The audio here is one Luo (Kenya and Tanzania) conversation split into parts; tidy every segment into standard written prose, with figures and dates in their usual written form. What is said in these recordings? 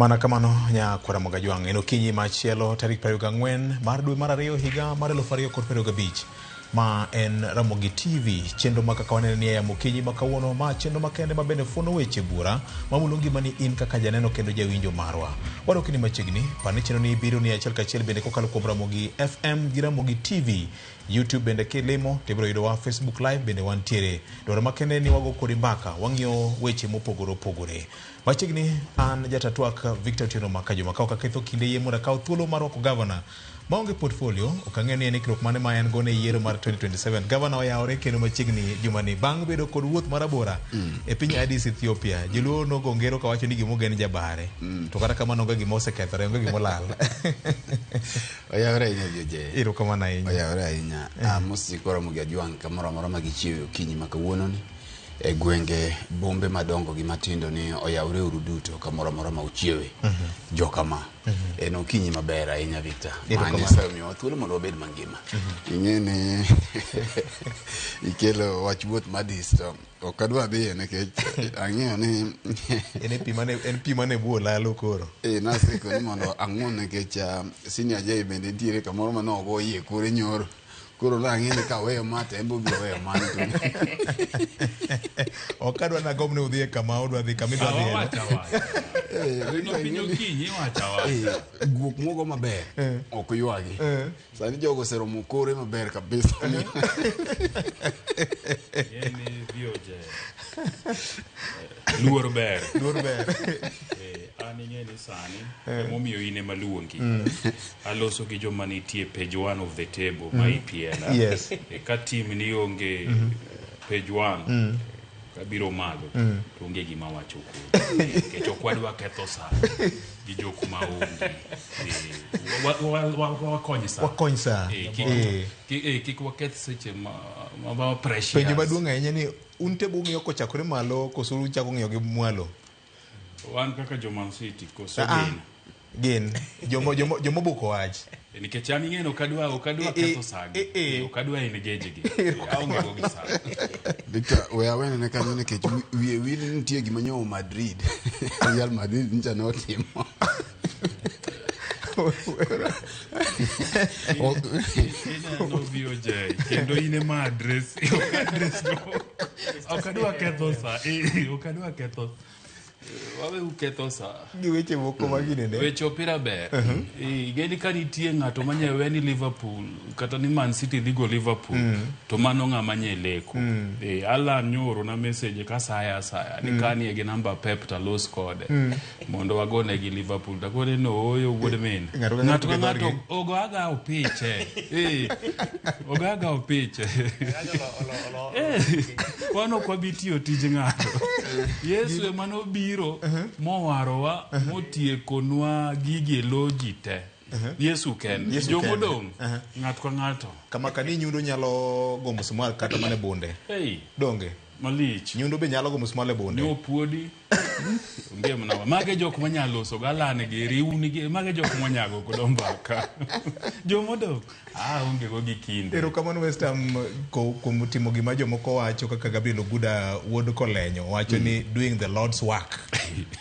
Mana kamano nyakwara Mogajwang' en okinyi machielo tarik 24 mar dwe mar ariyo higa mar 2025 ma en Ramogi TV chenro ma kaka wanene ni e yamo okinyi ma kawuono ma chenro makende ma bende fuono weche buora mamulo ngimani in kaka janeno kendo jawinjo marwa. Wadokni machiegni par ni chenro ni biro ni achiel kachiel bende kokalo kuom Ramogi FM gi Ramogi TV YouTube bende kilimo to ibiro yudowa Facebook Live bende wantiere. Dwaro makende ni wago kodi mbaka wang'iyo weche mopogore opogore. Machiegni an jatatwak Victor Otieno Makajuma ka ok aketho kinde yie mondo akaw thuolo mar rwako gavana maonge portfolio ok ang'eyo ni en ikruok mane ma en go ne yiero mar 2027. Gavana oyawore kendo machiegni jumani bang' bedo kod wuoth marabora e piny Addis Ethiopia. Joluo nogo ngero kawacho ni gimogen jabare to kata kamano onge gima osekethore onge gima olal. Oyawore ahinya JJ. Erokamano ahinya. Oyawore ahinya. Amos nyikwa Ramogi Ajwang' kamoro amora ma gichiewe okinyi ma kawuononi e gwenge bombe madongo gi matindo ni oyawre uru duto kamoro amora ma uchiewe. Jokama. En okinyi maber ahinya Victor. Ma Erokamano. Nyasaye omiyowa thuolo mondo wabed mangima. Ing'e ni ikelo wach wuoth Addis to ok adwa dhiye nikech ang'eyo ni En e pi mane en pi mane bwo lalo koro. Eh, nasiko ni mondo ang'won nikech senior J bende nitiere kamoro ma nogo iye kore nyoro. Koro nang'e ni kaweyo ma to en be obiro weyo mano. Ok adwa nagomb ni udhi e kama udwa dhi kama idwa dhiye. Wacha wacha. No piny okinyi wacha wacha. Eh, guok mogo maber ok ywagi. Sani jogo oseromo kore maber kabisa. Yeni VOJ. Luor ber. Luor ber. An ing'e ni sani emomiyo in ema luongi. Aloso gi joma nitie page one of the table ma EPL. Yes. Ka team ni onge page one kabiro malo to onge gima wacho kodi. Nikech ok wadwa ketho sa gi jok ma onge. Wakony sa. Wakony sa. Kik waketh seche ma precious. Penjo maduong' ahinya ni un table ung'iyo kochakore malo koso uchako ng'iyo gi mwalo? Wan kaka jo Man City koso gin? Gin. Jomo buko wach. Nikech an ing'e ni ok adwa ketho sa gi. Ok adwa engage gi. Aonge go gi sa. Victor, we awene ne kanyo nikech wiye wil nitie gima nyowo Madrid. Real Madrid ncha notimo. Ineno VOJ kendo in ema address. Ok address jo. Ok adwa ketho sa. Ok adwa ketho. Wawe uketho sa. Gi weche moko ma ginene. Weche opira ber. Ing'e ka nitie ng'ato manya we ni Liverpool kata ni Man City dhi go Liverpool to mano ng'ama nye leko. Alan nyoro na message ka saya asaya ni kanie gi namba Pep to alos kode mondo wagone gi Liverpool. Takone no oyo wuod min. Ng'ato ka ng'ato Ng'ato ka gi ng'ato ogo aga opiche. Ogo aga opiche. Wan ok wabi tiyo tij ng'ato. Yesu ema nobiro mowarowa motiekonwa gigi e lo ji te. Yesu kende. Yesu kende. Jomodong' ng'ato ka ng'ato. Kama kani nyundo nyalo go musmwal kata mana e bunde. Hey, Donge? malich. Nyundo be nyalo go musmwal e bunde. Nyopuodi. Onge mana mage jok manyalo loso galan gi riwni gi mage jok manyago kodo mbaka. Jomodong' onge go gi kinde. Erokamano West Ham kuom timo gima jomoko wacho kaka Gabriel Oguda wuod Kolenyo wacho ni doing the Lord's work.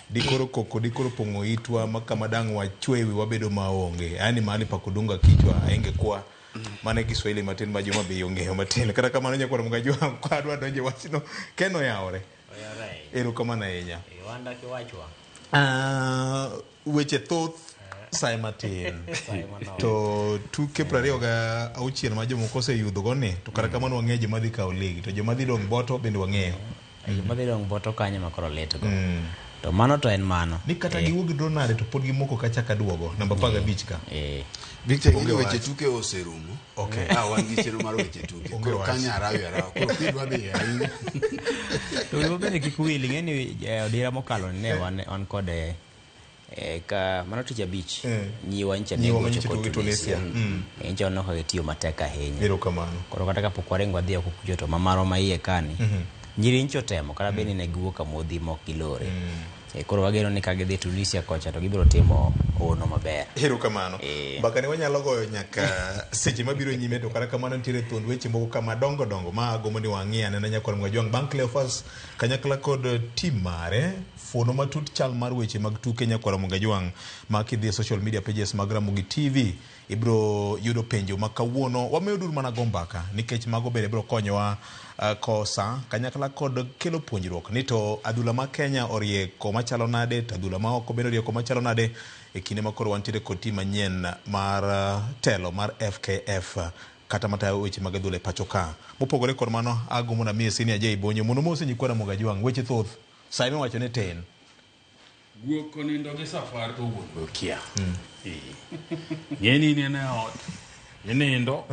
Dikoro koko dikoro pong'o itwa ma kama dang' wachwe wi wabedo maonge. Yaani mahali pa kudunga kichwa aingekuwa mane Kiswahili matin ma Joma Bay ong'eyo matin. Kata kamano nyakwar Mgajwang' ka adwa donjo e wachno Ken oyawore. Erokamano ahinya. Wanda kiwachwa. Weche thoth sae matin. To tuke 26 ma jomoko oseyudho go ni to kata kamano wang'eyo joma dhi kawo league to joma dhi dong' boto bende wang'eyo. Joma dhi dong' boto kanyo ma koro lit go. To mano to en mano. Ni kata giwuok gi draw nade to pod gimoko kachaka duogo namba 15 ka. Victor, ing'e weche tuke oserumo. Okay. Wan gi chenro mar weche tuke. Onge Koro wach. kanyo arawi arawa. Koro kidwa dhi ahinya. To wiwa bende kik wil, ing'e ni odira mokalo ni ne wan kod ka mano tich abich nyiwa nyicha ne Nyiwa gocho manyicha kod tugo gi Tunisia. Tunisia. Nyicha waneno ka gitiyo matek ahinya. Erokamano. Koro kata kapok waringo wadhi oko kucho to mamaro ma iye kani nyiri nyicha otemo kata bed ni ne giwuok kamodhi mok gilore. Koro wageno ni ka gidhi Tunisia kocha to gibiro timo hono maber. Erokamano. Mbaka ni wanyalo goyo nyaka seche mabiro nyime, to kata kamano nitiere thuond weche moko kama dongo dongo ma agombo ni wang'i anena nyakwar Mogajwang' bang' Cleophas kanyakla kod tim mare fuono matut chal mar weche mag tuke nyakwar Mogajwang' ma kidhi e social media pages mag Ramogi TV ibiro yudo penjo ma kawuono wamiyo dur mana go mbaka nikech mago bende biro konyowa kosa kanyakla kod kelo puonjruok ni to adhula ma Kenya orie machalo nade to adhula ma oko bende orieko machalo nade e kinde ma koro wantiere kod tim manyien mar telo mar FKF kata matayo weche mag adhula e pacho ka. Mopogore kod mano, agombo namiye Senior J Bonyo mondo mose nyikwa Ramogi Ajwang' weche thoth sa miwacho ni tin. Guok onindo gi safar to wuon be okia. Ng'eni in e ot, inindo,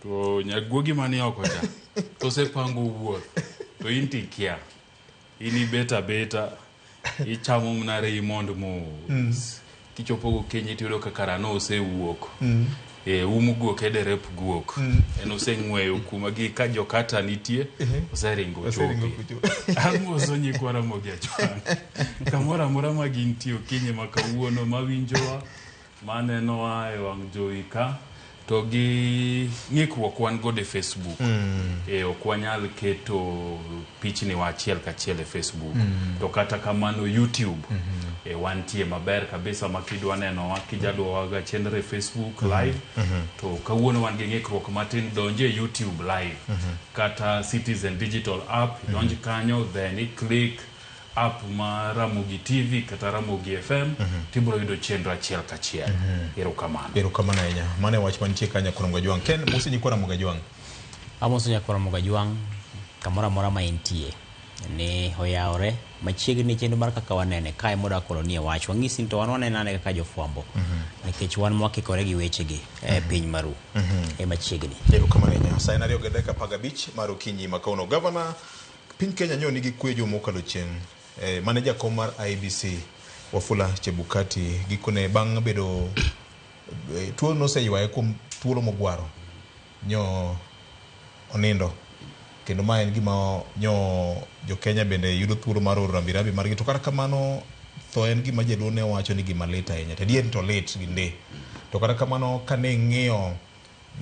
to nyaguogi mani oko cha to osepango wuoth to in to ikia. In ibet abeta, ichamo mana Raymond mos. Kichopo gokinyi tiyudo ka kara nosewuok. Um guok e derep guok. En oseng'weyo kuma gi ka jokata nitie, oseringo Oseringo ochopi. kochopi. Amoso nyikwa Ramogi Ajwang'. Kamoro amora ma gintie okinyi ma kawuono mawinjowa, manenowa e wang' jowi ka, to gi ng'ikruok wan godo e Facebook. Ok wanyal keto pichni wa achiel kachiel e Facebook. To kata kamano YouTube. Wantie maber kabisa ma kidwa nenowa kijaluwowa ga chenro e Facebook live. To kawuono wan gi ng'ikruok matin, donje e YouTube live. Kata Citizen Digital app, donj kanyo then i click app mar Ramogi TV kata Ramogi FM, tibiro yudo chenro achiel kachiel. Erokamano. Erokamano ahinya. Mano e wach mantie ka nyakwar Ramogi Ajwang'. Ken mose nyikwa Ramogi Ajwang'. Amoso nyakwar Ramogi Ajwang' kamoro amora ma entie ni oyawore machiegni chenro mar kaka wanene kae moda kolonie wach wang'isi ni to wan wanene ane kaka jofwambo nikech wan mwakikore gi wechegi e piny maru e machiegni. Erokamano ahinya. Sa en 2:15 mar okinyi ma kawuono. Gavana piny Kenya nyo nigi kwe juma mokalo chien. Mane jakom mar IEBC Wafula Chebukati gikone bang' bedo tuo noseywaye kuom thuolo mogwaro nyo onindo kendo ma en gima nyo jo Kenya bende yudo thuolo mar oro rambirambi margi to kata kamano tho en gima jaluo ne wacho ni gima lit ahinya to adier to lit gi ndi to kata kamano kane ng'iyo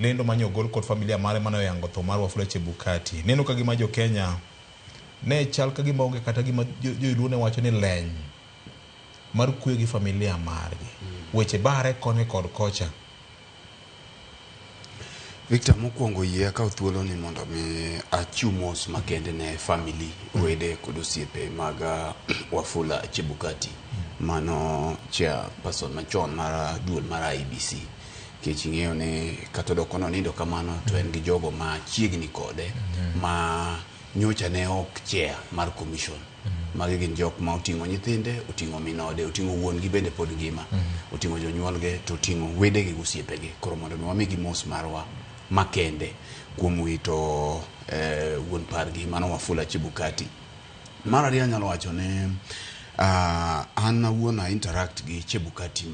lendo manyo ogol kod familia mare mane oyango tho mar Wafula Chebukati neno ka gima jo Kenya ne chal ka gima onge kata gima joluo ne wacho ni leny mar kwe gi familia margi weche bare koni kod kocha. Victor, mokwongo yie akaw thuolo ni mondo mi achiw mos makende ne family, wede kod osiepe mag Wafula Chebukati, mano chairperson machon mar duol mar IEBC. Nikech ing'eyo ni kata odoko nonindo kamano to en gi jogo machiegni kode ma nyocha ne ok chair mar commission. Magi gin jok ma oting'o nyithinde, oting'o min ode, oting'o wuon gi bende pod ngima, oting'o jonyuolge to oting'o wedegi gi osiepegi. Koro mondo mi wamigi mos marwa makende kuom wito wuon pargi mano Wafula Chebukati. Mar ariyo anyalo wacho ni an awuon a interact gi Chebukati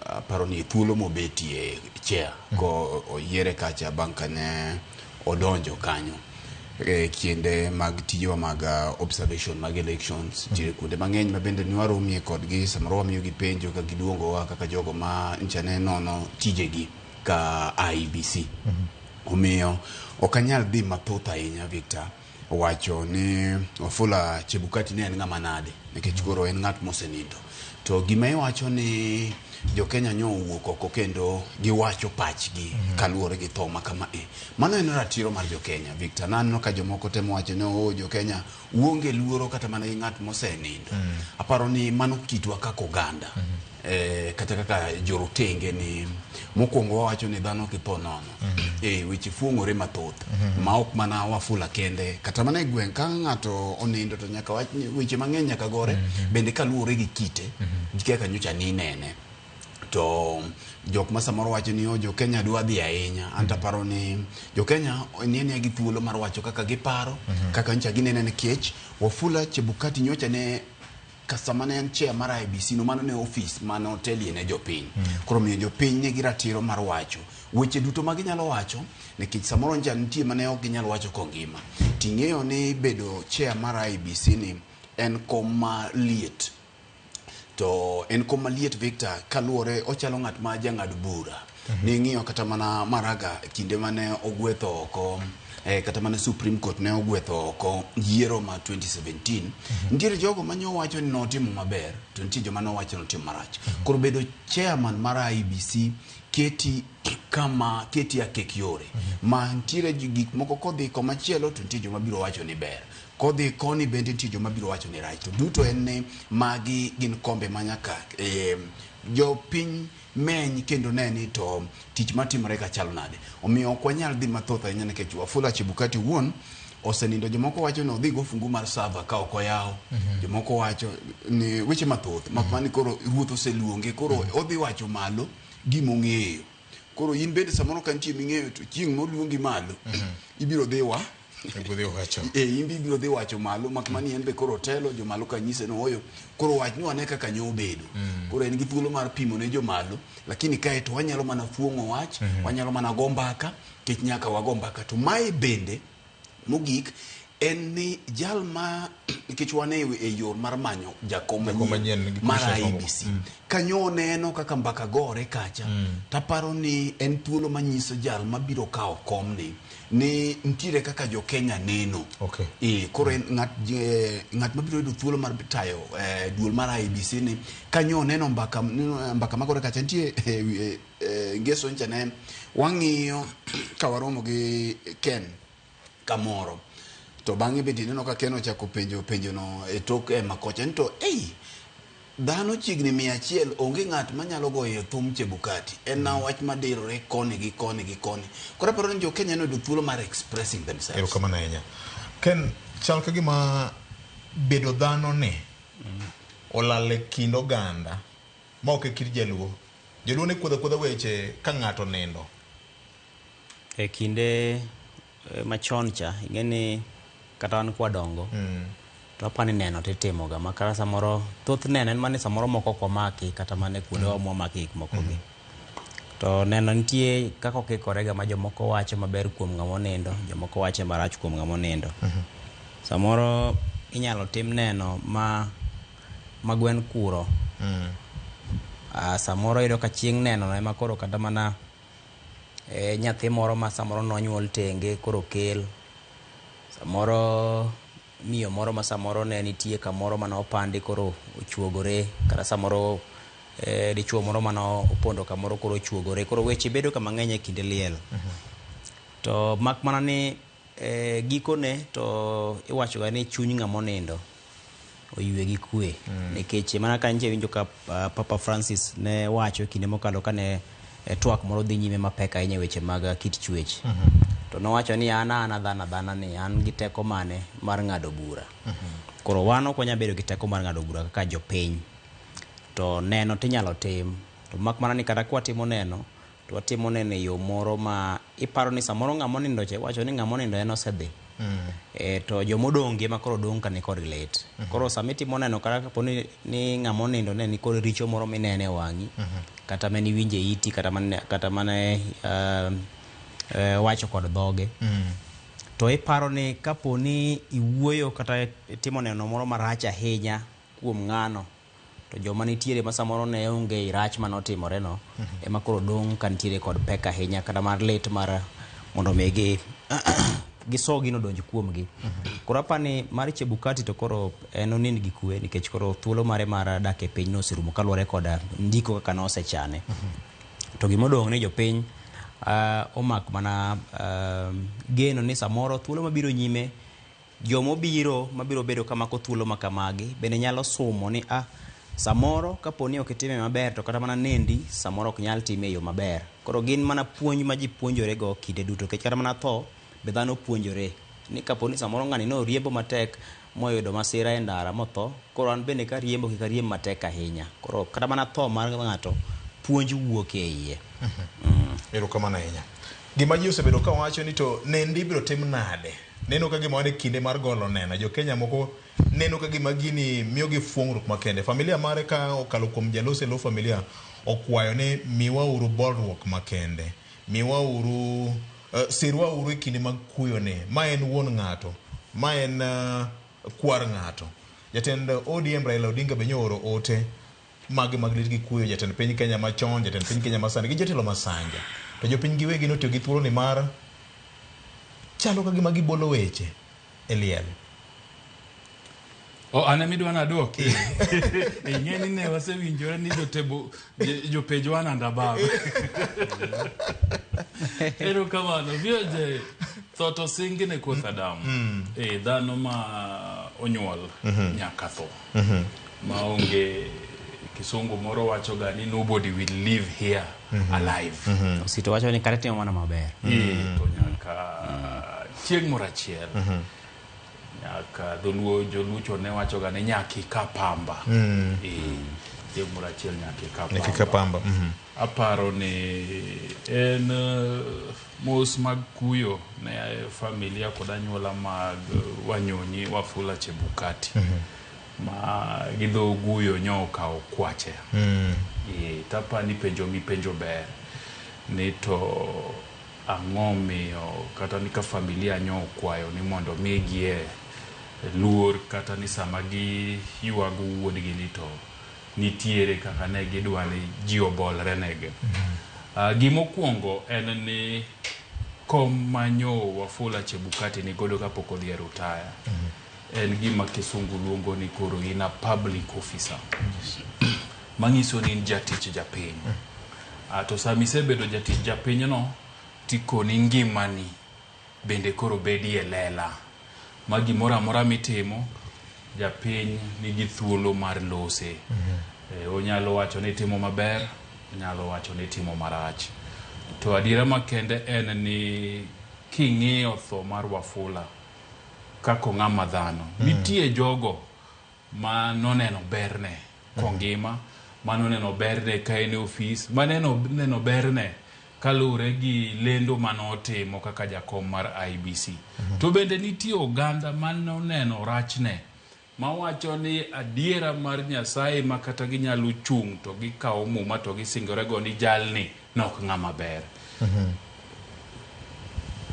aparo ni thuolo mobetie chair ko oyiere kacha bang' kane odonjo kanyo e kinde mag tijewa mag observation mag elections. Nitiere kuonde mang'eny ma bende nwaromie kodgi, samoro wamiyogi penjo ka giluongowa kaka jogo ma ncha ne nono tijegi ka IEBC. Omiyo ok anyal dhi mathoth ahinya Victor wacho ni Wafula Chebukati ne en ng'ama nade nikech koro en ng'at mosenindo. To gima iwacho ni jo-Kenya nyo owuok oko kendo giwacho pachgi kaluwore gi tho ma kama e. Mano en ratiro mar jo-Kenya Victor. Naneno ka jomoko temo wacho ni oh jo-Kenya uonge luoro kata mana gi ng'at mosenindo. Aparo ni mano kitwa kaka oganda. Kata kaka jorotenge ni mokwongo wawacho ni dhano kitho nono. Weche fuong'ore mathoth ma ok mana Wafula kende kata mana e gweng' ka ng'ato onindo to nyaka wach ni weche mang'eny nyaka gore bende kaluwore gi kite gi kaka nyocha ninene. To jok ma samoro wacho ni oh jo Kenya dwa dhi ahinya, an to aparo ni jo Kenya ni gi thuolo mar wacho kaka giparo, kaka nyocha ginene nikech Wafula Chebukati nyocha ne sama ne en chair mar IEBC no, mano ne ofis mane otelie ne jopiny. Koro miyo jopiny nigi ratiro mar wacho weche duto ma ginyalo wacho nikech samoro nja nitie mane ok ginyal wacho kongima. Ting'eyo ni bedo chair mar IEBC ni En kom ma liet. To en kom maliet Victor, kaluwore ochalo ng'at ma jang'ad bura. Ning'iyo kata mana Maraga kinde mane ogwetho oko kata mana Supreme Court ne ogwetho oko yiero ma 2017. Nitiere jogo mane owacho ni notimo maber, to nitie joma nowacho ni notimo marach. Koro bedo chairman mar IEBC keti kama keti akek yore. Ma nitiere gik moko kodhi komachielo to nitie joma biro wacho ni ber. Kodhi koni bende nitie joma biro wacho ni rach. To duto en ni magi gin kombe ma nyaka jopiny meny kendo ne ni to tich matimore ka chalo nade. Omiyo ok wanyal dhi mathoth ahinya nikech Wafula Chebukati wuon osenindo. Jomoko wacho ni odhi go fungu mar sava ka ok oyaw. Jomoko wacho ni weche mathoth. Mak mana ni koro ruoth oseluonge koro odhi wacho malo gimong'eyo. Koro in bende samoro ka nitie ming'eyo to chieng' moluongi malo ibiro dhi wa Ibiro wacho. In be ibiro dhi wacho malo mak mana ni en be koro otelo jomalo ka nyise ni oyo koro wach ane kaka nyo obedo. Koro en gi thuolo mar pimo ne jomalo, lakini kae to wanyalo mana fuong'o wach, wanyalo mana go mbaka, nikech nyaka wago mbaka. To mae bende mogik en ni jal ma nikech wan e yor mar manyo jakom Jakom manyien manyien gi mar commissioners mamoko. IEBC. Kanyo neno kaka mbaka gore kacha, taparo ni en thuolo manyiso jal mabiro kawo komni ni nitiere kaka jo Kenya neno. Koro en ng'at mabiro yudo thuolo mar tayo duol mar IEBC ni kanyo neno mbaka neno mbaka magore kacha nitie ngeso ncha ne wang'iyo ka waromo gi Ken kamoro to bang'e bende ineno ka Ken ochako penjo penjono e tok ema kocha ni to ei dhano chiegni 100 onge ng'at manyalo goyo thum Chebukati en na wach madirore koni gi koni gi koni. Koro aparo ni jo Kenya noyudo thuolo mar expressing themselves. Erokamano ahinya. Ken, chal ka gima bedo dhano ni olal e kind oganda ma ok e kit jaluo. Jaluo ne kuodho akuodha weche ka ng'ato nindo. E kinde machon cha, ing'e ni kata wan kwadongo, to apani neno titimoga ma kata samoro thoth neno en mana ni samoro moko ok wamaki kata mana kuondewa mwamake gik moko gi. To neno nitie kaka okikore ga ma jomoko wacho maber kuom ng'ama onindo, jomoko wacho marach kuom ng'ama onindo. Samoro inyalo tim neno ma gwen kuro. Samoro iyudo ka chieng' neno no ema koro kata mana nyathi moro ma samoro nonyuol tenge koro kel. Samoro miyo moro ma samoro ne nitie kamoro mane opandi koro ochuogore, kata samoro dichuo moro mane opondo kamoro koro ochuogore. Koro weche bedo ka mang'eny e kinde liel. To mak mana ni gikone to iwacho ga ni chuny ng'ama onindo oywe gi kwe. Nikech mana ka nyicha iwinjo ka Papa Francis ne wacho kinde mokalo kane twak moro dhi nyime mapek ahinya e weche mag kit chwech. To nowacho ni an dhano adhana ni an gi teko mane mar ng'ado bura. Koro wan ok wanyal bedo gi teko mar ng'ado bura kaka jopiny. To neno tinyalo tim. To mak mana ni kata kwatimo neno, to watimo neno e yo moro ma iparo ni samoro ng'ama onindo cha iwacho ni ng'ama onindo en osedhi. To jomodong' ema koro dong' ka nikod lit. Koro sama itimo neno kata kapo ni ng'ama onindo ne nikod richo moro minene e wang'i, kata mane iwinjo e iti, kata mane wacho kod dhoge. To iparo ni kapo ni iwuoyo kata itimo neno moro marach ahinya kuom ng'ano, to joma nitiere ma samoro ne onge i rach manotimore no, ema koro dong' ka nitiere kod pek ahinya kata mar lit mar mondo mi gi giso gino donj kuomgi. Koro apani mar Chebukati to koro en onind gi kwe nikech koro thuolo mare mar dak e piny noserumo kaluwore kod ndiko kaka nosechane. To gimodong' ni jopiny omak mana geno ni samoro thuolo mabiro nyime jomobiro mabiro bedo kamako thuolo ma kamagi bende nyalo sumo ni samoro kapo ni ok itime maber to kata mana nendi samoro ok nyal time e yo maber. Koro gin mana puonj ma ji puonjore go kinde duto nikech kata mana tho be dhano puonjore ni kapo ni samoro ng'ani noriembo matek moyudo masira e ndara motho, koro an bende kariembo kik ariemb matek ahinya. Koro kata mana tho mar ng'ato puonj wuok e iye. Erokamano ahinya. Gima ji osebedo ka wacho ni to nendi ibiro tim nade? Neno ka gima wan e kinde mar golo neno. Jo Kenya moko neno ka gima gini miyogi fuong'ruok makende. Familia mare ka okalo kuom jalosi e lo familia okwayo ni miwauru bolruok makende. Miwauru sirwauru e kinde mag kuyo ni. Ma en wuon ng'ato. Ma en kwar ng'ato. Jatend ODM Raila Odinga be nyooro ote mage mag lit gi kuyo jatend piny Kenya machon, jatend piny Kenya masani gi jotelo masanja. To jopiny giwegi notiyo gi thuolo ni mar chalo ka gima gibolo weche e liel. O, an ema idwa naduoki. Ing'e ni ne wasewinjore ni jotebo jopej one and above. Erokamano. VOJ, tho to singi ne koth Adam. Eh, dhano ma onyuol nyaka tho. Maonge kisungu moro wacho ga ni nobody will live here alive. Osito wacho ni kata timo mana maber. Eh, to nyaka chieng' moro achiel. Nyaka dholuo jolucho ne wacho ga ni nyaka ika pamba. Eh, chieng' moro achiel nyaka ika Nyaka ika pamba. pamba. Mhm. Aparo ni en mos mag kuyo ne familia kod anyuola mag Wanyonyi Wafula Chebukati ma gi dho guyo nyo okawo kwache. Eh, tapa ni penjo mipenjo ber ni to ang'o miyo kata ni ka familia nyo okwayo ni mondo migie luor kata ni sama giywago wuodgi ni to nitiere kaka ne gidwa ni ji obolre negi. Gimokwongo en ni kom manyo Wafula Chebukati ni godo kapok odhi e rutaya. En gima kisungu luongo ni koro in a public officer. Manyiso ni in jatich japiny. To sama isebedo jatich japinyno, tikoni ngimani bende koro bedie lela. Ma gimoro amora mitimo, japiny nigi thuolo mar lose. Onyalo wacho ni itimo maber, onyalo wacho ni itimo marach. To adiera makende en ni king'iyo tho mar Wafula kaka ng'ama dhano, nitie jogo ma noneno berne kongima, manoneno berne ka en e ofis, maneno neno berne kaluwore gi lendo manotimo kaka jakom mar IEBC. To bende nitie oganda manoneno rachne mawacho ni adiera mar Nyasaye ma kata ginyalo chung' to gikawo muma to gisingorego ni jalni nok ng'ama ber.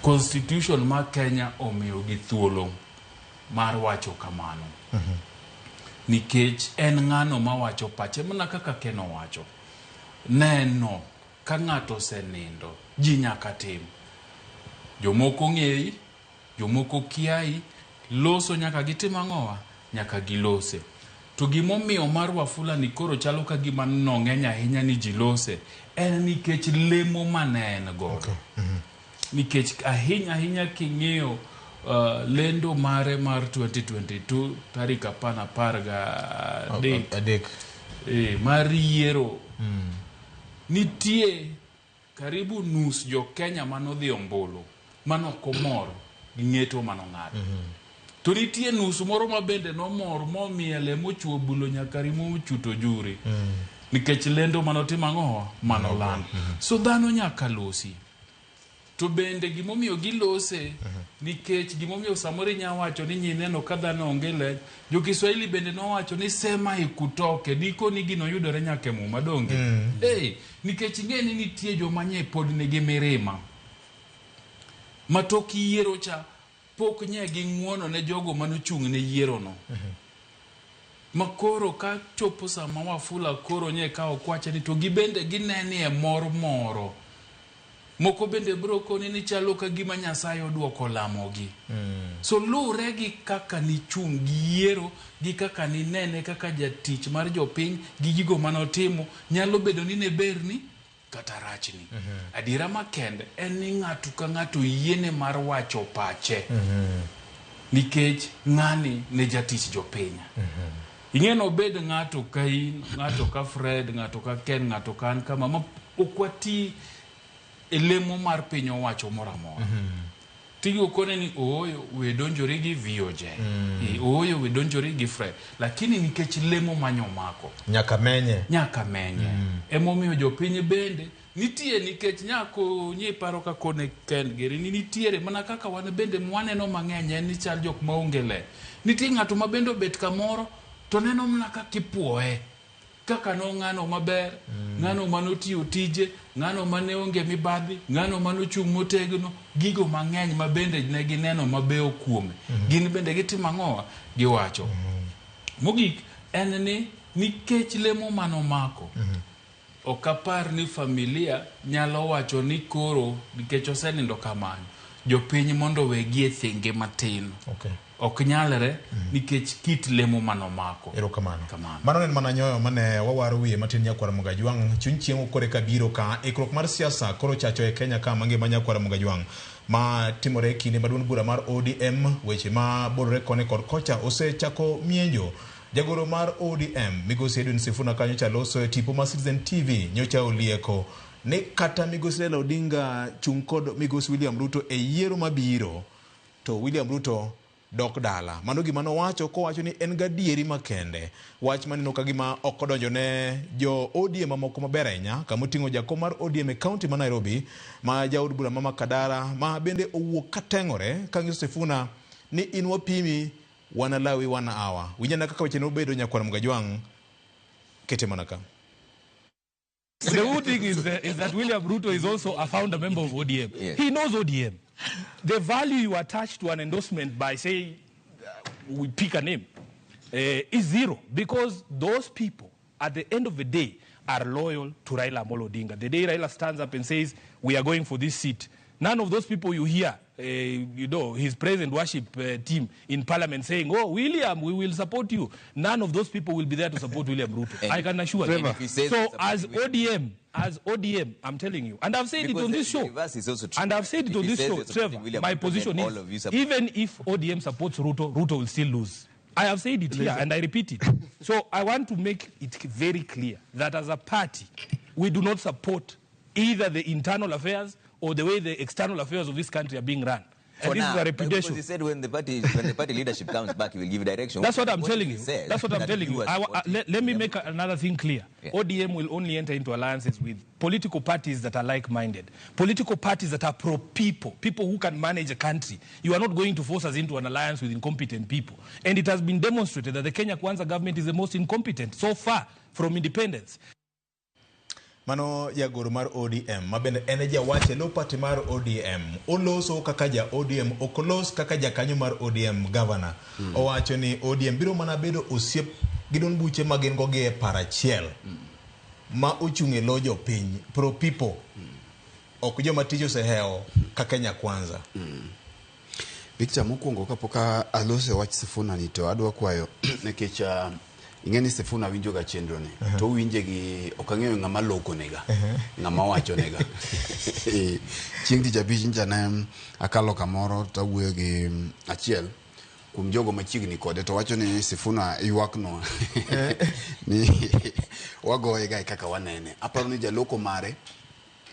Constitution ma Kenya omiyogi thuolo mar wacho kamano. Nikech en ng'ano mawacho pache mana kaka Ken owacho. Neno ka ng'ato osenindo, ji nyaka tim. Jomoko ng'eyi, jomoko kiayi, loso nyaka gitim ang'owa? Nyaka gilose. To gimomiyo mar Wafula ni koro chalo ka gima nong'eny ahinya ni ji lose, en nikech lemo mane en godo. Nikech ahinya ahinya king'iyo lendo mare mar 2022 tarik 13 Adek. Mar yiero. Nitie karibu nus jo Kenya manodhi ombulu manok omor gi ng'eto manong'ado. To nitie nus moro ma bende nomor momiele mochuo bulo nyaka rimo mochuto juri. Nikech lendo manotimo ang'owa manolando. So dhano nyaka losi. To bende gimomiyo gilose, nikech gimomiyo samoro inya wacho ni nyineno ka dhano onge leny, jo Kiswahili bende nowacho ni sema ikutoke, diko ni gino yudore nyaka e Muma donge. Hey, nikech ing'e ni nitie joma nye pod nigi mirima. Ma tok yiero cha pok nye ging'uono ne jogo manochung' ne yiero no. Ma koro ka chopo sama Wafula koro nye ka okwache ni to gibende ginenie mor moro. Moko bende bro koni ni chalo ka gima Nyasaye oduoko lamogi. So luwre gi kaka nichung' gi yiero, gi kaka ninene kaka jatich mar jopiny, gi gigo manotimo, nyalo bedo ni ne berni kata rachni. Adiera makende en ni ng'ato ka ng'ato yiene mar wacho pache. Nikech ng'ani ne jatich jopiny. Ing'e nobed ng'ato ka in, ng'ato ka Fred, ng'ato ka Ken, ng'ato ka an kama, ma ok wati e lemo mar piny owacho moro amora. Tigo kone ni ooyo we donjori gi VOJ. Ooyo we donjori gi Fred. Lakini nikech lemo manyo mako. Nyaka menye. Nyaka menye. Emomiyo jopiny bende nitie nikech nyako nyi paro ka kone Ken giri ni nitiere mana kaka wan bende mwaneno mang'eny en ni chal jok maonge le. Nitie ng'ato ma bende obet kamoro to neno mana kaka ipuoye. Kaka no ng'ano maber, ng'ano manotiyo tije, ng'ano mane onge mibadhi, ng'ano manochung' motegno, gigo mang'eny ma bende ne gineno mabeyo kuome. Gin bende gitimo ang'owa? Giwacho. Mogik en ni nikech lemo manomako, ok apar ni familia nyalo wacho ni koro nikech osenindo kamano, jopiny mondo wegi e thenge matin. Ok nyalre nikech kit lemo manomako. Erokamano. Kamano. Mano en mana nyoyo mane wawaro wiye matin nyakwar Mugajwang'. Chuny chiemo kore ka biro ka ikruok mar siasa koro chacho e Kenya ka mangima nyakwar Mugajwang'. Ma timore e kinde ma duond bura mar ODM weche ma bolore koni kod kocha osechako mienjo. Jagoro mar ODM migosi Edwin Sifuna kanyo cha loso e tipo ma Citizen TV nyocha olieko ni kata migosi Raila Odinga chung' kod migosi William Ruto e yiero mabiro to William Ruto dok dala. Mano gima nowacho kowacho ni en gadieri makende. Wach maneno ka gima ok odonjo ne jo ODM mamoko maber ahinya kamoting'o jakom mar ODM e kaunti ma Nairobi ma jaod bura ma Makadara ma bende owuok kateng'ore kanyiso Sifuna ni in wapimi wanalawi 1 hour. Winjana kaka weche nobedo nyakwar Mugajwang' kete mana ka. The good thing is that William Ruto is also a founder member of ODM. Yes. He knows ODM. The value you attach to an endorsement by, say, we pick a name, is zero. Because those people, at the end of the day, are loyal to Raila Amolo Odinga. The day Raila stands up and says, we are going for this seat, none of those people you hear, his praise and worship team in parliament saying, oh, William, we will support you. None of those people will be there to support William Ruto. And I can assure you. if he says So support as William ODM, I'm telling you, and I've said it Because on this the show. reverse is also true. And I've said it If on he this says show, he's supporting Trevor, William my Ruto, then position all is, of you support even if ODM supports Ruto, Ruto will still lose. I have said it here and I repeat it. So I want to make it very clear that as a party, we do not support either the internal affairs or the way the external affairs of this country are being run. For And this now, is a reputation. Because he said when the party leadership comes back, he will give direction. That's what I'm What telling he you. says That's what I'm that telling you. are supporting Let me William make another thing clear. Yeah. ODM will only enter into alliances with political parties that are like-minded, political parties that are pro-people, people who can manage a country. You are not going to force us into an alliance with incompetent people. And it has been demonstrated that the Kenya Kwanza government is the most incompetent so far from independence. Mano jagoro mar ODM ma bende en e jawach e lo party mar ODM. Oloso kaka ja ODM, ok olos kaka jakanyo mar ODM governor. Owacho ni ODM biro mana bedo osiep gi duond buche ma gin go gi e par achiel ma ochung' e lo jopiny, pro people. Ok joma tich osehewo ka Kenya Kwanza. Victor, mokwongo kapok alose wach Sifuna ni to adwa kwayo nikech ing'e ni Sifuna winjo ga chenro ni to owinje gi ok ang'eyo ng'ama loko nega ng'ama wacho nega. Chieng' tich abich ncha ne akalo kamoro to awuoyo gi achiel kuom jogo machiegni kode to wacho ni Sifuna ywaknwa ni wagoye ga kaka wanene. Aparo ni jaloko mare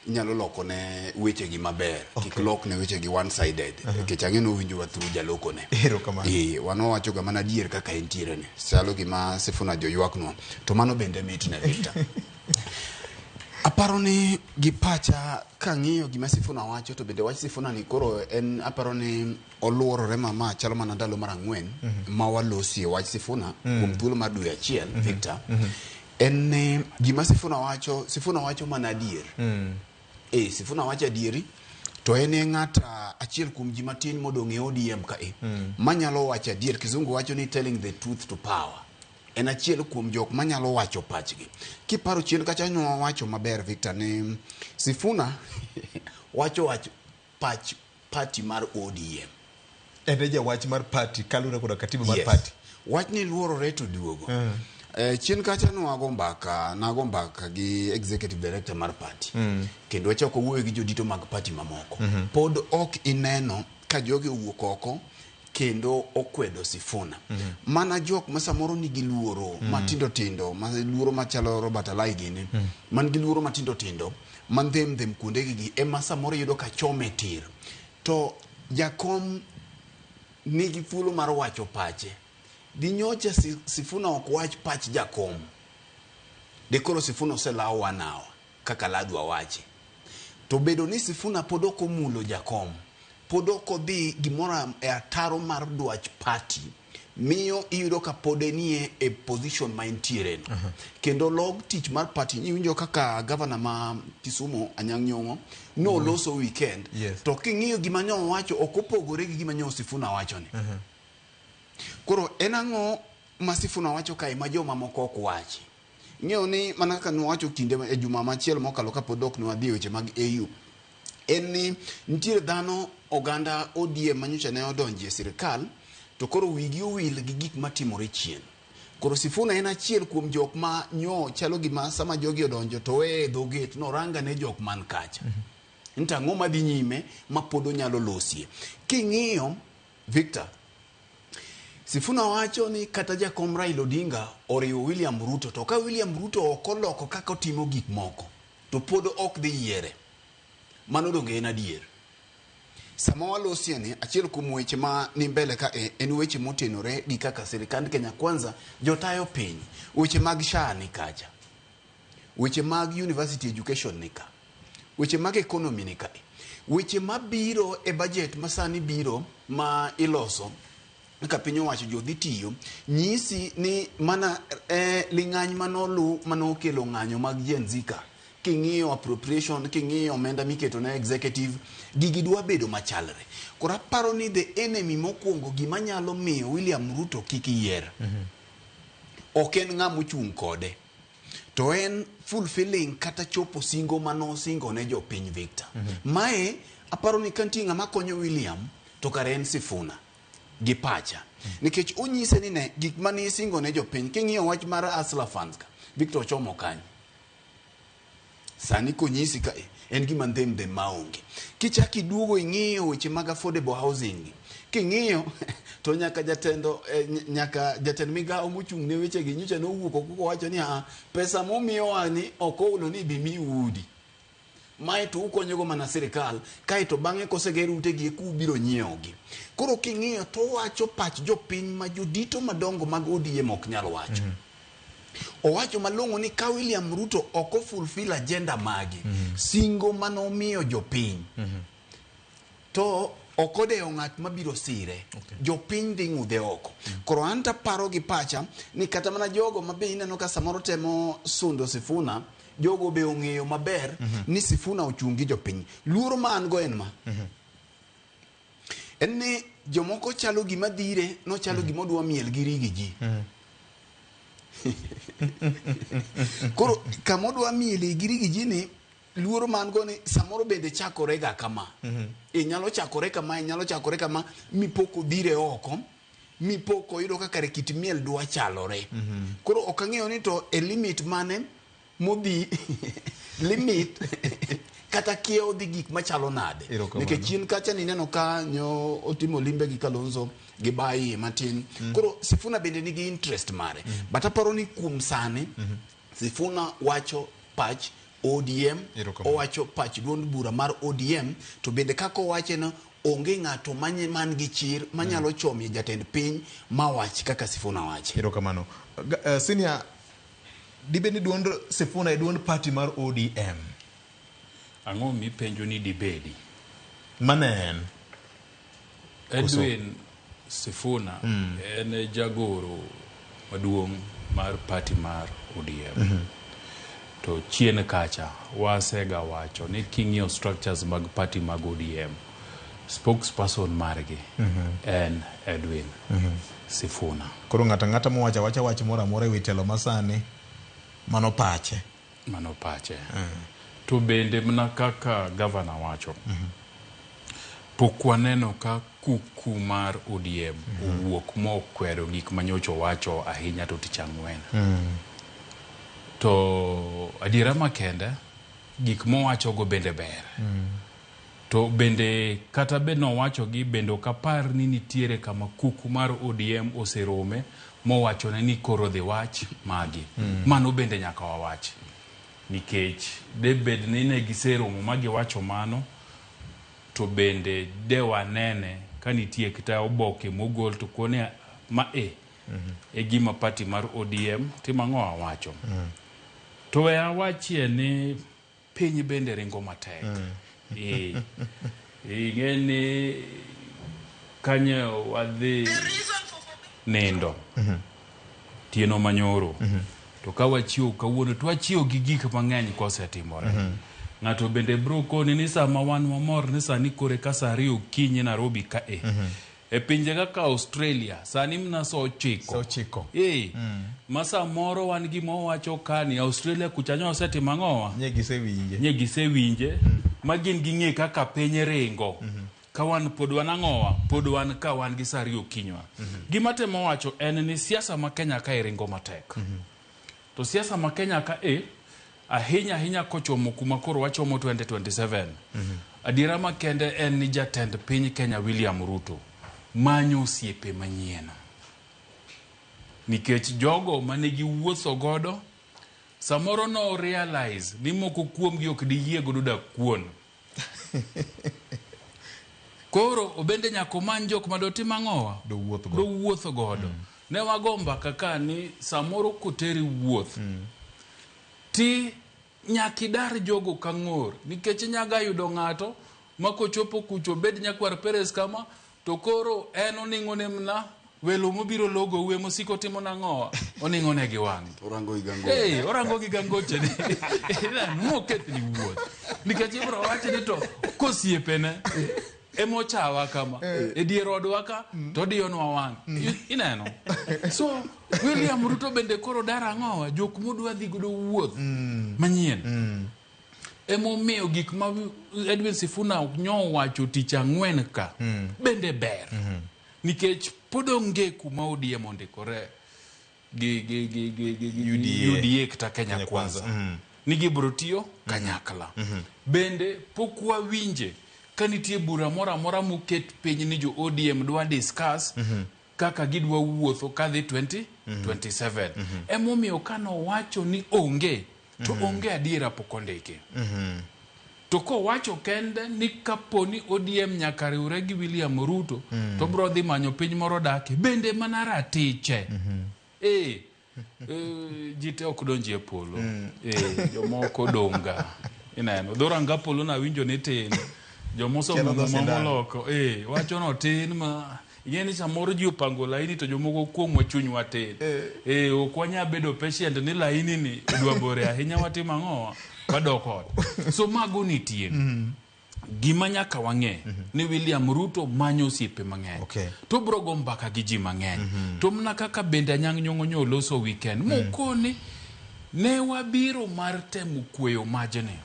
inyalo loko ne wechegi maber. Kik lok ne wechegi one sided nikech ang'e ni owinjowa through jaloko ne. Erokamano. Wan wawacho ga mana adier kaka entiere ni. Chalo gima Sifuna joywaknwa to mano bende mit ne Victor. Aparo ni gi pacha kang'iyo gima Sifuna wacho to bende wach Sifuna ni koro en aparo ni oluorore mama chalo mana ndalo mar ang'wen ma walosie wach Sifuna kuom thuolo mar dwe achiel Victor. En ni gima Sifuna wacho, Sifuna wacho mana adier. Sifuna wacho adieri to en e ng'at achiel kuom ji matin modong' e ODM ka e manyalo wacho adier. Kizungu wacho ni telling the truth to power. En achiel kuom jok manyalo wacho pachgi. Kiparo chien kacha nwawacho maber Victor ni Sifuna wacho wach pach party mar ODM. En e jawach mar party kaluwore koda katiba mar Yes. party. Wach ni luorore to duogo. Chien kacha nwago mbaka, nago mbaka gi executive director mar party. Kendo wachako wuoyo gi jodito mag party mamoko. Pod ok ineno ka jogi owuok oko kendo okwedo Sifuna. Mana jok ma samoro nigi luoro matindo tindo, ma luoro machalo Robert Alai gini, man gi luoro matindo tindo, man dhem dhem kuondegi gi, ema samoro yudo ka chome tir. To jakom nigi thuolo mar wacho pache. Dinyocha Sifuna ok wach pach jakom. De koro Sifuna oselawo wanawa kaka ladwa wache. To bedo ni Sifuna pod ok omulo jakom, pod ok odhi gimoro e ataro mar dwach party, miyo iyudo ka pod enie e position ma entiere no. Kendo log tich mar party, iwinjo kaka governor ma Kisumu Anyang' Nyong'o noloso weekend. To king'iyo gima nyo owacho ok opogore gi gima nyo Sifuna wacho ni. Koro en ang'o ma Sifuna wacho kae ma joma moko ok wachi. Ing'eyo ni mana kaka nwawacho kinde e juma machielo mokalo kapod ok nwadhi e weche mag AU, en ni nitiere dhano oganda ODM manyocha ne odonje e sirikal to koro wigi owil gi gik matimore chien. Koro Sifuna en achiel kuom jok ma nyo chalo gima sama jogi odonjo to weye e dho gate noranga ne jok man kacha. Nto ang'o madhi nyime ma pod onyalo losie. King'iyo Victor, Sifuna wacho ni kata jakom Raila Odinga oriwo William Ruto to ka William Ruto ok oloko kaka otimo gik moko to pod ok dhi yiere. Mano donge en adier? Sama walosie ni, achiel kuom weche ma ni mbele ka e, en weche motenore gi kaka sirikand Kenya Kwanza jotayo piny. Weche mag SHA ni kacha. Weche mag university education ni ka. Weche mag economy ni kae. Weche mabiro e budget ma sani biro ma iloso kaka piny owacho jodhi tiyo nyisi ni mana ling'any manolu manokelo ng'anyo mag Gen Z ka king'iyo appropriation king'iyo omenda miketo ne executive gigi dwa bedo machalre. Koro aparo ni the enemy mokwongo gima nyalo miyo William Ruto kik yier ok en ng'ama ochung' kode to en fulfilling kata chopo singo manosingo ne jopiny Victor. Mae aparo ni kantie ng'ama konyo William to kare en Sifuna gi pacha nikech onyise ni ne gik mane isingo ne jopiny king'iyo wach mar Hustler Funds ka Victor ochomo kanye sani konyisi ka en gima ndhem ndhem maonge kichak iduogo ing'iyo weche mag affordable housing gi king'iyo to nyaka jatendo nyaka jatend migawo mochung' ne weche gi nyocha nowuok oko kowacho ni "Ah, pesa momiyowa ni ok oulo ni bi miu udi mae to ukonyogo mana sirikal kaeto bang'e koseger utegi eka ubiro nyiewogi koro king'iyo to owacho pach jopiny ma jodito madongo mag ODM ok nyal wacho owacho malong'o ni ka William Ruto ok o fulfill agenda mage singo manomiyo jopiny to ok odewo ng'at mabiro sire jopiny dhi ng'udhe oko koro an taparo gi pacha ni kata mana jogo ma be ineno ka samoro temo sundo Sifuna jogo be ong'eyo maber ni Sifuna ochung' gi jopiny luoro ma an go en ma en ni jomoko chalo gima dhire nochalo gima odwa miel gi rigi ji koro kama odwa miele gi rigi ji ni luoro ma an go ni samoro bende chakore ga kama e nyalo chakore kama e nyalo chakore kama mipok odhire oko mipok oyudo ka kare kit miel dwa chalore koro ok ang'eyo ni to e limit mane modhi limit kata kiewo dhi gik machalo nade Erokamano. nikech chien kacha nineno ka nyo otimo limbe gi Kalonzo gi Bai matin koro Sifuna bende nigi interest mare but aparo ni kuom sani Sifuna wacho pach ODM Erokamano. owacho pach duond bura mar ODM to bende kaka owache no onge ng'ato man gi chir manyalo chomie jatend piny mawach kaka Sifuna wache. Erokamano. Senior, dibed ni duond Sifuna e duond party mar ODM? Ang'o mipenjo ni dibedi? Mane en? Edwin Sifuna en jagoro maduong' mar party mar ODM. To chien kacha wasega wacho ni king'iyo structures mag party mag ODM, spokesperson margi en Edwin Sifuna. Koro ng'ato ang'ata mowacho awacha wach moro amora e wi telo masani, mano pache. Mano pache. To bende mana kaka gavana wacho, pok waneno ka kuku mar ODM owuok mokwero gik manyocha owacho ahinya to tich ang'wen. To adiera makende, gik mowachogo bende ber. To bende kata bed nowachogi bende ok apar ni nitiere kama kuku mar ODM oserome mowachone ni koro dhi wach magi. Mano bende nyaka wawach. Nikech debed ni ne giseromo ma giwacho mano, to bende de wanene ka nitie kata oboke mogol to kone ma e e gima party mar ODM timo ang'o awacho. To we awachie ni piny bende ringo matek. Ing'e ni kanyo wadhi nindo tieno manyoro to ka wachiewo kawuono to wachiewo gi gik mang'eny kosetimore. Ng'ato bende biro koni ni sama wan mamor ni sani kore ka saa 2 okinyi Nairobi ka e. E pinje kaka Australia sani mna saa 9. Saa 9. Ma samoro wan gima wawacho ka ni Australia kucha nyo osetimo ang'owa? Nye gisewinje. Nye gisewinje. Ma gin ging'e kaka piny ringo. Ka wan pod wan ang'owa, pod wan ka wan gi saa 2 okinywa. Gima temo wacho en ni siasa ma Kenya ka ringo matek. To siasa ma Kenya ka ahinya ahinya kochomo kuma koro wachomo 2027. Adiera makende en ni jatend piny Kenya William Ruto manyo osiepe manyien. Nikech jogo mane giwuotho godo samoro no realize ni moko kuomgi ok diyie godo dak kuon. Koro obende nyaka omany jok madotim ang'owa? Dowuoth godo. Dowuoth godo. Ne wago mbaka ka ni samoro koteri wuoth ti nyaka idar jogo ka ng'or nikech nyaga yudo ng'ato ma kochopo kucho bed nyakwar Perez kama to koro en oning'o ne mna welo mobiro logo uwe mosiko timo nang'owa oning'o ne gi wang'e. Orango gi gango. Orango gi gangoche ni. Moketh ni wuoth. Nikech ibro wacho ni to kosiepene emochawa kama e dier odwa ka to odiyonwa wang'. Ineno? So William Ruto bende koro dar ang'owa jok modwa dhi godo wuoth manyien. Emomiyo gik ma Edwin Sifuna nyowacho tich ang'wen ka bende ber. Nikech pod onge kuma ODM ondikore gi UDA kata Kenya Kwanza. Ni gibiro tiyo kanyakla. Bende pok wawinje ka nitie bura moro amora moket piny ni jo ODM dwa discuss kaka gidwa wuotho kadhi 2027. Emomiyo kanowacho ni onge to onge adiera pok ondiki. To kowacho kende ni kaponi ODM nyaka riwre gi William Ruto to bro dhi manyo piny moro dake bende mana ratiche. Ji te ok donji e polo. Jomoko donga. Ineno dhoranga polo nawinjo ni tin. Jomosomo mamoloko wacho no tin ma ing'e ni samoro ji opango laini to jomoko kuomwa chunywa tin. Ok wanyal bedo patient ni laini ni odwa bore ahinya watimo ang'owa wadok ot. So mago nitie. Gima nyaka wang'e ni William Ruto manyo osiepe mang'eny. To bro go mbaka gi ji mang'eny. To mna kaka bende Anyang' Nyong'o nyo loso weekend mokoni ne wabiro mar temo kweyo majni.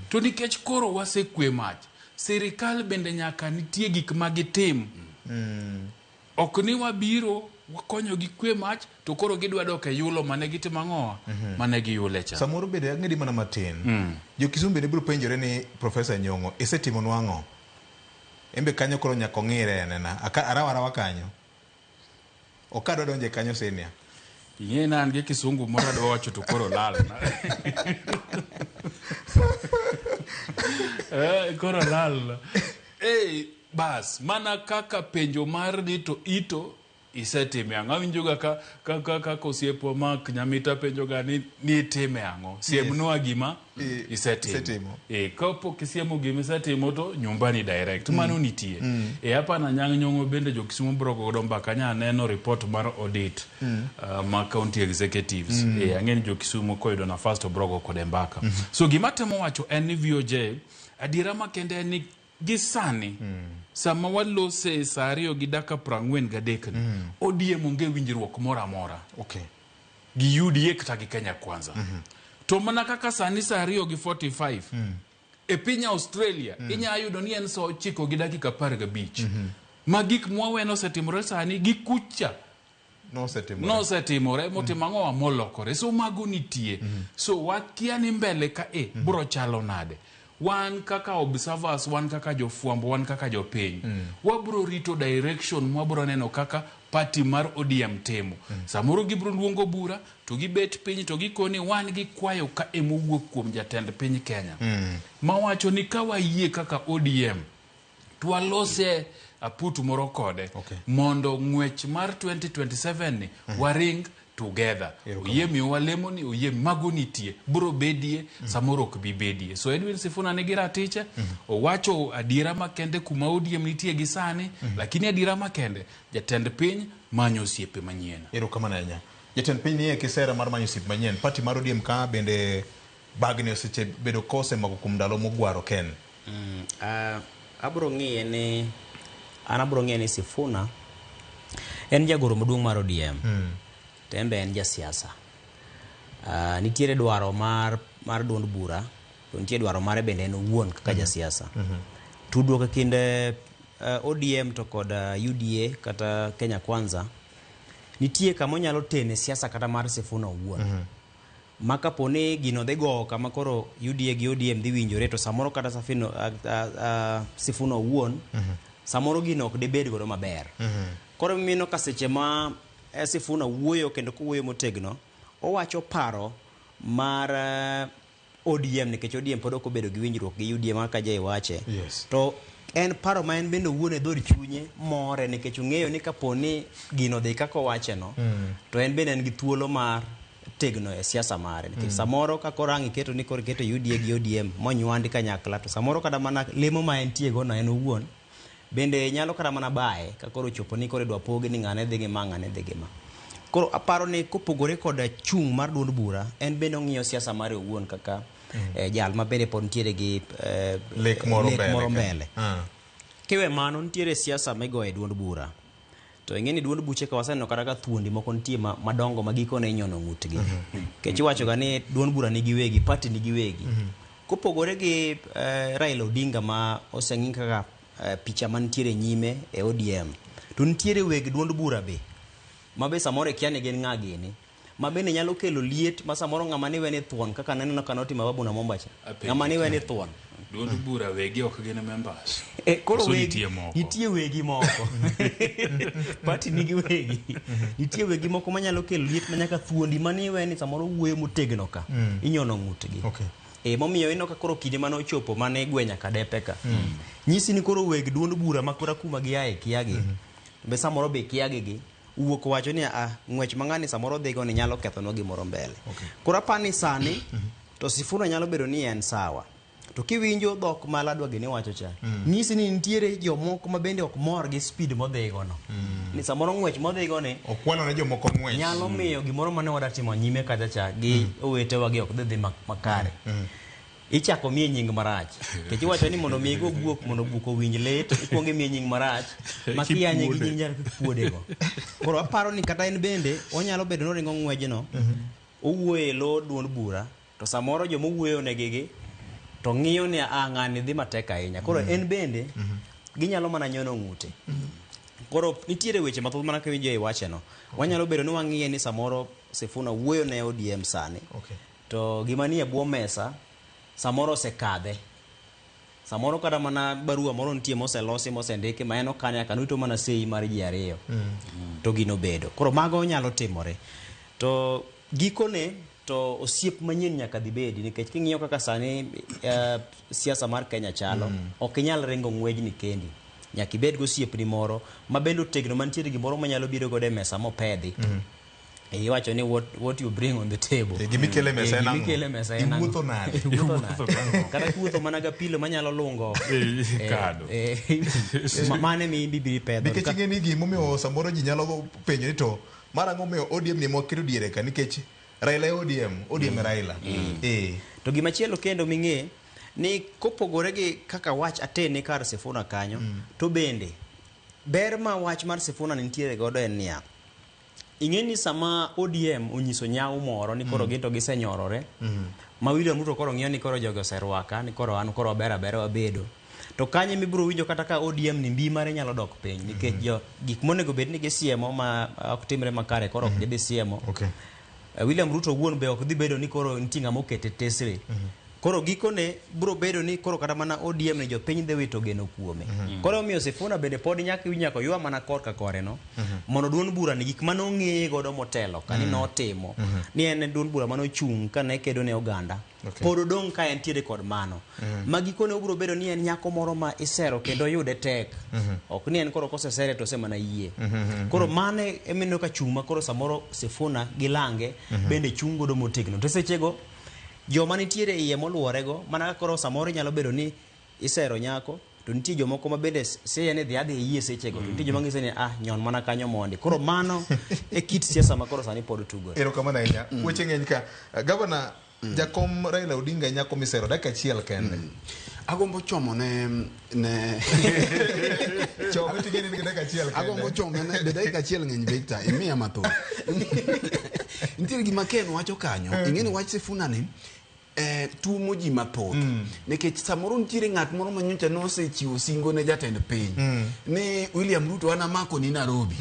To nikech koro wasekwe mach, sirikal bende nyaka nitie gik ma gitim. Ok ni wabiro wakonyo gi kwe mach to koro gidwa dok e yulo mane gitimo ang'owa mane giyule cha. Samoro bende ang'edi mana matin. Jo Kisumu bende biro penjore ni Professor Nyong'o isetimonwa ang'o? Embe kanyo koro nyaka ong'ire anena. Arawa arawa kanyo. Ok adwa donje kanyo senior. Ing'e na an gi kisungu moro adwa wacho to koro lal. Koro lal. Bas, mana kaka penjo mar ni to ito isetime ang'o? Awinjoga ka kosiepwa Mark Nyamita penjoga ni itime ang'o? Siemnwa gima isetimo. Kapok isiemo gima isetimo to nyumbani direct. Mano nitie. Hapana Anyang' Nyong'o bende jo Kisumu biro godo mbaka nya neno report mar audit ma county executives. Ang'e ni jo Kisumu koyudo nafas to biro go kode mbaka. So gima temo wacho en ni VOJ adiera makende en ni gi sani sama walose saa 2:43 ni ODM onge winjruok moro amora gi UDA kata gi Kenya Kwanza. To mana kaka sani saa 2:45 e piny Australia inya yudo ni en saa 9:15. Ma gik mwaweno osetimore sani gi kucha nosetimore motimo ang'owa molokore. So mago nitie. So wakia ni mbele ka bro chalo nade. Wan kaka observers, wan kaka jofwambo, wan kaka jopiny. Wabro rito direction mwabro neno kaka party mar ODM timo. Samoro gibro luongo bura to gibet piny to gikoni wan gi kwayo ka emowuok kuom jatend piny Kenya. Mawacho ni ka wayie kaka ODM to walose aput moro kode mondo ng'wech mar 2027 ni waring together. Oyie miyowa lemo ni oyie mago nitie bro bedie samoro ok bi bedie. So Edwin Sifuna nigi ratiche owacho adiera makende kuma ODM nitie gi sani lakini adiera makende jatend piny manyo osiepe manyien. Erokamano ahinya. Jatend piny nie kisera mar manyo osiepe manyien. Party mar ODM ka bende bagni osebedo kose mako kuom ndalo mogwaro Ken. Abro ng'iye ni An abro ng'eyo ni Sifuna en jagoro maduong' mar ODM. To en be en jasiasa. Nitiere dwaro mar duond bura, to nitie dwaro mare bende en owuon kaka jasiasa. Tudruok e kind ODM to kod UDA kata Kenya Kwanza, nitie kama onyalo tene siasa kata mar Sifuna owuon. Ma kapo ni gino dhi gowo kama koro UDA gi ODM dhi winjore, to samoro kata Sifuna owuon, samoro gino ok dibed godo maber. Koro mino ka seche ma Sifuna wuoyo kendo kowuoyo motegno, owacho paro mar ODM, nikech ODM pod ok obedo gi winjruok gi UDA mar ka Jay wache. Yes. To en paro ma en bende owuon e dhood chunye more, nikech ong'eyo ni kapo ni gino dhi kaka owache no, to en bende en gi thuolo mar tegno e siasa mare. Nikech samoro ka koro ang' iketo ni koro iketo UDA gi ODM monywandi kanyakla, to samoro kata mana lemo ma entie go no en owuon bende nyalo kata mana baye ka koro ochopo ni koro idwa pogi ni ng'ane dhi gi ma, ng'ane dhi gi ma. Koro aparo ni kopogore kod chung' mar duond bura, en bende ong'iyo siasa mare owuon kaka jal ma bende pod nitiere gi lek moro mbele. Kiwe mano, nitiere siasa migoyo e duond bura. To ing'e ni duond buche ka waseneno kata ka thuondi moko nitie madongo ma gikone inyono ng'utgi. Nikech iwacho ga ni duond bura nigi wegi, party nigi wegi. Kopogore gi Raila Odinga ma oseng'i kaka picha mantiere nyime e ODM, to nitiere weg duond bura be ma be samoro ikia ni gin ng'a gini, ma bende nyalo kelo liet ma samoro ng'ama niwe ni thuon, kaka naneno ka notimo Babu Namwamba cha, ng'ama niwe ni thuon. Duond bura wegi ok gin members. Koro wegi, nitie moko. Nitie wegi moko. Party nigi wegi. Nitie wegi moko manyalo kelo liet ma nyaka thuondi maniwe ni samoro wuoyo motegno ka, inyono ng'utgi. Okay. Momiyo ineno ka koro kinde mane ochopo mane igwe nyaka depe ka. Nyisi ni koro weg duond bura ma kora kuma giaye kiagi. Be samoro be kiagi gi wuok wacho ni ng'wech ma ng'ani samoro dhigo ni nyalo kethonwa gimoro mbele. Koro apani sani to Sifuna nyalo bedo ni en sawa. To kiwinjo dhok ma Ladwa gini wacho cha, nyisi ni nitiere jomoko ma bende ok mor gi speed modhigo no. Ni samoro ng'wech modhigo ni okwalo ne jomoko ng'wech. Nyalo miyo gimoro mane wadwa timo nyime kacha cha gi owetewa gi ok dhi makare. Ichako miye nying marach. Nikech iwacho ni mondo mi igo guok mondo guok owinj lit, ikuongo imiye nying marach, ma kiyanye gi nying nyalo kuodego. Koro aparo ni kata en bende onyalo bedo ni oringo ng'wejno, owuoyo e lo duond bura, to samoro joma owuoyo negi gi to ng'iyo ni ng'ani dhi matek ahinya. Koro en bende ginyalo mana nyono ng'ute. Koro nitiere weche mathoth mana kiwinjo e wacheno. Wanyalo bedo ni wang'iye ni samoro Sifuna wuoyo ne ODM sani. To gima nie bwo mesa samoro osekadhe. Samoro kata mana barua moro nitie moselosi mosendiki ma en okane akana orito mana sei mar ji ariyo. To gino bedo. Koro mago nyalo timore. To gikone to osiep manyien nyaka dhi bedi, nikech king'iyo kaka sani siasa mar Kenya chalo, ok inyal ringo ng'wejni kendi. Nyaka ibed gi osiepni moro ma bende otegno mantiere gimoro manyalo biro godo e mesa mopedhi. Iwacho ni what you bring on the table. Gimikele mesa en ang'o? Gimikele mesa en ang'o? Iwuotho nade? Iwuotho nade? Kata kiwuotho mana ga pilo manyalo lungo. Kado. Mane mi ibiro pedho. Nikech ing'e ni gimomiyo samoro ji nyalo penjo ni to mar ang'o miyo ODM ni mwaketo diere ka, nikech Raila e ODM, ODM e Raila. To gimachielo kendo ming'e ni kopogore gi kaka wach atene kar Sifuna kanyo, to bende ber ma wach mar Sifuna nitiere godo en niya, ing'e ni sama ODM onyiso nyawo moro ni koro gin to gisenyorore, ma William Ruto koro ng'iyo ni koro jogi oserwaka, ni koro an koro aber abera wabedo. To kanyo mibiro winjo kata ka ODM ni mbi mare nyalo dok piny, nikech jo gik monego bed ni gisiemo ma ok timre makare koro ok gidhi siemo. William Ruto owuon be ok dhi bedo ni koro nitie ng'ama okete tesre. Koro gikone biro bedo ni koro kata mana ODM ni jopiny dhi wito geno kuome. Koro omiyo Sifuna bende pod nyaka oywa mana korka kore no, mondo duond bura ni gik mane ong'eye godo motelo kani notimo, ni en duond bura mane ochung' kane kedo ne oganda. Pod odong' ka entiere kod mano. Ma gikone obiro bedo ni en nyako moro ma isero kendo yude tek. Ok ni en koro kosesere to osemana yie. Koro mane emineno ka chung' ma koro samoro Sifuna gi lange bende chung' godo motegno. To sechego joma nitiere iye moluorego, mana ka koro samoro nyalo bedo ni isero nyako, to nitie jomoko ma bende siye ni dhi adhi yie sechego, to nitie joma ng'ise ni nyon mana kanyo mondi. Koro mano e kit siasa ma koro sani pod tugore. Erokamano ahinya. Weche ng'eny ka. Gavana, Jakom Raila Odinga nyako misero dakika achiel kende. Agombo chomo ne ne Chome tigeni ni dakika achiel kende. Agombo chome ne be dakika achiel ng'eny Victor, imiya mathoth. Nitiere gima Ken wacho kanyo, ing'e ni wach Sifuna ni tuomo ji mathoth. Nikech samoro nitiere ng'at moro ma nyocha nosechiwo singo ne jatend piny ni William Ruto an amako ni Nairobi.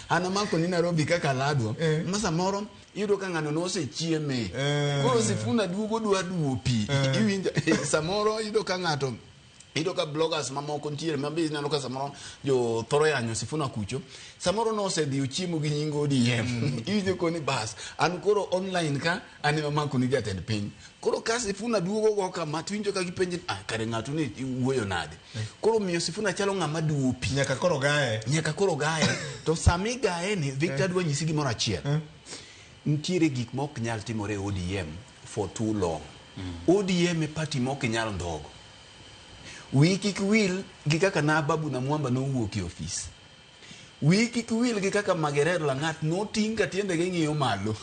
An amako ni Nairobi kaka ladwa. Ma samoro iyudo ka ng'ano nosechieme. Koro Sifuna duogo dwa duo pi. Iwinjo samoro iyudo ka ng'ato iyudo ka bloggers mamoko nitiere ma be ineno ka samoro jo thoro yanyo Sifuna kucho samoro nosedhi ochiemo gi nying ODM. Iwinjo koni bas an koro online ka an ema mako ni jatend piny. Koro ka Sifuna duogo go kama to iwinjo ka gipenje ah kare ng'ato ni wuoyo nade. Koro miyo Sifuna chalo ng'ama duo pi. Nyaka koro gaye. Nyaka koro gaye. To sami gaye ni Victor dwa nyisi gimoro achiel. Nitiere gik ma ok nyal timore e ODM for too long. ODM e party ma ok nyal ndhogo. Wiyi kik wil gi kaka na Babu Namwamba nowuok e ofis. Wiyi kik wil gi kaka Magerer Lang'at noting' ka tiendege ng'iyo malo.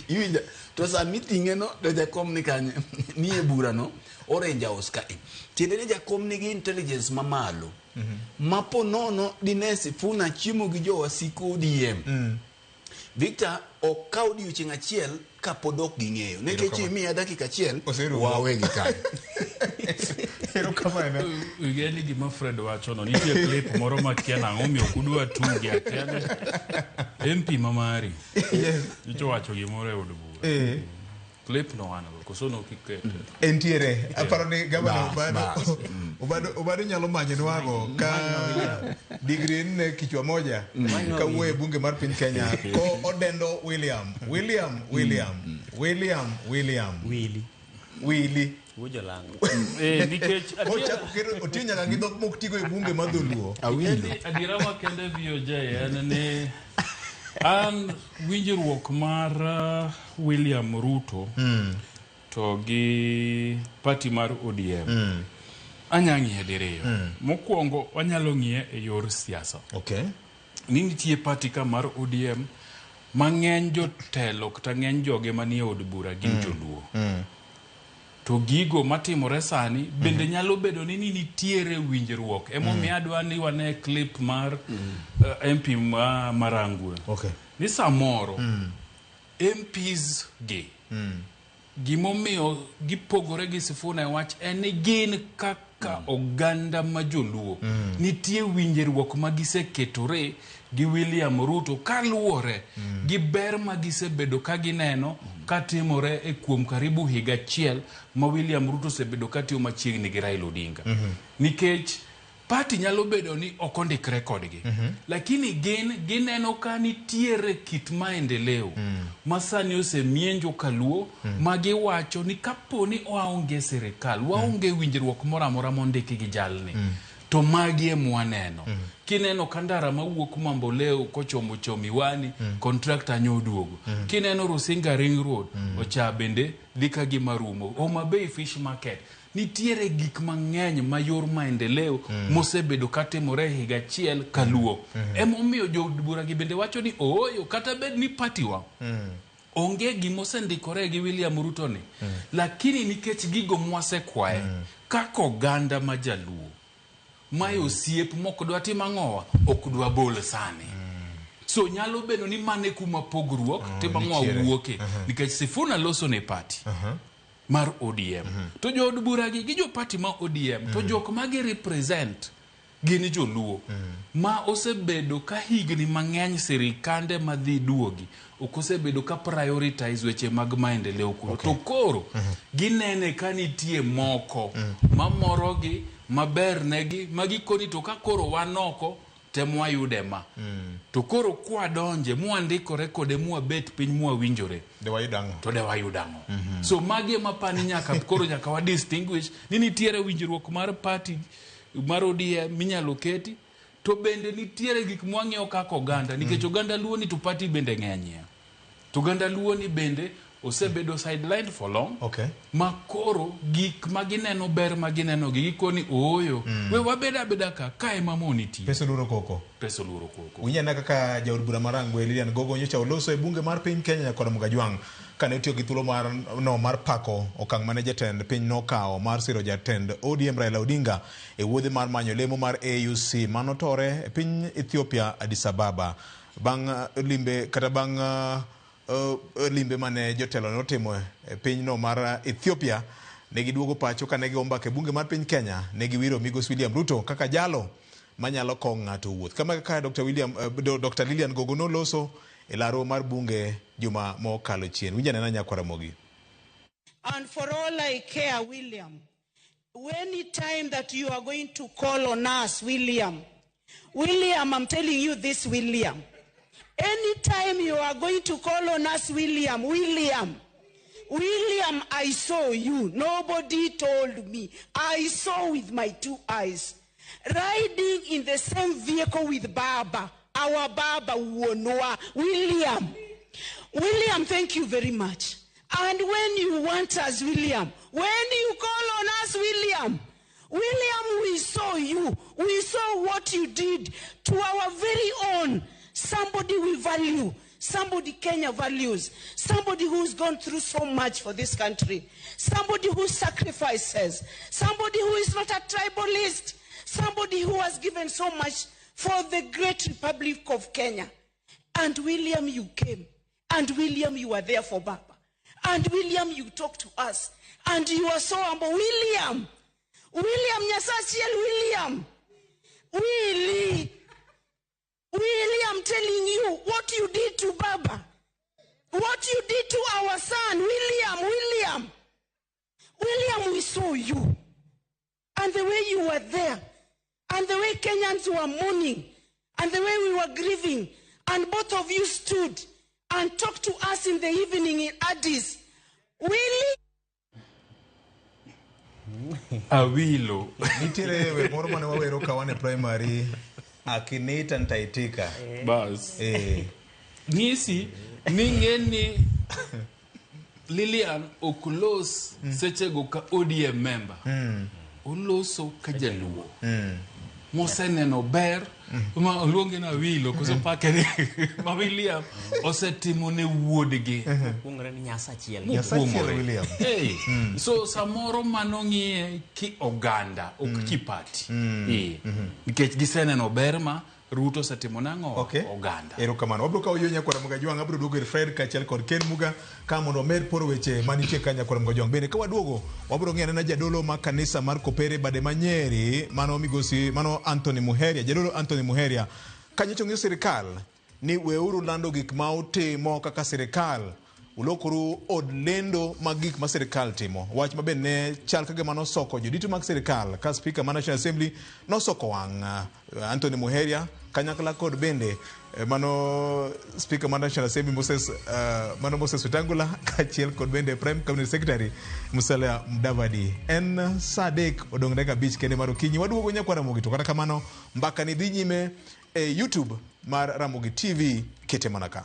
Iwinjo? To sama iting'e no to jakom ni kanye? Ni e bura no Orange House ka e. Tiende ni jakom nigi intelligence mamalo. Ma po nono dine Sifuna chiemo gi jowasik ODM. Victor ok kaw odiochieng' achiel kapod ok ging'eyo. Nikech imiya dakika achiel, Oserumo. wawe gi kanyo. Erokamano. Ing'e gima Fred wacho no nitie clip moro makia nang'o omiyo ok udwa tuge akia ni MP ma mari Yes. nyocha owacho gimoro e od bura. Clip no wan go koso nok ikete. Entiere. Aparo ni gavana Bas, Obado, bas. Obado nyalo manyonwago ka digri nne kichwa moja kawuoyo e bunge mar piny Kenya ko odendo William William William William William Wili. Wili Wuo jolango. Nikech Ochako kendo otiyo nyaka gi dhok mok tigo e bunge mar dholuo. Awinjo. Adiera makende VOJ en ni an winjruok mar William Ruto to gi party mar ODM anya ng'iye diriyo. Mokwongo wanyalo ng'iye e yor siasa. Ni nitie party ka mar ODM ma ng'eny jotelo kata ng'eny joge manie od bura gin joluo. To gigo matimore sani bende nyalo bedo ni nitiere winjruok. Emomiyo adwa ni wane clip mar MP ma Marangwe. Ni samoro MPs gi gimomiyo gipogore gi Sifuna e wach en ni gin kaka oganda ma joluo nitie winjruok ma giseketore gi William Ruto kaluwore gi ber ma gisebedo ka gineno katimore e kuom karibu higa achiel ma William Ruto osebedo katiyo machiegni gi Raila Odinga. Nikech party nyalo bedo ni ok ondikre kodgi, lakini gin gineno ka nitiere kit maendeleo ma sani osemienjo kaluo ma giwacho ni kapo ni waonge sirikal, waonge winjruok moro amora mondiki gi jalni, to magi e mwaneno. Kineno ka ndara mawuok Mamboleo kochomo Chomiwani, contractor nyo oduogo. Kineno Rusinga Ring Road, ocha bende dhi ka gima rumo. Homa Bay Fish Market, nitiere gik mang'eny ma yor maendeleo mosebedo katimore e higa achiel kaluo. Emomiyo jood bura gi bende wacho ni ooyo, kata bed ni party wa onge gimosendikore gi William Ruto ni, lakini nikech gigo mwasekwaye kaka oganda ma jaluo, mae osiep mok dwa tim ang'owa, ok dwa bol sani. So nyalo bedo ni mane kuma pogruok tim ang'owa nitiere. wuoke, nikech Sifuna loso ne party mar ODM, to jood bura gi jo party ma ODM, to jok ma gi represent gin joluo ma osebedo ka higni mang'eny sirikande madhi duogi ok osebedo ka prioritize weche mag maendeleo kuro. To koro ginene ka nitie moko mamorogi maber negi ma gikoni to ka koro wan oko temwayude ma to koro kwadonje mwandikore kode mwabet piny mwawinjore De wayud ang'o? To de wayud ang'o? So magi ema pani nyaka koro nyaka wa distinguish ni nitiere winjruok mar party mar ODM minyalo keti, to bende nitiere gik mwang'iyo kaka oganda, nikech oganda luo ni to party bende ng'enyie, to oganda luo ni bende osebedo sidelined for long ma koro gik ma gineno ber ma gineno gi gikoni ooyo, we wabed abeda ka ka ema mo nitie. Pesa oluoro koko. Pesa oluoro koko. Winj ane kaka jaod bura mar Rangwe Lilian Gogo nyocha oloso e bunge mar piny Kenya nyakoro Mugajwang'. Kane otiyo gi thuolo mar, no mar pako okang' mane jatend piny nokawo mar siro jatend ODM Raila Odinga e wuodhe mar manyo lemo mar AUC manotore e piny Ethiopia Addis Ababa. Bang' limbe kata bang' limbe mane jotelo notimo e pinyno mar Ethiopia, ne giduogo pacho ka ne gigo mbaka e bunge mar piny Kenya, ne giwiro migosi William Ruto kaka jalo manyalo kowo ng'ato wuoth. Kama kaka Dr. William, Dr. Lilian Gogo noloso e laro mar bunge juma mokalo chien. Winj anena nyakwar Ramogi. And for all I care, William, any time that you are going to call on us, William, William, I'm telling you this, William. Anytime you are going to call on us, William, William, William, I saw you. Nobody told me. I saw with my two eyes. Riding in the same vehicle with Baba, our Baba Wuonwa, William. William, thank you very much. And when you want us, William, when you call on us, William, William, we saw you. We saw what you did to our very own. Somebody we value, somebody Kenya values, somebody who's gone through so much for this country, somebody who sacrifices, somebody who is not a tribalist, somebody who has given so much for the great Republic of Kenya. And William, you came. And William, you were there for Baba. And William, you talked to us. And you are so humble. William, William Nyasachiel, William, Willie, William, telling you what you did to Baba, what you did to our son, William, William, William, we saw you. And the way you were there, and the way Kenyans were mourning, and the way we were grieving, and both of you stood and talked to us in the evening in Addis. Willie. Awilo. Nitiere wer moro mane wawero ka wan e primary, akiniita nitaitika. Bas. Eh. Ng'isi ni ng'e ni Lilian ok los sechego ka ODM member. Oloso ka jaluo. Moseneno ber ma oluonge na Awilo koso pake ni ma William osetimo ne wuodgi. Kuongre ni Nyasachiel. Nyasachiel William. Hey. So samoro mano ng'iye ki oganda ok ki party. Nikech giseneno ber ma Ruto osetimo nang'o Okay. oganda. Erokamano. Wabiro kawo yo nyakwar Ramogi Ajwang', abiro duogo ir Fred kaachiel kod Ken Muga ka mondo wamed poro weche manitie ka nyakwar Ramogi Ajwang'. Bende ka waduogo, wabiro ng'iyo anena jadolo ma kanisa mar Kopere bade ma Nyeri, mano migosi, mano Anthony Muheria, jadolo Anthony Muheria. Kanyocha ong'iyo sirikal ni weuru lando gik ma utimo kaka sirikal, ulokoru od lendo mag gik ma sirikal timo. Wach ma bende ne chal ka gima nosoko jodito mag sirikal ka Speaker mar National Assembly nosoko wang' Anthony Muheria kanyakla kod bende mano Speaker mar National Assembly Moses, mano Moses Wetangula kaachiel kod bende Prime Cabinet Secretary Musalia Mudavadi. En saa 3 odong' dakika 5 kende mar okinyi. Waduogo nyakwar Ramogi to kata kamano mbaka ni dhi nyime e YouTube mar Ramogi TV, kete mana ka.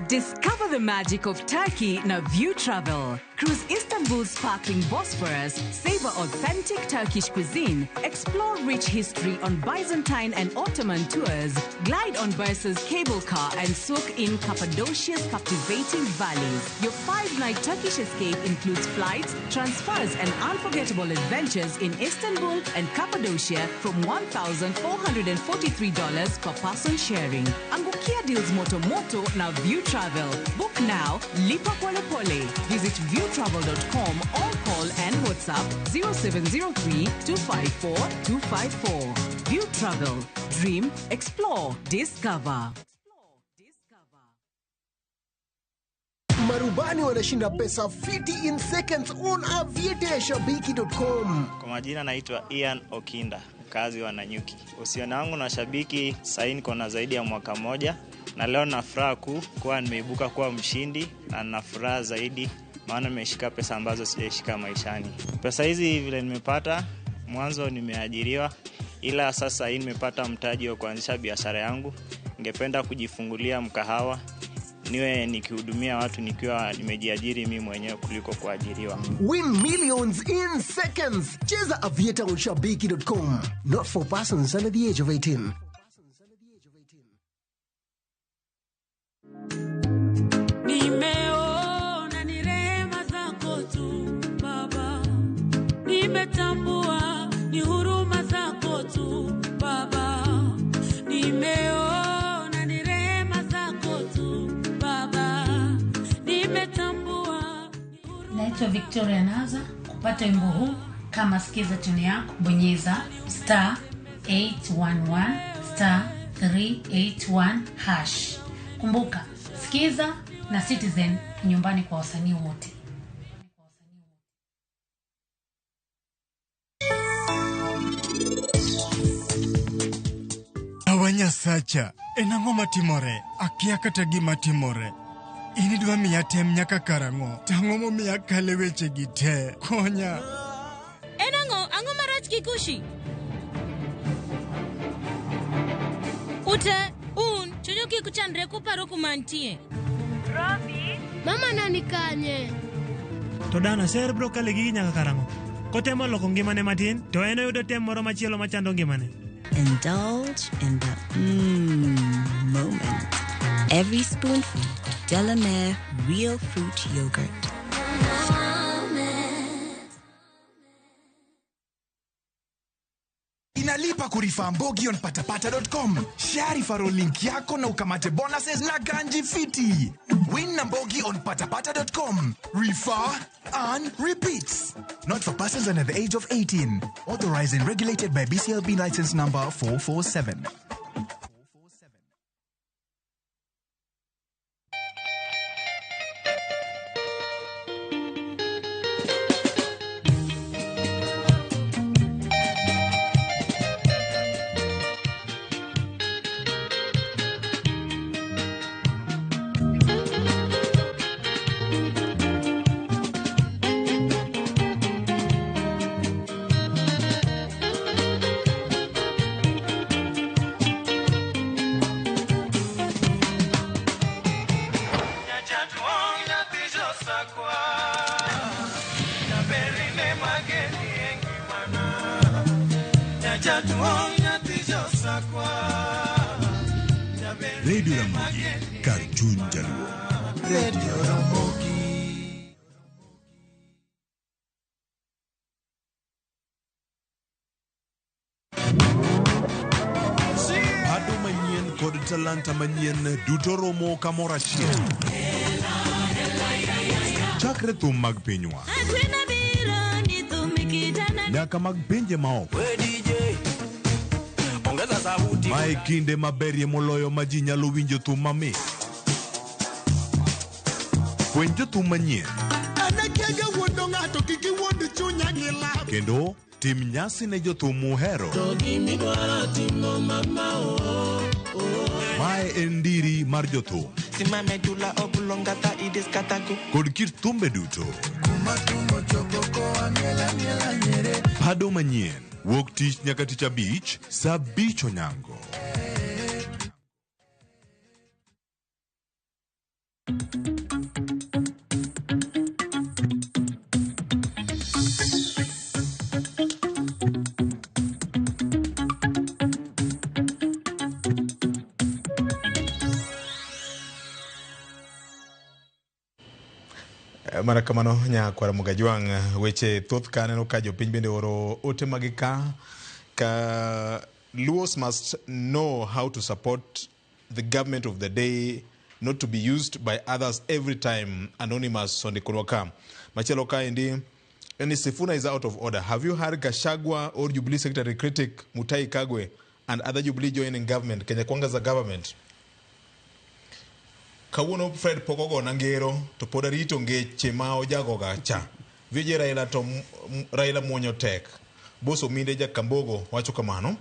Discover the magic of Turkey na View Travel. Cruise Istanbul's sparkling Bosphorus, savor authentic Turkish cuisine, explore rich history on Byzantine and Ottoman tours, glide on Bursa's cable car, and soak in Cappadocia's captivating valleys. Your 5-night Turkish escape includes flights, transfers, and unforgettable adventures in Istanbul and Cappadocia from $1,443 per person sharing. Angukia deals moto moto na View Travel. Book now, lipa pole pole. Visit viewtravel.com or call and WhatsApp 0703 254 254. View Travel. Dream, explore, discover. Marubani wanashinda pesa fiti in seconds on aviateashabiki.com. Kwa majina naitwa Ian Okinda, mkazi wa Nanyuki. Uhusiano wangu na shabiki sasa niko na zaidi ya mwaka mmoja, na leo na furaha kuu kuwa nimeibuka kuwa mshindi, na nina furaha zaidi maana nimeshika pesa ambazo sijaishika maishani. Pesa hizi vile nimepata, mwanzo nimeajiriwa, ila sasa hii nimepata mtaji wa kuanzisha biashara yangu. Ningependa kujifungulia mkahawa, niwe nikihudumia watu nikiwa nimejiajiri mimi mwenyewe kuliko kuajiriwa. Win millions in seconds. Cheza Aviator on Shabiki.com. Not for persons under the age of 18. Nimeona ni rehema zako tu Baba, nimetambua ni huruma zako tu Baba, nimeona ni rehema zako tu Baba, nimetambua. Naitwa Victoria Naza. Kupata wimbo huu kama sikiza tune yako, bonyeza star 811 star 381 hash. Kumbuka, sikiza na Citizen nyumbani kwa wasanii wote. Awa Nyasacha, en ang'o matimore? Akia kata gima timore. In idwa miya tem nyaka karang'o? To ang'o momiyo akale wechegi te? Konya. En ang'o? Ang'o marach gi Kushi? Ute, un, chunyu kik chandre kuparo kuma antie. Robi? Mama nani kanye? To dana ser bro kale gigi nyaka karang'o? Kotemo loko ngimane matin, to en oyudo tem moro machielo machando ngimane. Indulge in the moment. Every spoonful of Delamere Real Fruit Yogurt. Inalipa kurefer Mbogi on patapata.com. Share referral link yako na ukamate bonuses na ganji fiti. Win na Mbogi on patapata.com. Refer, earn, repeat. Not for persons under the age of 18. Authorized and regulated by BCLB license number 447. Radio Ramogi, kar chuny Jaluo. Radio Ramogi. Pado manyien kod talanta manyien duto romo kamoro achiel. Chakre thum mag pinywa Akwena biro ni thumikitana. nyaka mag pinje maoko. Mae kinde maberie moloyo ma ji nyalo winjo thum mamit. Fweny jothum manyien Anakiaga wuondo ng'ato kik iwuond chunya gi lab. kendo tim nyasi ne jothum muhero. Mae en ndiri mar jothum kod kit thumbe duto. Pado manyien wuok tich nyaka tich abich saa abich onyango. Mana kamano nyakwar Mugajwang', weche thoth ka aneno ka jopiny bende oro ote magi ka ka Luos must know how to support the government of the day, not to be used by others every time. Anonymous ondikonwa ka. Machielo kaendi en ni Sifuna is out of order. Have you heard Gachagua or Jubilee Secretary critic Mutahi Kagwe and other Jubilee joining government, Kenya Kwanza government? Kawuono Fred pok ogona ngero to pod arito ngeche ma ojagoga cha. Vije Raila to Raila muonyo tek. Boso Minde Jakambogo wacho kamano.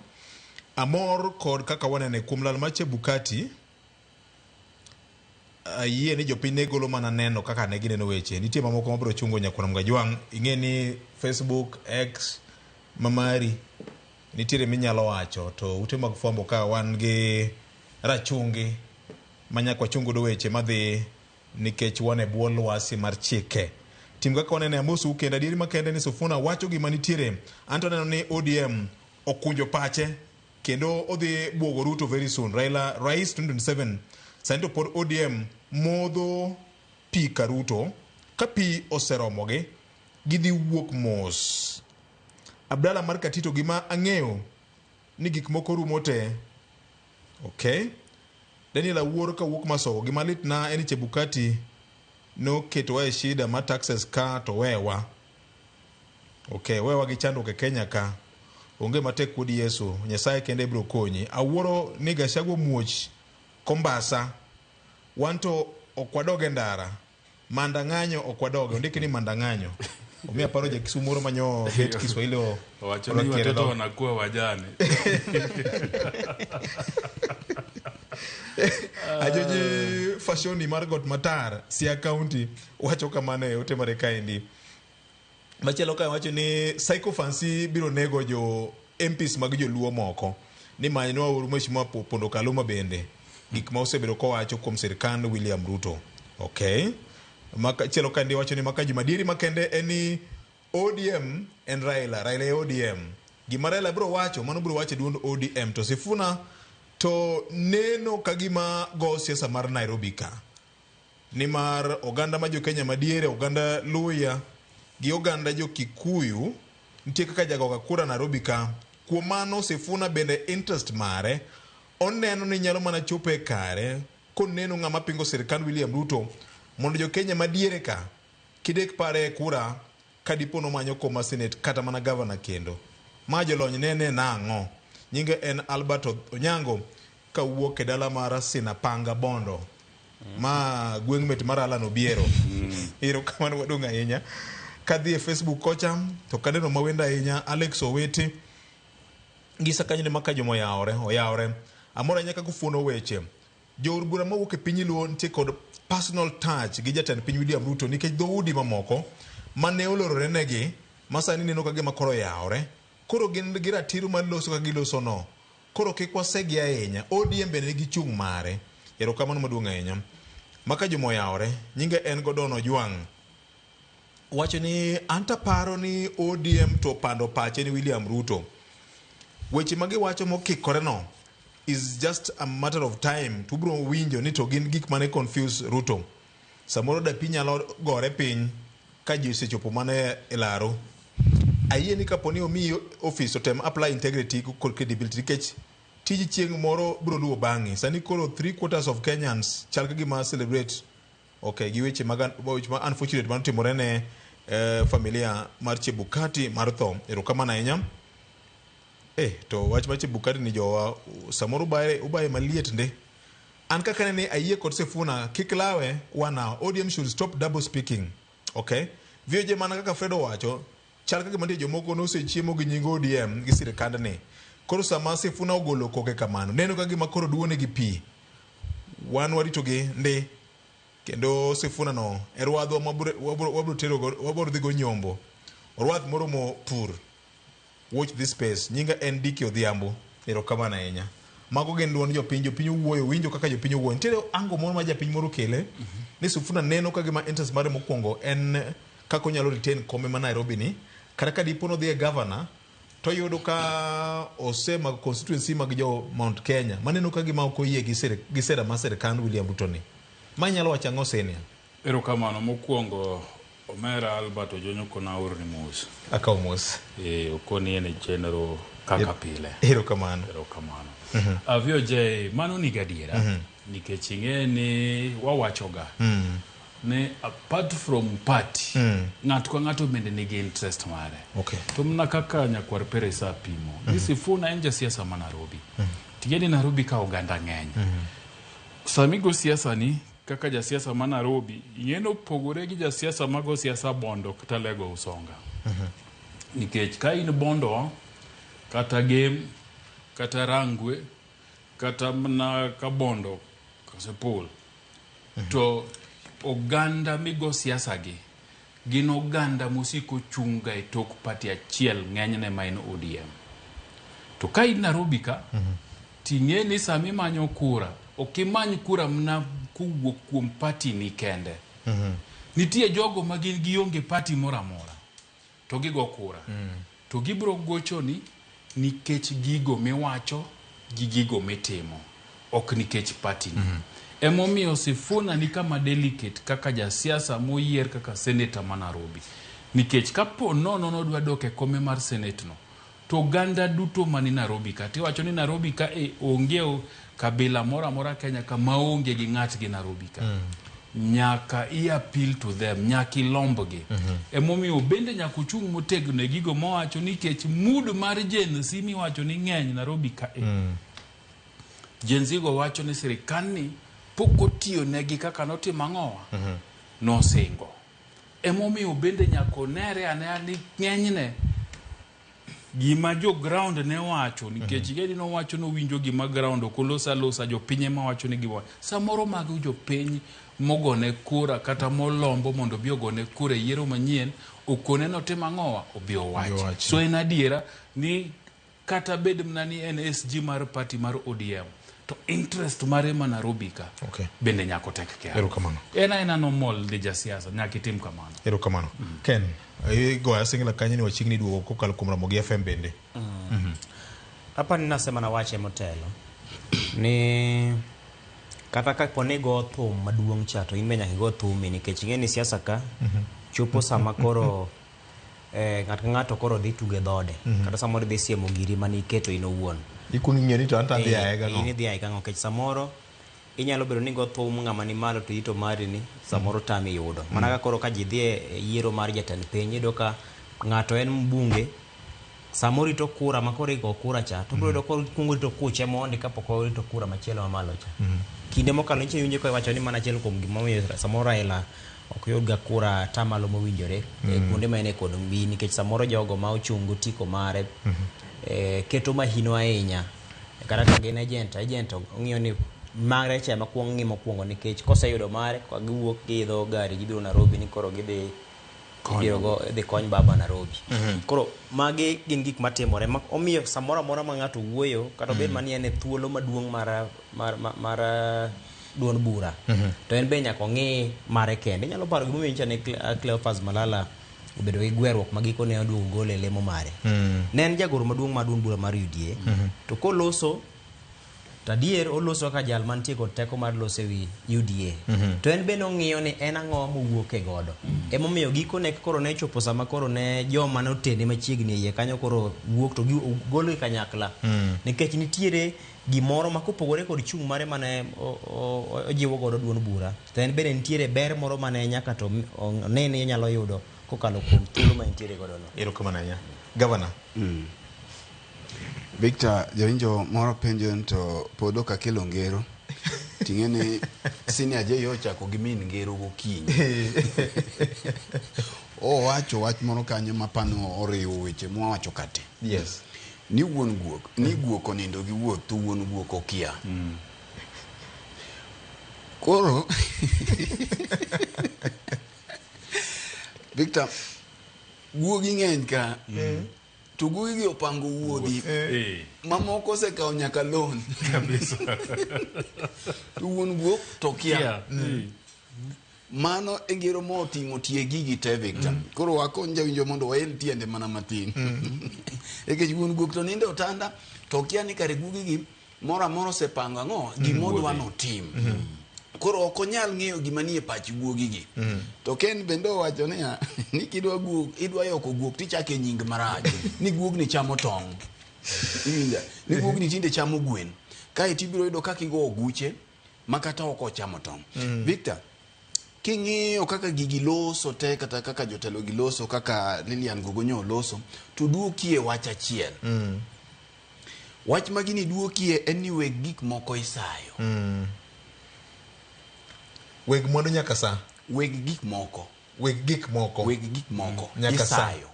Amor kod kaka wanene kuom lal mar Chebukati. Ayie ni jopiny ne golo mana neno kaka ne gineno weche. Nitie mamoko mabiro chungo nyakwar Mgajwang'. Ing'e ni Facebook, X, mamari nitiere minyalo wacho to ute mag fwambo ka wan gi rachungi ma nyaka wachung godo weche madhi nikech wan e bwo lwasi mar chike. Tim kaka wanene amosu kendo adieri makende ni Sifuna wacho gima nitiere. Anto aneno ni ODM okunjo pache kendo odhi buogo Ruto very soon. Raila Rais 2027 sani to pod ODM modho pi ka Ruto. Ka pi oseromogi gidhi wuok mos. Abdalla mar Katito gima ang'eyo ni gik moko rumo te. Okay. Daniel Awuor kawuok Masogo gima lit na en ni Chebukati noketowa e shida mar taxes ka to wewa. Okay, wewa gi chandruok e Kenya ka. Onge matek wuod Yesu, Nyasaye kende biro konyi. Awuoro ni Gachagua muoch Kombasa. Wan to ok wadog e ndara. Manda ng'anyo ok wadoge. Ondiki ni manda ng'anyo. Omiyo aparo ja Kisumu moro manyo bet Kiswahili o Wacho ni olokiere watoto dhok. wanakuwa wajane. Ajoji Fashoni mar Got Matar, Siaya County, wacho kamano e ote mare kaendi. Machielo kae wacho ni sycophancy biro nego jo MPs mag joluo moko. Ni manynwa uru Mheshimiwa Pondo Kaluma bende. Gik ma osebedo kowacho kuom sirkand William Ruto. Okay. Machielo kaendi wacho ni maka jumadieri makende en ni ODM en Raila, Raila e ODM. Gima Raila biro wacho, mano biro wacho e duond ODM. To Sifuna to neno ka gima go siasa mar Nairobi ka. Nimar oganda ma jo Kenya madiere, oganda Luhya gi oganda jo Kikuyu nitie kaka jagoga kura Nairobi ka. Kuom mano Sifuna bende interest mare oneno ni nyalo mana chopo e kare koneno ng'ama pingo sirkand William Ruto mondo jo Kenya madiere ka kidek pare e kura ka dipo nomanyo kom mar senate kata mana gavana kendo. Ma jolony nene nang'o? Nyinge en Albert Onyango kawuok e dala mar Sinapanga Bondo. Ma gweng' met mar Alan Obiero. Erokamano maduong' ahinya. Kadhi e Facebook kocha to kaneno mawendo ahinya Alex Owete ngisa kanyo ni maka joma oyawore oyawore. Amor ahinya kaka ufuono weche. Jood bura mawuok e piny Luo nitie kod personal touch gi jatend piny William Ruto nikech dhoudi mamoko mane olorore negi ma sani neno ka gima koro oyawore. Koro gin gi ratiro mar loso kaka giloso no. Koro kik wasegi ahinya. ODM bende nigi chung' mare. Erokamano maduong' ahinya. Maka joma oyawore, nyinge en Godon Ojwang'. Wacho ni anta paro ni ODM to pando pache ni William Ruto. Weche ma giwacho mokikore no is just a matter of time to ubiro winjo ni to gin gik mane confuse Ruto. Samoro dapi nyalo gore piny ka ji osechopo mana e laro. Ayie ni kapo ni omiyi office to tem apply integrity kod credibility nikech tiji chieng' moro biro luwo bang'i. Sani koro 3/4 of Kenyans chal ka gima celebrate okay gi weche mag weche ma unfortunate manotimore ne familia mar Chebukati mar tho. Erokamano ahinya. To wach mar Chebukati ni jowa samoro ubaye maliet ndi. An kaka nene ayie kod Sifuna kik lawe wana ODM should stop double speaking. Okay. VOJ mana kaka Fred owacho chal kaka mantie jomoko nosechiemo gi nying ODM gi sirikandni. Koro sama Sifuna ogolo koke kamano neno ka gima koro duone gi pi. Wan warito gi ndi. Kendo Sifuna no e rwadhwa wabro tero go, wabro dhi go nyombo. Rwath moromo pur. Watch this space. Nyinga en Diki Odhiambo. Erokamano ahinya. Mago gin duond jopiny, jopiny owuoyo, winjo kaka jopiny owuoyo. Nitiere ango moro ma japiny moro okele ni Sifuna neno ka gima interest mare mokwongo en kaka onyalo retain kome ma Nairobi ni. Kata ka dipo nodhi e governor to oyudo ka osemako constituency mag jo Mount Kenya maneno ka gima ok oyie gi sera mar sirkand William Ruto ni. Ma inyalo wacho ang'o senior? Erokamano mokwongo Omera Albert Ojonyo kona aorni mos. Akawo mos. Okoni en e chenro kaka pile. Erokamano. Erokamano. VOJ, mano ni gadiera. Nikech ing'e ni wawachoga ni apart from party, ng'ato ka ng'ato bende nigi interest mare. To mana kaka nyakwar Peres apimo, ni Sifuna en jasiasa ma Nairobi. Ting'e ni Nairobi ka oganda ng'eny. Sama igo siasa ni kaka jasiasa ma Nairobi, ing'e ni opogore gi jasiasa mago siasa Bondo kata Lego Usonga. Nikech ka in Bondo, kata Gem, kata Rangwe, kata mana Kabondo, Kasipul, To oganda migo siasa gi gin oganda mosiko chunga e tok party achiel ng'enyne ma en ODM. To ka in Nairobi ka, ting'e ni sama imanyo kura, ok imany kura mana kowuok kuom party ni kende. Nitie jogo ma gin gionge party moro amora to gigo kura. To gibiro gochoni nikech gigo miwacho gi gigo mitimo, ok nikech party ni. Emomiyo Sifuna ni kama delicate kaka jasiasa moyier kaka senator ma Nairobi. Nikech kapo nono nodwa dok e kome mar senate no, to oganda duto mani Nairobi ka, tiwacho ni Nairobi ka e onge kabila moro amora Kenya ka maonge gi ng'atgi Nairobi ka. Nyaka i appeal to them, nyaka ilombgi. Emomiyo bende nyaka ochung' motegno e gigo mowacho nikech mood mar Gen Z miwacho ni ng'eny Nairobi ka e. Gen Z go wacho ni sirikal pok otiyo negi kaka notimo ang'owa nosingo. Emomiyo bende nyaka onere anea ni ng'enyne gima jo ground ne wacho nikech mm nowacho nowinjo gima ground ok oloso alosa jopiny ema wacho ni giwa samoro mago jopiny mogone kura kata molombo mondo obi ogone kura e yiero manyien okone notim ang'owa obi owach so en adiera ni kata bed mana ni en SG mar party mar ODM to interest mare ma Nairobi ka bende nyaka otek care Erokamano. en aena normal ne jasiasa nyaka itim kamano. Erokamano. Ken, igoya singla kanyo ni wachiegni duogo kokalo kuom Ramogi FM bende. Hapa ninasema na wache motelo ni kata kapo ni go thum maduong' cha to in be nyaka igo thumi nikech ing'e ni siasa ka chopo sama koro ng'ato ka ng'ato koro dhi tuge dhode kata samoro idhi siemo giri mane iketo in owuon. Ikuongo ing'eyo ni to an to adhi aye gang'o. In idhi aye gang'o nikech samoro inyalo bedo ni go thum ng'ama ni malo to ito mari ni samoro tami yudo. Mana ka koro ka ji dhi e yiero mar jatend piny iyudo ka ng'ato en mbunge samoro rito kura ma koro igo kura cha to biro yudo kuongo rito kuche mondi kapok orito kura machielo mamalo cha. Kinde mokalo nyicha iwinjo ka iwacho ni mana achiel kuom gimomiyo samoro Raila ok yud ga kura atamalo mowinjore e kuonde ma en e kod mbi nikech samoro jogo ma ochung' gotiko mare keto mahino ahinya kata ka gin agent agent ong'iyo ni mare cha ema kuong ng'i mokwongo nikech koseyudo mare ka giwuok giidho gari gibiro Nairobi ni koro gidhi ibiro go idhi kony baba Nairobi. Koro magi gin gik matimore ma omiyo samoro amora ma ng'ato wuoyo kata obed mana ni en e thuolo maduong' mar mar mar, mar duond bura to en be nyaka ong'i mare kende. Inyalo paro gimomiyo nyicha ne Cleophas Malala obedo gi gweruok ma gikone oduogo gole e lemo mare. Ne en jagoro maduong' mar duond bura mar UDA to koloso to adier oloso kaka jal mantie kod teko mar loso ewi UDA. To en bende ong'iyo ni en ang'o mowuoke godo. Emomiyo gikone koro ne chopo sama koro ne joma notene machiegni e iye kanyo koro wuok to golgi kanyakla. Nikech nitiere gimoro ma kopogore kod chung' mare mane ojiwo godo duond bura, to en bende nitiere ber moro mane nyaka to one ni onyalo yudo kokalo kuom thuolo ma entiere godo no. Erokamano ahinya. Governor. Victor, jawinjo moro penjo ni to pod ok akelo ngero. Ting'e ni senior J ochako gi min ngero gokinyi. Owacho wach moro kanyo ma pano oriwo weche mwawacho kate. Yes. Ni wuon guok, ni guok onindo gi wuoth to wuon guok okia. Koro Victor, guogi ng'eny ka. To guogi gi opango wuodhi. Mamoko osekawo nyaka loan. Kabisa. To wuon guok to kia. Mano e ngero moting'o tie gigi te Victor. Koro wakony jawinjo mondo wael tiende mana matin. Nikech wuon guok to nindo e otanda to okia ni kare guogi gi moro amora osepango ang'o gima odwa notim. Koro ok onyal ng'eyo gima nie pach guogi gi. To Ken bende owacho niya ni kidwa guok idwa yoko guok tichake nying marach ni guogni chamo tong'. Iwinja? Ni guogni tinde chamo gwen. Kae tibiro yudo kaka igo oguche ma kata ok ochamo tong'. Victor, king'iyo kaka gigi loso te kata kaka jotelo gi loso kaka Lilian Gogonyo loso to duokie wach achiel. Wach ma gini duokie en ni weg gik moko isayo. Weg mwandu nyaka sa. Weg gik moko. Weg gik moko. Weg gik moko. Nyaka sa. Isayo.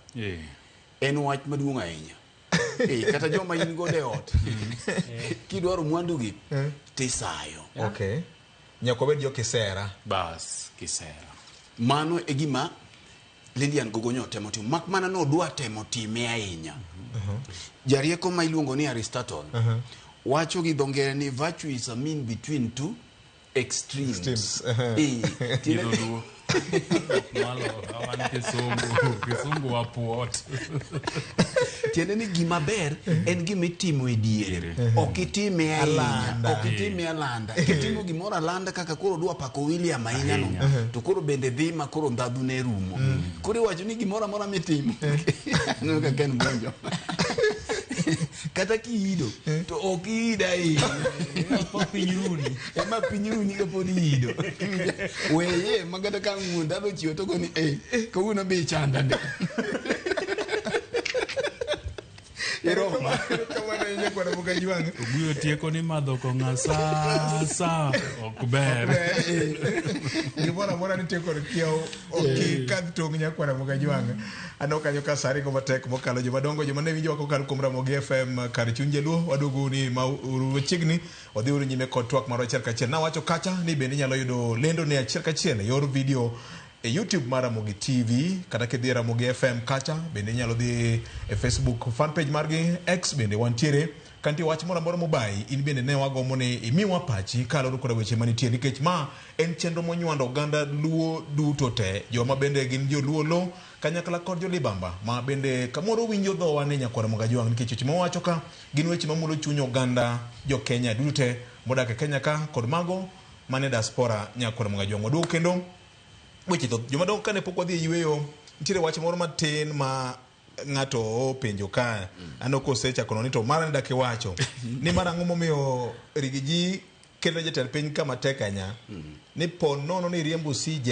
En wach maduong' ahinya. Kata joma in godo e ot. Kidwaro mwandu gi tisayo. Okay. Nyaka wabed jo kisera. Bas, kisera. Mano e gima Lilian Gogo nyo temo timo mak mana nodwa temo time ahinya. Jarieko ma iluongo ni Aristotle wacho gi dho ngere ni virtue is a mean between two extremes. Extremes, Eh, tiende- Dholuo. Malo, wan kisungu, kisungu wapuot. tiende ni gima ber en gima itimo e diere ok itime ahinya Alanda. ok itime alanda kitimo gimoro alanda kaka koro dwa pako William ahinya no to koro bende dhi ma koro ndhadhu ne rumo koro iwacho ni gimoro amora mitimo aneno kaka en monjo kata kiido to ok iid ahinya piny runi ema piny runi kapod iido weye ma kata ka wuon ndalo ochiwo to goni eh kawuono be ichanda ndi iroma Kamano ahinya kwara Mugajwang'. Oguyo tieko ni madho kong'a sasa ok ber. Gimoro amora nitie kod kiewo ok ikadh tong' nyakwara Mugajwang'. Aneno kanyo ka saa ringo matek mokalo joma dongo joma ne winjowa kokalo kuom Ramogi FM kar chuny jaluo waduogo ni ma uru machiegni wadhi uru nyime kod twak marwa achiel kachiel. Nawacho kacha ni bende inyalo yudo lendo ne achiel kachiel e yor video e YouTube mar Ramogi TV kata kidhi e Ramogi FM kacha bende inyalo dhi e Facebook fan page margi X bende wantiere ka nitie wach moro amora mobayi in bende ne wagombo ni imiwa pachi kaluwore koda weche manitie nikech ma en chenro monywando oganda luo duto te joma bende gin joluo lo kanyakla kod jolibamba ma bende kamoro winjo dhowa ni nyakwara Mugajwang' nikech weche mawacho ka gin weche mamulo chuny oganda jo Kenya duto te modak e Kenya ka kod mago mane diaspora nyakwara Mugajwang' waduogo kendo weche thoth joma dongo kane pok wadhi e yueyo nitiere wach moro matin ma ng'ato openjo ka aneno kosechako no ni to mara ni dak iwacho ni mar ang'o momiyo Rigiji keto jatend piny kama tek ahinya ni po nono ni riembo CJ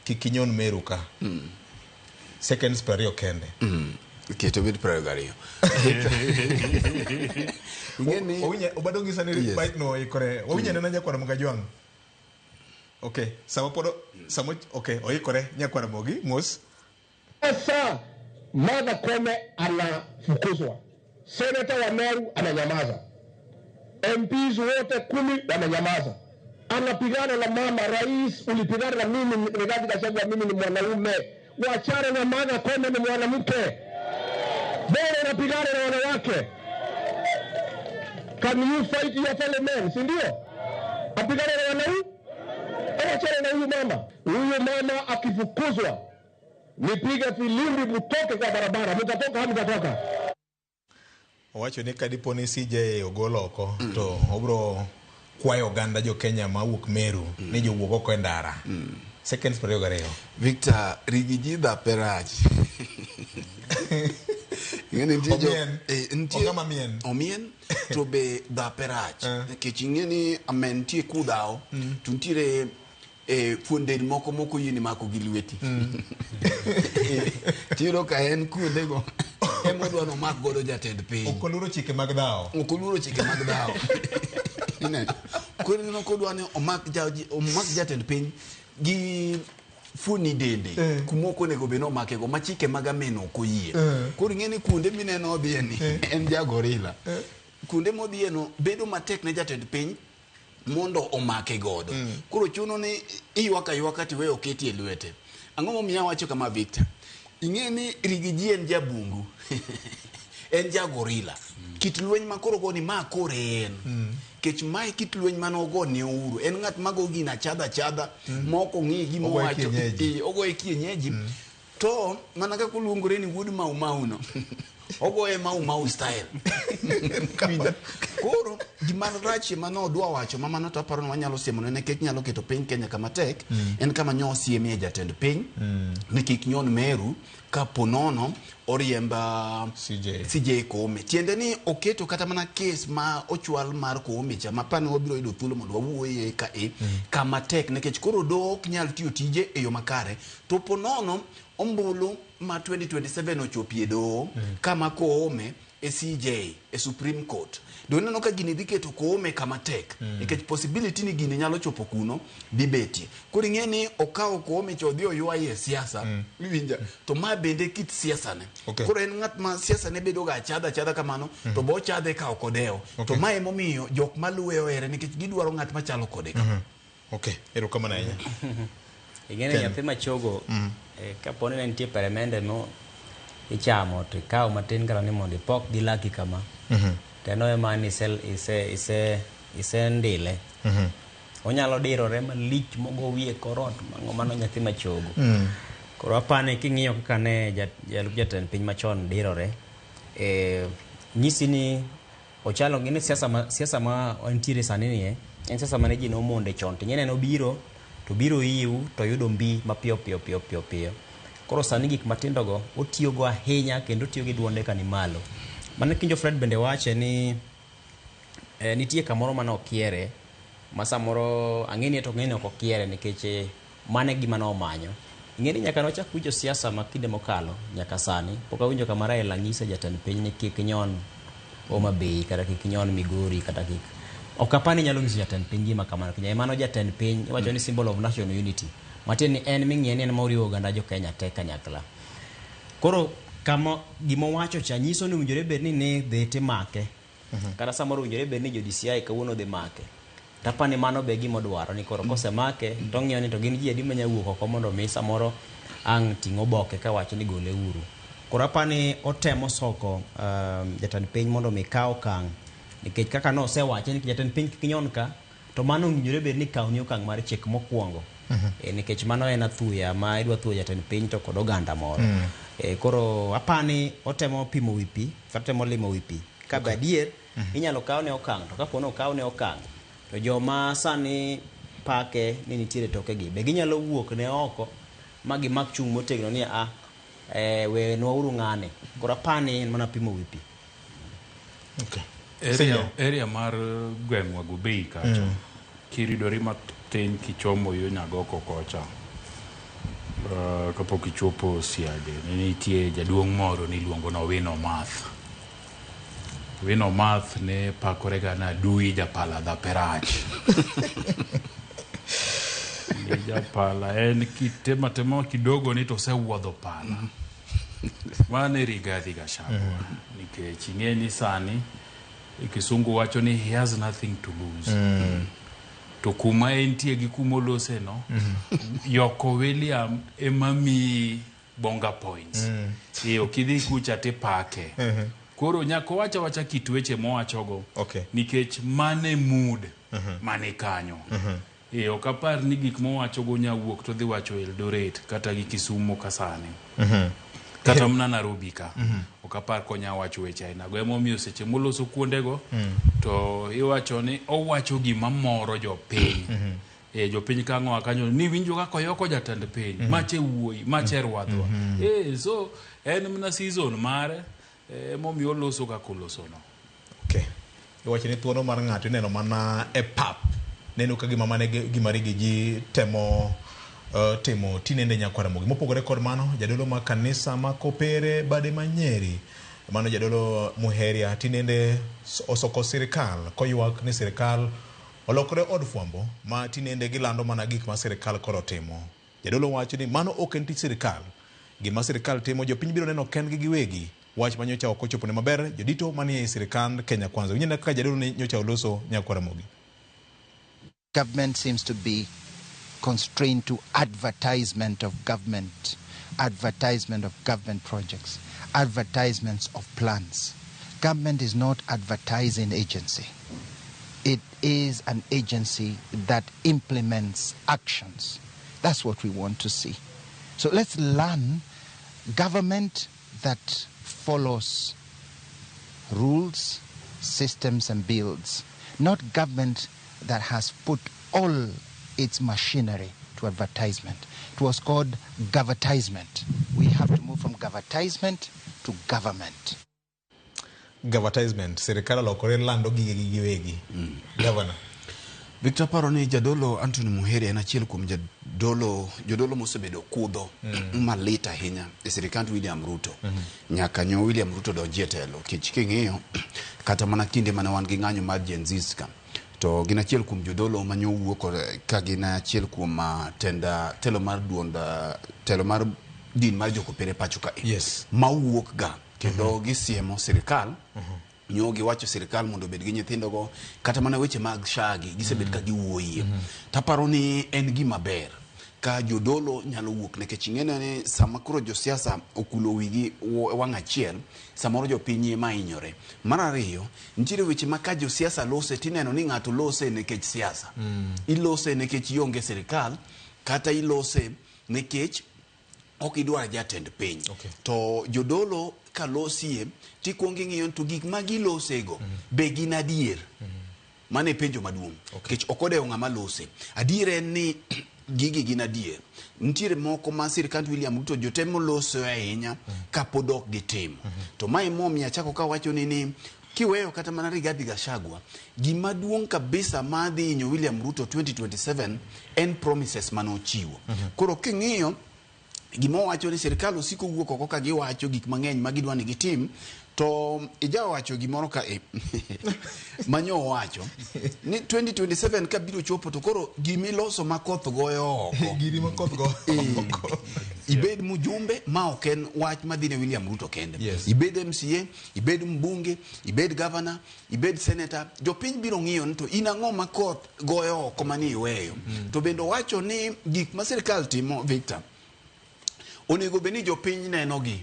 kik inyon Meru ka seconds 20 kende Ket obed 22. Ing'e ni Obado ng'isa ni Yes. bike no oikore wawinjo anena nyakwara Mugajwang' okay sama pod sama okay oikore nyakwara Mogi mos Sasa Martha Koome anafukuzwa, seneta wa Meru ananyamaza, MPs wote 10 wananyamaza. Anapigana na mama rais, ulipigana na mimi Rigathi Gachagua, mimi ni mwanaume. Wachana na Martha Koome, ni mwanamke. Bora unapigana na wanawake. Can you fight your fellow men, si ndio? Apigane na wanaume, wachana na huyu mama. Huyu mama akifukuzwa nipige filimbi mtoke kwa barabara, mtatoka hamtatoka? Owacho ni kadipo ni CJ ogol oko to obro kwayo oganda jo Kenya mawuok Meru ni jowuok oko e ndara. Seconds 22. Victor Rigiji dhape rach. Ing'e ni nitie jo- Omien. nitie- Ong'ama mien. Omien to be dhape rach. Nikech ing'e ni amen nitie kudhawo to nitiere fuon del moko mok oyieni mako gi lweti. Tiyudo ka en kuondego ema odwa nomak godo jatend piny. Ok oluoro chike mag dhawo. Ok oluoro chike mag dhawo. Ineno? Koro ineno kodwa ni omak jatend piny gi fuoni dende kuma ok onego bed ni omakego ma chike mag amen ok oyie. Koro ing'e ni kuonde mineno odhiye ni en ja gorilla. Kuonde modhiye no bedo matek ne jatend piny mondo omake godo. Koro chuno ni iywak aywaka tiweyo oketi e lwete. Ang'o momiyo awacho kama Victor? Ing'e ni Rigiji en jabungu. En ja gorilla. Kit lweny ma koro goni ma kore en. Kech mae kit lweny mane ogo ne Uhuru. En ng'at mago gino achadha achadha ma ok ong'i gima Ogoye owacho. kienyeji. Ogoye kienyeji. To mana kaka oluongore ni wuod Mau Mau no. Ogoye Mau Mau style. Koro gima rach ma nodwa wacho ma mano to aparo ni wanyalo siemone nikech nyalo keto piny Kenya kama tek en kama nyo osiemie jatend piny ni kik nyon Meru kapo nono oriemba CJ Koome. Tiende ni oketo kata mana kes ma ochwal mar Koome cha ma pani wabiro yudo thuolo mondo wawuoye ka e kama tek nikech koro doho ok nyal tiyo tije e yo makare to po nono ombulu ma 2027 ochopie doho kama Koome e CJ e Supreme Court. Do ineno ka gini dhi keto Koome kama tek nikech possibility ni gini nyalo chopo kuno dhi betie. Koro ing'e ni okawo Koome cha odhi oywaye e siasa iwinja to ma bende kit siasa ne. Koro en ng'at ma siasa ne bedo ga achadha achadha kamano to bo ochadhe ka ok odewo. To ma emomiyo jok maluwe ohere nikech gidwaro ng'at machalo kode kama. Okay, erokamano ahinya. Ing'e ni nyathi machogo kaponi ne nitie peremende mo ichamo to ikawo matin kata ni mondo ipok gi laki kama to en ema ni ise ndile onyalo dirore malich mogo wiye korot mang'o mano nyathi machogo. Koro apani king'iyo kaka ne jalup jatend piny machon dirore nyisi ni ochalo ng'e ni siasa ma nitiere sani ni en siasa mane ji nomonde chon to ing'e ni obiro to biro iu to yudo mbi mapiyo piyo piyo piyo piyo. Koro sani gik matindo go otiyogo ahinya kendo otiyo gi duonde ka ni malo. Mano kinjo Fred bende wache ni nitie kamoro mane okiere ma samoro ang'e ni to ng'e ok okiere nikech mane gima nomanyo. Ing'e ni nyaka nochak winjo siasa ma kinde mokalo nyaka sani pok awinjo kama Raila nyise jatend piny ni kik nyon Homa Bay kata kik nyon Migori kata kik ok apani nyalo nyiso jatend piny gima kamano. Kenya mano jatend piny iwacho ni symbol of national unity. Matiende ni en ming'iye ni en moriwo oganda jo Kenya te kanyakla. Koro kama gima owacho cha nyiso ni owinjore bed ni ne dhi timake. Kata samoro owinjore bed ni jo DCI kawuono dhi make. Tapani mano be gima odwaro ni koro kosemake to ong'iyo ni to gin ji adi manya wuok oko mondo mi samoro ang' ting' oboke kawacho ni gole uru. Koro apani otemo soko jatend piny mondo mi kaw okang' nikech kaka nosewache ni jatend piny kik nyon ka to mano owinjore bed ni kawni okang' mar chik mokwongo. Nikech mano en athuya ma idwa thuyo jatend piny to kod oganda moro. Koro apani otemo pimo wi pi kata otemo limo wi pi ka be adier inyalo kawne okang' to kapo ni okawne okang' to joma sani pake ni nitiere tokegi be ginyalo wuok ne oko ma gimak chung' motegno ni a wenwa uru ng'ane. Koro apani en mana pimo wi pi. Area mar gweng'wa Gobei kacha kiridori matin kichomo yo Nyagoko kocha kapok ichopo Siage ne nitie jaduong' moro niluongo ni Owino Math. Owino Math ne pakore ga na adui japala dhape rach. Ni japala en kitema tema kidogo ni to osewuodho pala. Mano e Rigathi Gachagua. Nikech ing'e ni sani kisungu wacho ni he has nothing to lose. To kuma entie gi kuma olose no, Yoko William ema miyi bonga points. Ok idhi kucha tipake. Koro nyaka owacha wacha kit weche mowachogo. Nikech mane mood mane kanyo. Ok apar ni gik mowachogo nya wuok to dhi wacho Eldoret kata gi Kisumu ka sani. Kata mana Nairobi ka. Ok apar konya wacho weche ainago. Emomiyo seche moloso kuondego to iwacho ni owacho gima moro jopiny. Jopiny ka ng'oa kanyo ni winjo kaka oyoko jatend piny. Mache wuoyi, mache rwadhwa. So en mana season mare emomiyo oloso kaka olosono. Okay. Iwacho ni thuolo mar ng'ato ineno mana e pap. Neno ka gima mane gima rigi ji temo timo tinende nyakwara Ramogi. Mopogore kod mano, jadolo ma kanisa ma Kopere Bade Manyeri, mano jadolo Muheria tinende osoko sirikal koywak ni sirikal olokore od fwambo ma tinende gilando mana gik ma sirikal koro timo. Jadolo wacho ni mano ok en tich sirikal. Gima sirikal timo jopiny biro neno kendgi giwegi. Wach ma nyocha ok ochopone maber jodito manie sirikand Kenya Kwanza. Winjo kaka jadolo ni nyocha oloso nyakwara Ramogi. Government seems to be constrained to advertisement of government, advertisement of government projects, advertisements of plans. Government is not advertising agency. It is an agency that implements actions. That's what we want to see. So let's learn government that follows rules, systems, and builds, not government that has put all its machinery to advertisement. It was called govertisement. We have to move from govertisement to government. Govertisement, sirikal olokore lando gige gi giwegi. Governor. Victor paro ni jadolo Anthony Muheria en achiel kuom jadolo jodolo mosebedo kudho malit ahinya e sirikand William Ruto nyaka nyo William Ruto donji e telo kech king'iyo kata mana kinde mane wan gi ng'anyo mar Gen Zs ka to gin achiel kuom jodolo manyo wuok kod- ka gin achiel kuom tenda telo mar duond telo mar din mar jokopere pacho ka yes. mawuok ga kendo gisiemo sirikal nyo giwacho sirikal mondo obed gi nyithindogo kata mana weche mag shagi gisebet ka giwuoyie taparo ni en gima ber ka jodolo nyalo wuok nikech ing'eno ni sama koro josiasa okulo wigi wang' achiel samoro jopiny ema hinyore mar ariyo nitiere weche ma ka josiasa lose tineno ni ng'ato lose nikech siasa ilose nikech ionge sirikal kata ilose nikech ok idwar jatend piny okay. To jodolo kalosie tikuongo ing'iyo ni to gik ma gilosego be gin adier mano e penjo maduong' nikech ok odewo ng'ama lose adier en ni gigi gin adier nitiere moko ma sirikand William Ruto jotemo loso ahinya kapod ok gitimo to mae momiyo achako kawacho ni kiweyo kata mana Rigathi Gachagua gima duong' kabisa ma dhi hinyo William Ruto 2027 en promises manochiwo koro king'iyo gima owacho ni sirikal osiko wuok oko ka giwacho gik mang'eny ma gidwa ni gitim to ijawacho gimoro ka e manyo owacho ni 2027 ka biro chopo to koro gimiloso ma koth goyo oko giri ma koth goyo oko ibed mjumbe ma ok en wach madhi ne William Ruto kende yes. Ibed MCA ibed mbunge ibed governor ibed senator jopiny biro ng'iyo ni to in ang'o ma koth goyo oko mani iweyo to bende owacho ni gik ma sirikal timo Victor onego bed ni jopiny nenogi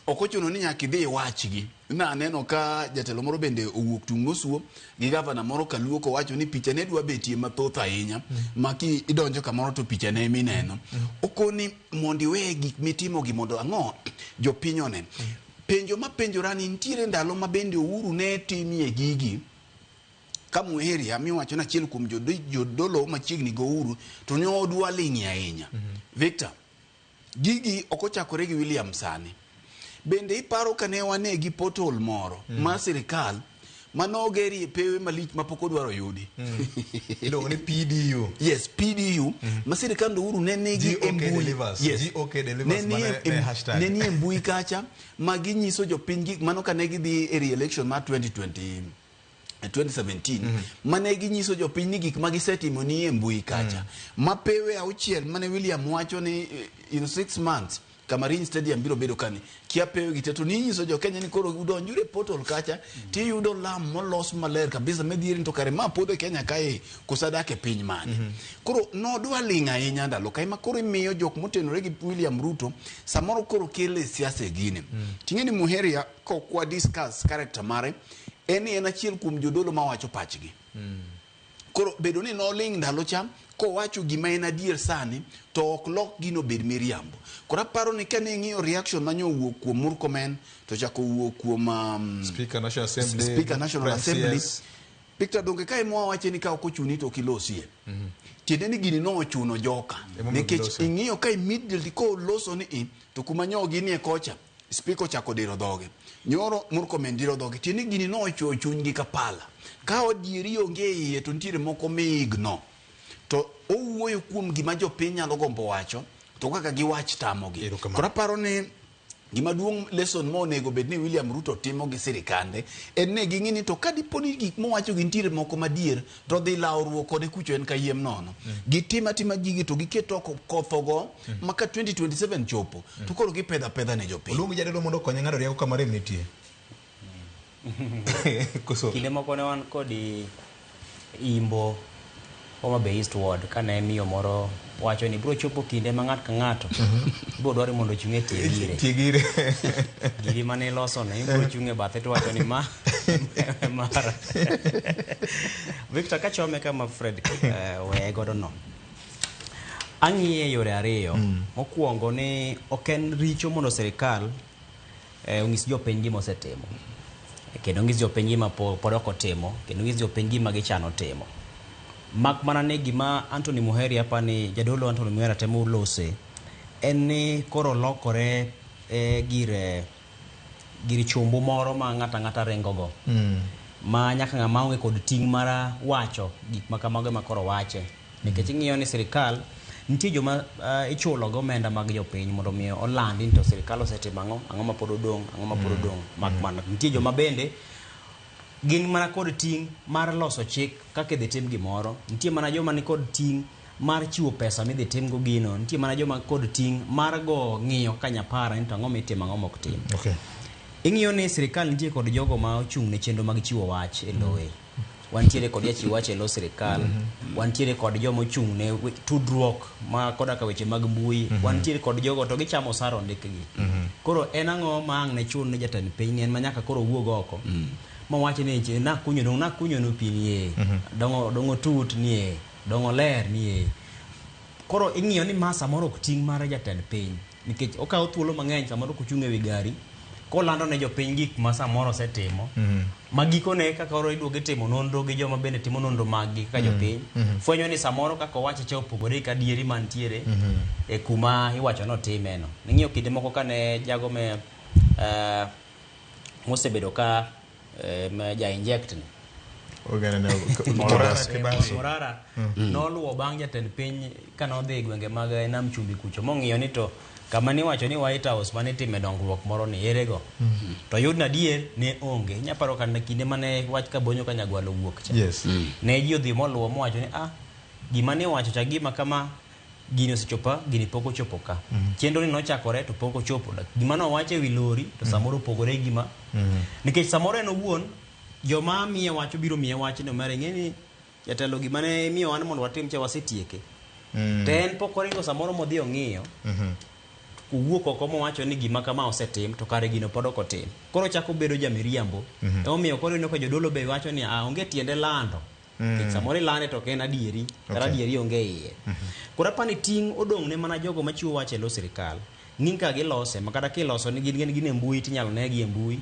ok ochuno ni nyaka idhi iwachgi na aneno ka jatelo moro bende owuok tung' mosuo gi gavana moro kaluo kowacho ni picha ne dwa betie mathoth ahinya ma ki idonjo kamoro to picha ne mineno okoni mondo iwe gik mitimogi mondo ang'o jopiny one penjo mapenjora ni nitiere ndalo ma bende Uhuru ne timie gigi ka Muheria miwacho ni achiel kuom jodolo machiegni go Uhuru to ne odwa ling'ie ahinya Victor gigi ok ochakore gi William sani bende iparo ka ne wane gi portal moro mar sirikal manogerie pewe malich mapok odwaro yudi iluongo ni PDU yes PDU ma sirikand Uhuru ne nigi e GOK mbui delivers. yes GOK delivers ne nie mane e- ne hashtag. ne nie mbui kacha ma ginyiso jopiny gik mano ka ne gidhi e re-election mar 2020 2017 mane ginyiso jopiny ni gik ma gisetimo ni e mbui kacha ma pewe auchiel mane William wacho ni in 6 months Kamarin Stadium biro bedo kani kia pewe gi te to ninyiso jo Kenya ni koro udonjuru e portal kacha tiyudo lam molos maler kabisa midhieri to kare ma podho e Kenya kae koso adak e piny mane koro nodwa ling' ahinya ndalo kae ma koro imiyo jok motenore gi William Ruto samoro koro kele siasa e gini ting'e ni Muheria kok wa discuss character mare en ni en achiel kuom jodolo mawacho pachgi koro bedo ni noling' ndalo cha kowacho gima en adier sani to ok lok gino bed miriambo koro aparo ni kane ing'iyo reaction manyo owuok kuom Murkomen to chako owuok kuom Speaker National Assembly, Speaker National Prime Assembly CS. Victor donge ka ema wawache ni ka ok ochuni to ok ilosie tiende ni gini nochuno joka Emomiyo nikech giloso. ing'iyo ka immediately koloso ni i to kuma nyo ginie kocha speaker ochako diro dhoge nyoro Murkomen diro dhoge tiende ni gini nochuo chunygi ka pala ka adieri onge e iye to nitiere moko miigno to owuoyo kuom gima jopiny nyalo gombo wacho to kaka giwach tamogi koro aparo ni gima duong' lesson ma onego bed ni William Ruto timo gi sirikande en ni ging'i ni to ka dipo ni gik mowacho gi nitiere moko madier to dhi lawruok kode kucho en kayiem nono gitim atima gigi to giket oko kothogo ma ka 2027 chopo to koro gipedho apedha ne jopiny Oluong jadolo mondo okonye ng'ado rieko kama rem nitie Koso Kinde moko ne wan kod imbo Homa Bay East Ward kane miyo moro wacho ni biro chopo kinde ma ng'ato ka ng'ato biro dwaro mondo ochung' e tie gire. Tie gire. Giri mane iloso no ibiro chung' e bathe to wacho ni ma mara. Victor kachome kama Fred weye godo no. Ang'iye yore ariyo. Mokwongo ni ok en richo mondo sirikal onyis jopiny gima osetimo. Kendo onyis jopiny gima pod ok otimo, kendo onyis jopiny gima gichano timo. Mak mana ni gima Anthony Muheria apa ni jadolo Anthony Muheria temo lose en ni koro lokore gir chumbu moro ma ng'ato ang'ata ringo go. Ma nyaka ng'ama onge kod ting' mar wacho gik ma kamago ema koro wache. Nikech ing'iyo ni sirikal nitie joma ichulo gi omenda mag jopiny mondo mi olandi ni to sirikal osetimo ang'o, ang'o ma pod odong', ang'o ma pod odong'. Mak mana nitie joma bende gin mana kod ting' mar loso chik kaka idhi tim gimoro. Nitie mana joma ni kod ting' mar chiwo pesa midhi timgo gino. Nitie mana joma kod ting' mar go ng'iyo kaka nyapara ni to ang'o mitimo ang'o mok tim. Ing'iyo ni sirikal nitie kod jogo ma ochung' ne chenro mag chiwo wach e loye. Wantiere kod jachiw wach e lo sirikal. Wantiere kod joma ochung' ne tudruok ma koda ka weche mag mbui. Wantiere kod jogo to gichamo osara ondikgi. Koro en ang'o ma ang' ne chun ni jatend piny ni en ma nyaka koro owuog oko. Mowach ni nakunyo dong' nakunyo nu pi nie. Dong' dong' otut nie. Dong' oler nie. Koro ing'iyo ni ma samoro ok ting' mar jatend piny. Nikech okawo thuolo mang'eny samoro kochung' ewi gari kolando ne jopiny gik ma samoro osetimo. Ma gikone kaka koro iduogo itimo nonro gi joma bende timo nonro mag gi kaka jopiny. Fwenyo ni samoro kaka owache cha opogore gi adieri mantiere e kuma iwacho ni otime no. Ing'iyo kinde moko kane jago me mosebedo ka ja inject ni. Morara Kibasi. Morara noluwo bang' jatend piny kanodhi e gwenge mag Nam Chumbi kucho mong'iyo ni to kama niwacho ni White House mane itime dongruok moro ni erego. To yud na adier ne onge. Inya paro kane kinde mane wach Kabonyo ka Nyagwalo owuok cha. Ne ji odhi moluwo mowacho ni gima niwacho cha gima kama gini osechopo, gini pok ochopo ka. Chenro ni nochakore to pok ochopo. Gima nowacho ewi lori to samoro opogore gi gima. Nikech samoro en owuon joma miye wach obiro miye wach ni omera ing'e ni jatelo gima ne imiyo wan mondo watim cha wasetieke. To en pok oringo samoro modhi ong'iyo. Owuok oko mowacho ni gima kama osetim to kare gino pod ok otim. Koro ochako bedo jamiriambo. Emomiyo koro ineno ka jodolo be wacho ni onge tiende lando. Nikech samoro ilande to ok en adieri, kata adieri onge iye. Koro apani ting' odong' ne mana jogo machiwo wach e lo sirikal. Ng'i ka gilose, ma kata kiloso ni gin e mbui tinyalo negi e mbui.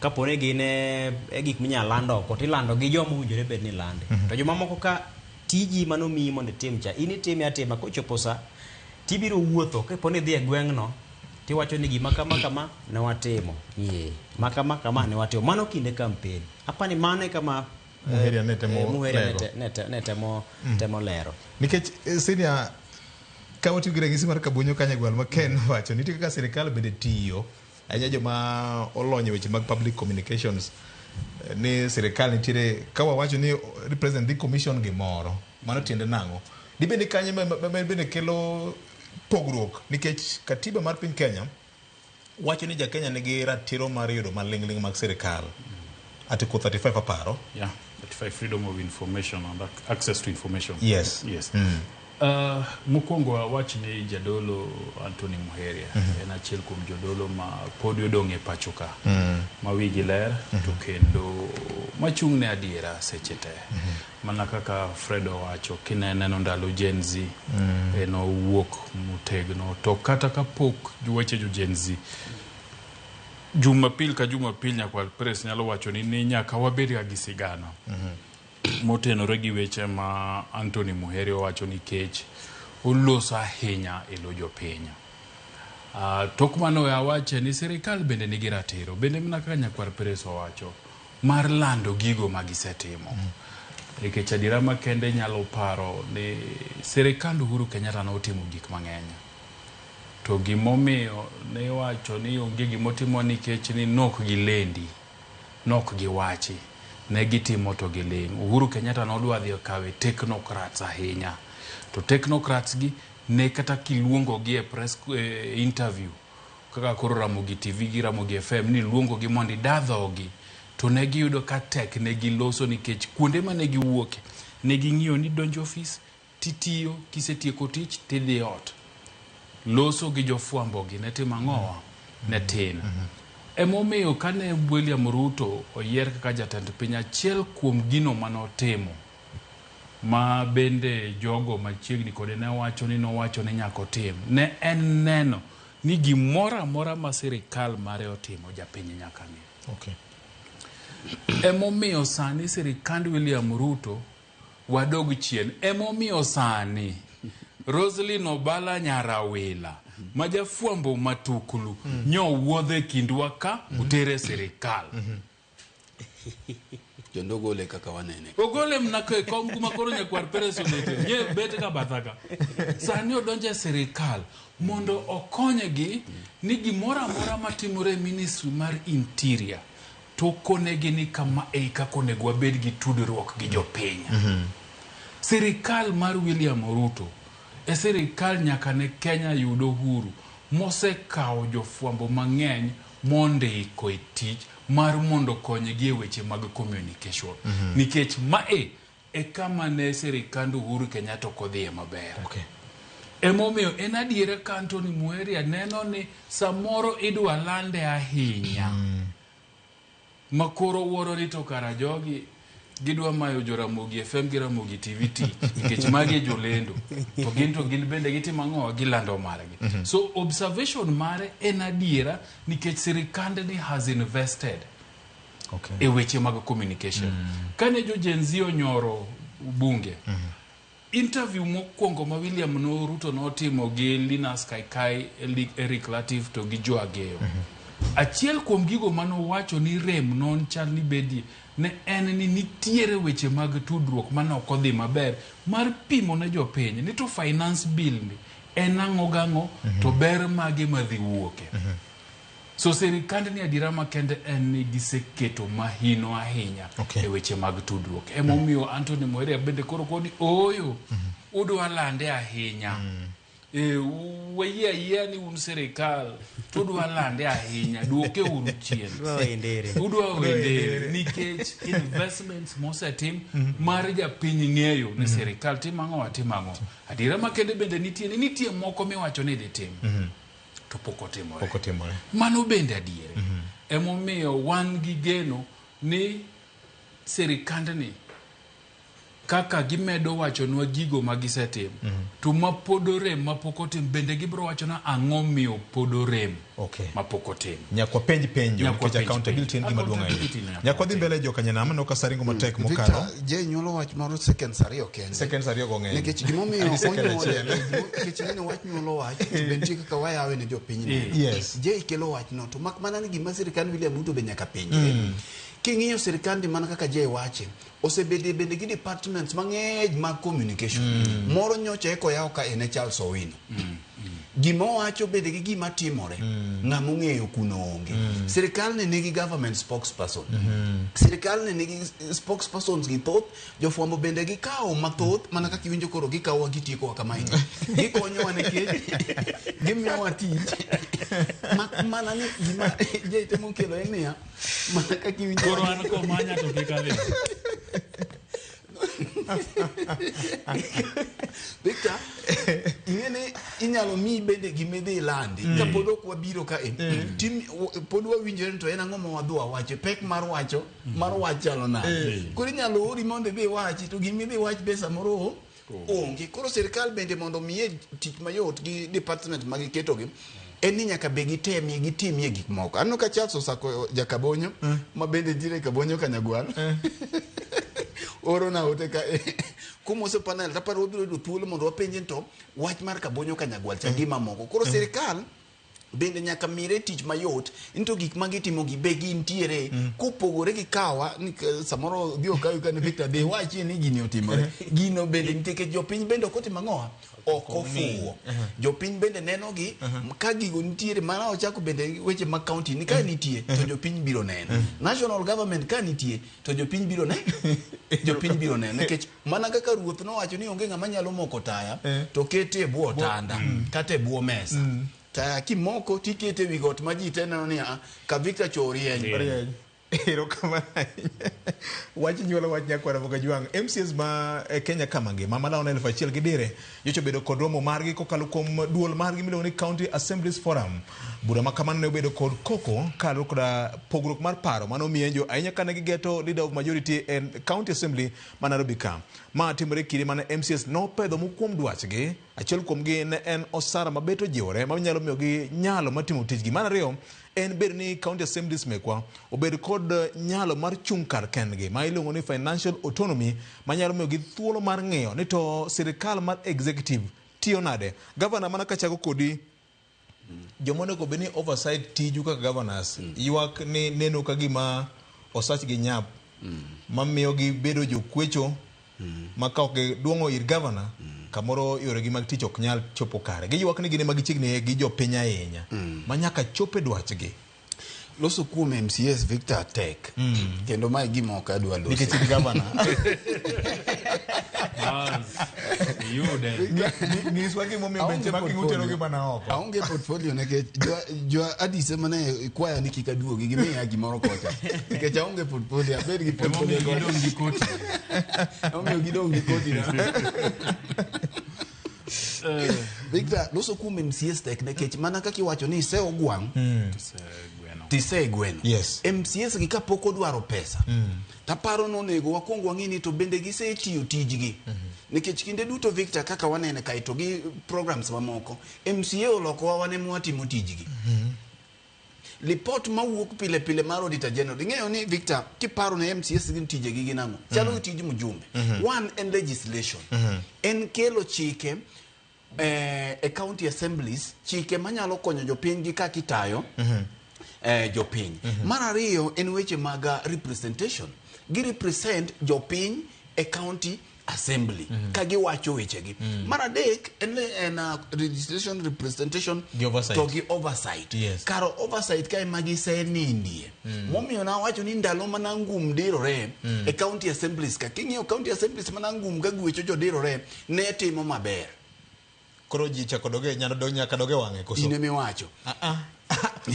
Kapo ni gin e gik minyalo land oko, tilando gi joma owinjore bed ni lande. To jomamoko ka tiji manomiyi mondo itim cha, in itime atima kochopo sa, tibiro wuotho kapo ni idhi e gweng'no, tiwacho ni gima kama kama ne watimo. Ma kama kama ne watimo. Mano kinde campaign. Apani mano e kama Muheria ne temo Muheria lero. ne temo lero. Nikech senior ka watiyo gi ranyisi mar Kabonyo Kanyagwal ma Ken wacho nitie kaka sirikal bende tiyo ahinya joma olony e weche mag public communications ni sirikal nitiere ka wawacho ni president dhi commission gimoro mano tiende nang'o dibende kanyo ma bende kelo pogruok nikech katiba mar piny Kenya wacho ni ja Kenya nigi ratiro mar yudo maling'ling' mag sirikal. Article 35 aparo. Yeah, 35 freedom of information and access to information. Yes. Yes. Mokwongo awach ni jadolo Anthony Muheria en achiel kuom jodolo ma pod odong' e pacho ka. Ma wigi ler to kendo machung' ne adiera seche te. Mana kaka Fred owacho kineno ndalo Gen Z en owuok motegno to kata kapok weche jo Gen Z Jumapil ka Jumapil Nyakwar Press nyalo wacho ni nyaka wabed ga gi sigana motenore gi weche ma Anthony Muheria owacho nikech oloso ahinya e lo jopiny. Tok mano awache ni sirikal bende nigi ratiro bende mana kaka Nyakwar Press owacho mar lando gigo ma gisetimo. Nikech adiera makende nyalo paro ni sirikand Uhuru Kenyatta notimo gik mang'eny. To gimomiyo ne iwacho ni onge gimotimo nikech ni nok gilendi, nok giwachi, ne gitimo to giling'. Uhuru Kenyatta nodwa dhi okawe technocrats ahinya. To technocrats gi ne kata kiluongo gi e press interview kaka koro Ramogi TV gi Ramogi FM ni luongo gi mondo ida dhogi to ne giyudo ka tek ne giloso nikech kuonde mane giwuoke ne ging'iyo ni donjo ofis titiyo kisetieko tich tidhi ot. Loso gi jofwambo gi ne timo ang'owa ne tin. Emomiyo kane William Ruto oyier kaka jatend piny achiel kuom gino manotimo ma bende jogo machiegni kode ne wacho ni nowacho ni nyaka otim ne en neno ni gimoro amora ma sirikal mare otimo japiny nyaka ng'e. Emomiyo sani sirikand William Ruto wadog chien. Emomiyo sani Roselyn Obala Nyarawila ma jafwambo matuklu nyowuodhe kindwa ka otere sirikal. Kendo ogole kaka wanene. Ogole mna e kom kuma koro nyakwar Peres obete. Nye bet ka batha ka. Sani odonjo e sirikal mondo okonygi ni gimoro amora matimore e ministry mar interior to konegi ni kama e kaka onego wabed gi tudruok gi jopiny. Sirikal mar William Ruto e sirikal nyaka ne Kenya yud uhuru mosekawo jofwambo mang'eny mondiko e tich mar mondo okonygi e weche mag communication. Nikech mae e kama ne sirikand Uhuru Kenyatta ok odhiye maber. Emomiyo en adiera ka Anthony Muheria neno ni samoro idwa lande ahinya. Ma koro wuoro ni to kara jogi gidwa mayo jo Ramogi FM gi Ramogi TV tich nikech magi e jolendo to gin to gin bende gitimo ang'o gilando margi. So observation mare en adiera nikech sirikandni has invested e weche mag communication. Kane jo Gen Z onyoro bunge, interview mokwongo ma William no Ruto notimo gi Linus Kaikai, Eric Latif to gi Joe Ageyo. Achiel kuom gigo manowacho ni rem non chal ni bedie ne en ni nitiere weche mag tudruok mane ok odhi maber mar pimo ne jopiny ni to finance bill ni en ang'o gang'o to ber mage madhi wuoke. So sirikand ni adiera makende en ni giseketo mahino ahinya e weche mag tudruok. Emomiyo Anthony Muheria bende koro koni ooyo udwa lande ahinya. Wayie ayiea ni un sirikal to udwa lande ahinya duoke uru chien. Udwa wendere. Udwa wendere nikech investments mosetim mar japiny ng'eyo ni sirikal timo ang'o watimo ang'o. Adiera makende bende nitie ni nitie moko miwacho ni dhi tim to pok otimore. Pok otimore. Mano bende adiere. Emomiyo wan gi geno ni sirikandni kaka gimedo wachonwa gigo ma gisetimo to ma pod orem mapok otim bende gibiro wachona ang'o miyo pod orem mapok otim. Nyaka wapenj penjo Nyaka nikech wapenj accountability en penjo. gima duong' ahinya. Accountability nyaka Nyaka wadhi mbele joka nyanam aneno ka saringo matek mokalo. Victor, je nyuolo wach moro seconds ariyo kende. Seconds ariyo go ng'eny. Nikech gimomiyo Adi second onyuole, achiel. nikech ing'e ni wach nyuolo wach, to be nitie kaka wayawe ne jopiny neno. Yes. Je ikelo wach no, to mak mana ni gima sirikand William Ruto be nyaka penjre. King'iyo sirikandi mana kaka je wache, osebede bende gi departments mang'eny mag communication. Moro nyocha eko yaw ka en e Charles Owino. Gima owacho bende gi gima timore, ng'ama ong'eyo kuno onge. Sirikal ni nigi government spokesperson. Sirikal ni nigi spokespersons gi thoth, jofwambo bende gikawo mathoth, mana kaka iwinjo koro gikawowa gitiekowa kamae. Gikonyowa nikech gimiyowa tich. Mak mana ni gima je temo kelo en niya, mana kaka iwinjo Koro an komanya to kik adhi. Victor, ing'e ni inyalo miyi bende gima idhi ilandi kapod ok wabiro ka e pod wawinjore ni to en ang'o ma wadhi wawacho pek mar wacho mar wach chalo nade koro inyalo ori mondo idhi iwachi to gima idhi iwach be samoro onge koro sirikal bende mondo omiye tich mayot gi department ma giketogi en ni nyaka be gitemie gitimie gik moko aneno ka Charles Osako jakabonyo ma bende nitiere Kabonyo Kanyagwal oro na ote ka kumose panel taparo wabiro yudo thuolo mondo wapenje ni to wach mar Kabonyo Kanyagwal cha gi mamoko koro sirikal bende nyaka mire tich mayot into gik ma gitimo gi be gintiere kopogore gi kawa ni samoro dhi okawi ka ni Victor dhi wachie ni gini otimore gino bende nitie nikech jopiny bende ok otimo ang'owa ok ofuwo jopiny bende neno gi ka gigo nitiere mana ochako bende weche mag county ni ka nitie to jopiny biro neno national government ka nitie to jopiny biro ne jopiny biro neno nikech mana kaka ruoth nowacho ni onge ng'ama nyalo moko taya to kete e bwo otanda kata e bwo mesa taya kimoko tikete ewi got ma ji te neno ni "Ah, ka Victor cho orieny Orieny. Erokamano ahinya. Wach nyuolo wach nyakwara Mogajwang'. MCAs ma Kenya kama ngima malao na 1000 gi dire nyocha obedo kod romo margi kokalo kuom duol margi miluongo ni County Assemblies Forum. Bura ma kamano ne obedo kod koko kaluwore koda pogruok mar paro mane omienjo ahinya kane gigeto leader of majority e County Assembly ma Nairobi ka. Ma timore kinde mane MCAs nopedho moko kuom dwachgi. Achiel kuomgi ne en osara mabet ojiwore manyalo miyogi nyalo mar timo tijgi. Mar ariyo en bedo ni county assemblies mekwa obed kod nyalo mar chung' kar kendgi ma iluongo ni financial autonomy manyalo miyogi thuolo mar ng'iyo ni to sirikal mar executive tiyo nade. Governor, mana kachako kodi, joma onego bed ni oversight tiju kaka governors ywak ni neno ka gima osachgi nyap. Mamiyo gibedo jokwecho ma ka ok giduong'o ir gavana kamoro yoregi mag tich ok nyal chopo kare. Giywak ni gin ema gichiegni gi jopiny ahinya ma nyaka chop e dwachgi. Loso kuom MCAs Victor tek. Kendo mae gima ok adwa loso. Nikech in gavana. Iyude. Nyiswa gimomiyo Aonge benchmarking portfolio. utero gi mana oko. Aonge portfolio nikech jo Addis ema ne kwaya ni kik aduogi gimiya gimoro kocha. Nikech aonge portfolio, abed gi portfolio. Emomiyo gidong' gi koti. Emomiyo gidong' gi koti na. Victor, loso kuom MCAs tek nikech mana kaka iwacho ni ise ogwang' tise gweno. Yes. MCAs gi kapok odwaro pesa taparo nonego wakwong wang'i ni to bende gisetiyo tijgi nikech kinde duto Victor kaka wanene kae to gi programs mamoko MCA olokowa wan ema watimo tijgi lipot mawuok pile pile mar Auditor General ing'eyo ni Victor kiparo ne MCAs gin tijegi gin ang'o chalo gi tij mjumbe one en legislation en kelo chike e county assemblies chike manyalo konyo jopiny gi kaka itayo jopiny. Mar ariyo en weche mag representation. Gi represent jopiny e county assembly ka giwacho wechegi. Mar adek en registration representation Gi oversight. to gi oversight. Yes. Kar oversight ka ema gisenindie. Momiyo nawacho ni ndalo mana ngum dirore e county assemblies ka king'iyo county assemblies mana ngum ka gwecho jodirore ne timo maber. Koro ji chako doge nyalo dog nyaka doge wang'e koso. In emiwacho.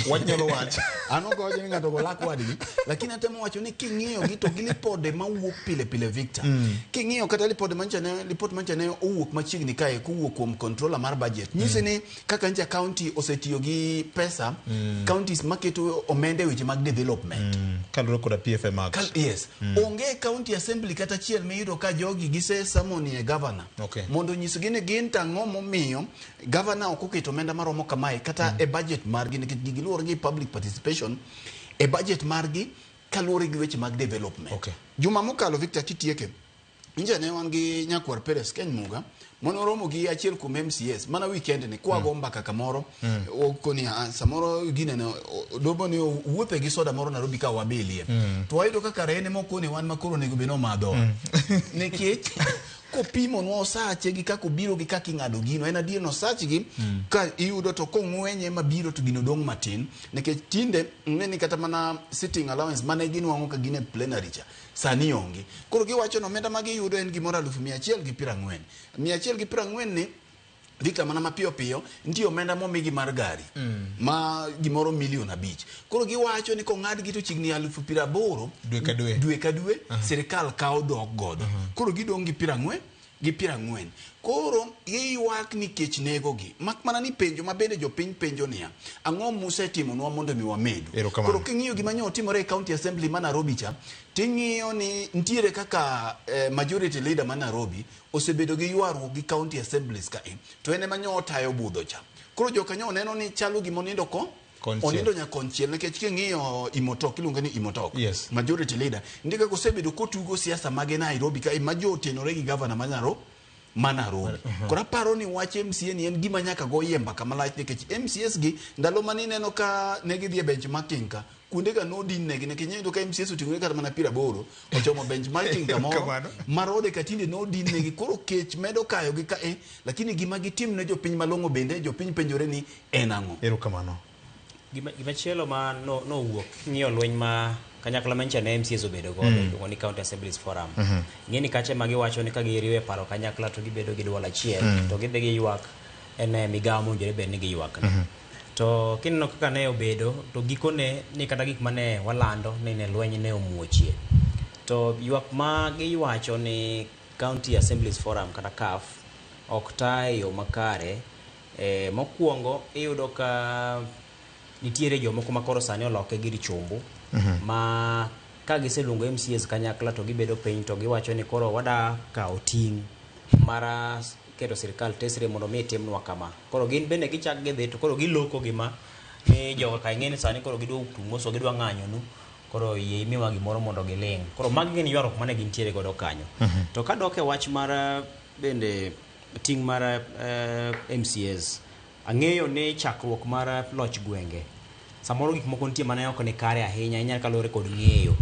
Wach nyalo wacho. An ok awacho ni ng'ato golak wadgi, lakini atemo wacho ni king'iyo gi to gi lipode mawuok pile pile Victor. King'iyo kata lipode mancha ne lipot mancha ne owuok machiegni kae kowuok kuom controller mar budget. Nyise ni kaka ncha county osetiyo gi pesa, counties maketo omenda e weche mag development. Kaluwore koda PFM Act. Yes. Onge county assembly kata achiel miyudo ka jogi gise summon e governor. Okay. Mondo onyisgi ni gin tang'o momiyo governor ok oketo omenda maromo kamae kata e budget margi nikech gigi luwore gi public participation e budget margi kaluwore gi weche mag development. Okay. Juma mokalo Victor kitieke nja ne wan gi nyakwar Peres Keny Muga mane oromo gi achiel kuom MCAs mana weekend ni kwago mbaka kamoro okoni samoro ginene dobo ni owuothe gi soda moro Nairobi ka wabilie to wayudo kaka kare en ema okoni wan makoro onego bed ni omadhowa nikech kopimonwa osache gi kaka obiro gi kaka ing'ado gino en adier ni osachgi ka iyudo to kong'wenye mabiro to gino dong' matin nikech tinde ing'e ni kata mana sitting allowance mane ginwang'o ka gin e plenary cha sani onge koro giwacho ni omenda ma giyudo en gimoro 140,000 140 ni Victor mana mapiyo piyo nitie omenda momigi mar gari ma gimoro 5 million. Koro giwacho ni kong'adgi to chiegni 80,000 Dwe ka dwe. dwe ka dwe sirikal kawo dok godo. Koro gidong' gi 40 gi 40. Koro giywak nikech negogi. Mak mana ni penjo ma bende jopiny penjo niya, ang'o musetimonwa mondo mi wamedu? Erokamano. Koro king'iyo gima nyo otimore e county assembly ma Nairobi cha, ting'iyo ni nitiere kaka majority leader ma Nairobi osebedo gi ywaruok gi county assemblies ka e, to en ema nyo otayo budho cha. Koro jokanyo neno ni chalo gima onindo ko Konchiel. onindo nyakonchiel nikech king'iyo Imotok iluonge ni Imotok Yes. majority leader nitie kaka osebedo kotugo siasa mage Nairobi ka ma jo otenore gi gavana ma Nairobi ma Nairobi. Koro aparo ni wach MCA ni en gima nyaka goyie mbaka malach nikech MCAs gi ndalo mane ineno ka ne gidhi e benchmarking ka kuonde ga nodin negi nikech iyudo ka MCAs oting'ore kata mana 80 ochomo benchmarking kamoro Erokamano. marode ka tinde nodin negi koro kech medo kayo gi ka e lakini gima gitim ne jopiny malong'o bende jopiny penjore ni en ang'o. Erokamano. Gimachielo ma nowuok king'iyo lweny ma kanyakla manyicha ne MCAs obedo godo iluongo ni County Assemblies Forum. Ing'e ni kache ma giwacho ni ka giriwo e paro kanyakla to gibedo gi duol achiel to gidhi giywak en e migawo mowinjore bed ni giywak ne. To kineno kaka ne obedo to gikone ni kata gik mane walando ni ne lweny ne omuochie. To ywak ma giywacho ni County Assemblies Forum kata CAF ok ta e yo makare. Mokwongo iyudo ka nitiere jomoko ma koro sani oloke gir chombo ma ka giseluongo MCAs kanyakla to gibedo piny to giwacho ni koro wada kawo ting' mar keto sirikal tesre mondo mi timnwa kama. Koro gin bende gichak gidhi to koro giloko gima ni joga ka ing'e ni sani koro gidwa tumoso gidwa ng'anyonu koro yie imiwa gimoro mondo giling'. Koro magi gin ywaruok mane gintiere godo kanyo. To kadok e wach mar bende ting' mar MCAs, ang'eyo ni chakruok mar loch gwenge samoro gik moko nitie mane ok ni kare ahinya ahinya kaluwore kod ng'eyo.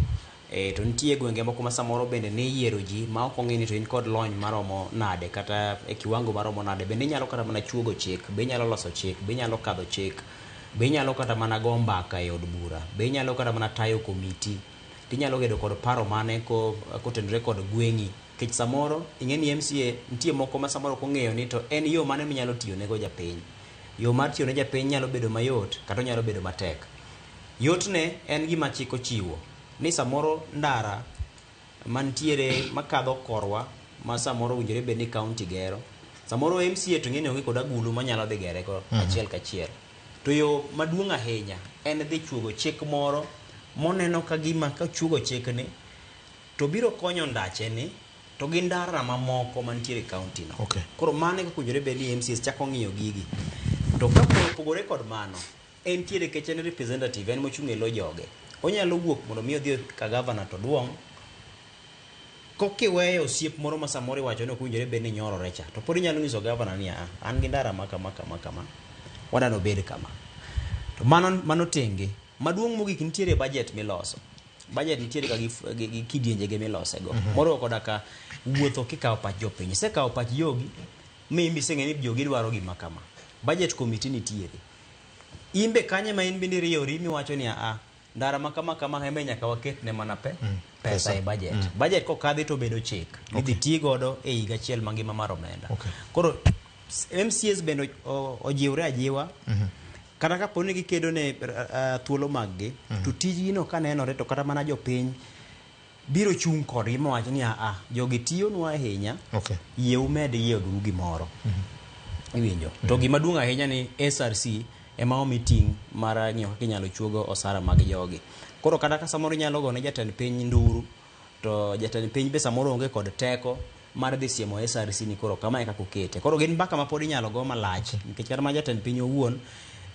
To nitie gwenge moko ma samoro bende ne iyiero ji ma ok ong'e ni to in kod lony maromo nade kata e kiwango maromo nade. Bende inyalo kata mana chuogo chik, be inyalo loso chik, be inyalo kadho chik, be inyalo kata mana go mbaka e od bura, be inyalo kata mana tayo komiti, tinyalo bedo kod paro mane kotenore kod gweng'i. Nikech samoro ing'e ni MCA nitie moko ma samoro ok ong'eyo ni to en yo mane minyalo tiyo nego japiny. Yo mar tiyo ne japiny nyalo bedo mayot kata onyalo bedo matek. Yotne en gima chik ochiwo ni samoro ndara mantiere makadho korwa ma samoro owinjore bed ni county gero, samoro MCA to ing'e ni onge kod agulu manyalo dhi gere go achiel kachiel. To yo maduong' ahinya en dhi chuogo chik moro moneno ka gima kochuogo chikni to biro konyo ndache ni to gi ndara mamoko mantiere e county no. Koro mano e kaka owinjore bed ni MCAs chako ng'iyo gigi. To ka opogore kod mano, entiere kech en representative, en mochung' e lo joge. Onyalo wuok mondo mi odhi ka governor to duong' kokiweyo osiep moro ma samoro iwacho ni ok owinjore bed ni nyorore cha, to pod inyalo nyiso governor ni "Ah, an gi ndara ma kama kama kama, wadwa nobed kama." To mano tenge. Maduong' mogik nitiere budget miloso. Budget nitiere ga gi kidienje ge milose go. Moriwo koda ka wuotho kikawo pach jopiny. Isekawo pach jogi, mi in iseng'eyo ni jogi dwaro gima kama. Budget committee nitiere. In be kanye ma in bende iriyori miwacho ni a ndara ma kama kama ema nyaka waket ne mana pesa e budget. Budget kokadhi to bedo chik. Idhi ti godo e higa achiel mangima mar omenda. Koro MCAs bende ojiwre ajiwa. Kata kapo ni gikedo ne thuolo mag gi, to tijgi no kanenore to kata mana jopiny biro chung' kodgi mawach ni a jogi tiyonwa ahinya, yie umed yieduru gimoro. Iwinjo. To gima duong' ahinya ni SRC ema omi ting' mar ng'iyo kaka inyalo chuogo osara mag jogi. Koro kata ka samoro inyalo gone jatend piny nduru, to jatend piny be samoro onge kod teko mar dhi siemo SRC ni koro kama e kaka okete. Koro gin mbaka ma pod inyalo go malach, nikech kata mana jatend piny owuon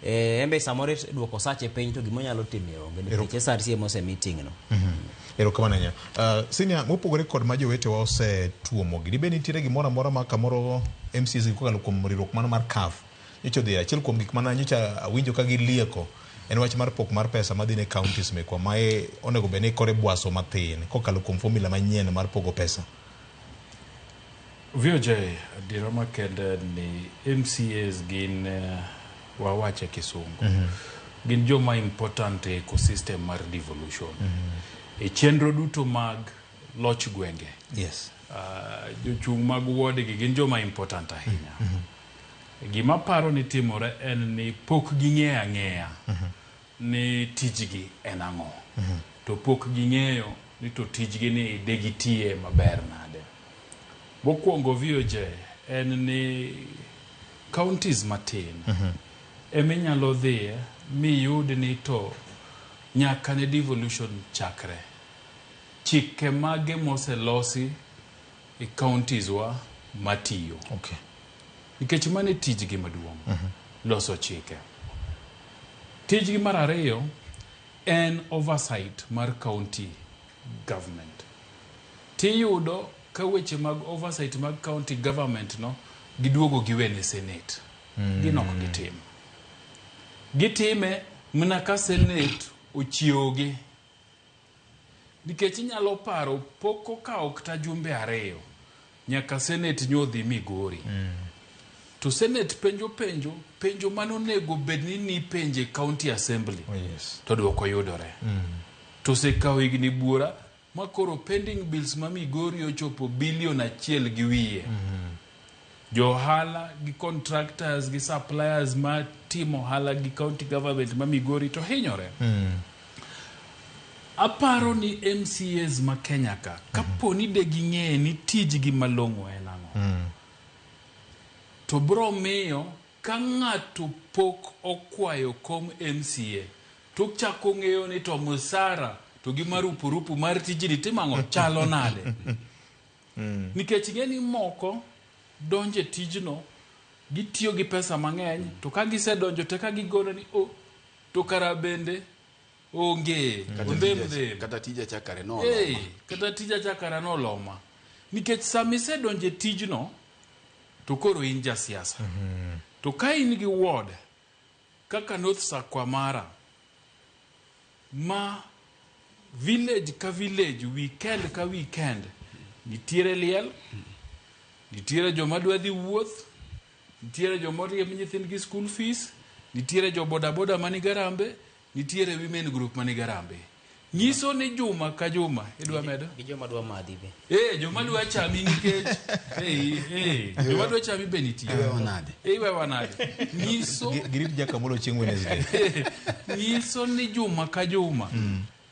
en be samoro duoko sache piny to gima onyalo timo onge nikech SRC ema osemi ting'no. Erokamano ahinya. Senior, mopogore kod ma jowetewa osetuomogi, dibed nitiere gimoro amora ma kamoro MCAs gi kokalo kuom riwruok mano mar CAF nyocha odhi achiel kuom gik mana nyocha awinjo ka gilieko en wach mar pok mar pesa madhi ne counties mekwa ma onego bed ni koro ibwaso mathin kokalo kuom formula manyien mar pogo pesa. VOJ, adiera makende ni MCAs gin wawache kisungu. Gin joma important e ecosystem mar devolution. E chenro duto mag loch gwenge. Jochung' mag ward gi gin joma important ahinya. Gima paro ni timore en ni pok ging'eyo ang'eya ni tijgi en ang'o. To pok ging'eyo ni to tijgi ni de gitiye maber nade. Mokwongo VOJ en ni counties matin eminyalo dhiye miyud ni to nyaka ne devolution chakre. Chike mage moselosi e counties wa matiyo. Nikech mano e tijgi maduong', loso chike. Tijgi mar ariyo en oversight mar county government. Tiyudo ka weche mag oversight mag county government no giduogo giwene senate. Gin ok gitim. Gitime mana ka senate ochiewogi. Nikech inyalo paro pok okawo kata jumbe 2 nyaka senate nyodhi Migori. To senate penjo penjo, penjo manonego bed ni nipenje county assembly. Oh, yes. To dwoko yudore. To osekawo higni buora ma koro pending bills ma Migori ochopo bilion 1 gi wiye. Jo ohala gi contractors gi suppliers ma timo ohala gi county government ma Migori to hinyore. Aparo ni MCAs ma Kenya ka, kapo ni de ging'e ni tijgi malong'o en ang'o, to bro miyo ka ng'ato pok okwayo kom MCA to chako ng'eyo ni to musara to gi marupurupu mar tijni timo ang'o chalo nade. Nikech ing'e ni moko donjo e tijno gitiyo gi pesa mang'eny to ka gisedonjo to eka gigono ni oh, to kara bende onge ondhem dhem kata tija chakare no Hey, kata tija chakara noloma nikech sama isedonjo e tijno to koro in jasiasa to ka in gi ward kaka North Sakwa mara ma village ka village, weekend ka weekend, nitiere liel, nitiere joma dwa dhi wuoth, nitiere joma riemb nyithindgi school fees, nitiere jo bodaboda mani Garambe, nitiere women group mani Garambe. Nyiso ni juma ka juma idwa medo Gi joma dwa madhi be. Joma dwa chami nikech joma dwa chami be nitie. Iwewa nade? Iwewa nade? Nyiso Girit Jakamolo chieng' Wednesday. Nyiso ni juma ka juma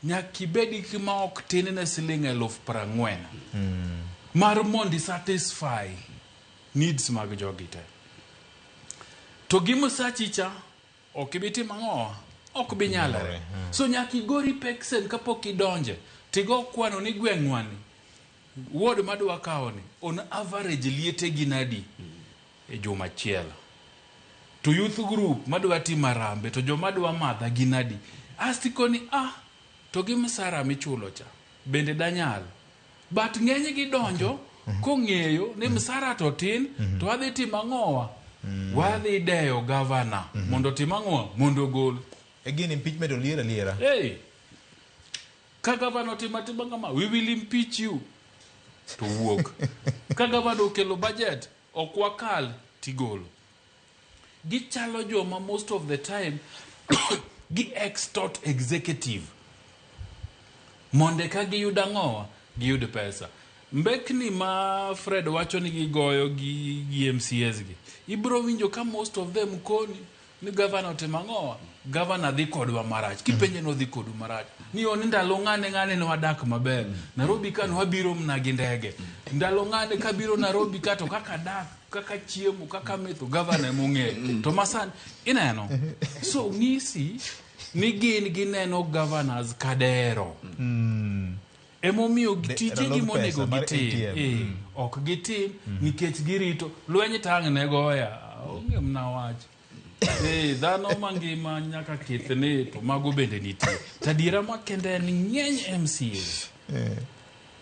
nyaka ibed gi ma ok tin ne siling 40,000 mar mondo i satisfy needs mag jogi te. To gi msachi cha ok ibi timo ang'o? Ok bi nyalore. So nyaka igori peksen kapok idonje. Tigo kwano ni gweng'wa ni ward madwa kawo ni on average liete gin adi e juma achiel. To youth group madwa timo arambe to joma dwa madha gin adi. Asti koni to gi msara michulo cha bende danyal. But ng'eny gi donjo kong'eyo ni msara to tin to adhi timo ang'owa. Wadhi deyo gavana mondo otim ang'owa mondo ogol. Again impeachment oliera liera. Hey, ka gavana otimo atima kama, we will impeach you. To wuok. Ka gavana okelo budget, ok wakal tigolo. Gichalo joma most of the time gi extort executive. Monde ka giyud ang'owa, giyud pesa. Mbekni ma Fred wacho ni gigoyo gi MCAs gi. Ibro winjo ka most of them koni ni gavana otimo ang'owa, gavana dhi kodwa marach. Kipenje no dhi kodu marach. Ni oni ndalo ng'ane ng'ane ne wadak maber. Nairobi ka ne wabiro mna gi ndege. Ndalo ng'ane kabiro Nairobi ka to kaka dak, kaka chiemo, kaka metho, gavana emong'eyo. To masani ineno. So ng'isi ni gin gineno governors kadero. Emomiyo tije gi monego gitim ok gitim nikech girito lweny tang' ne goya onge mna wach. Dhano mangima nyaka kethne to mago bende nitie. Tadiera makende en ng'eny MCAs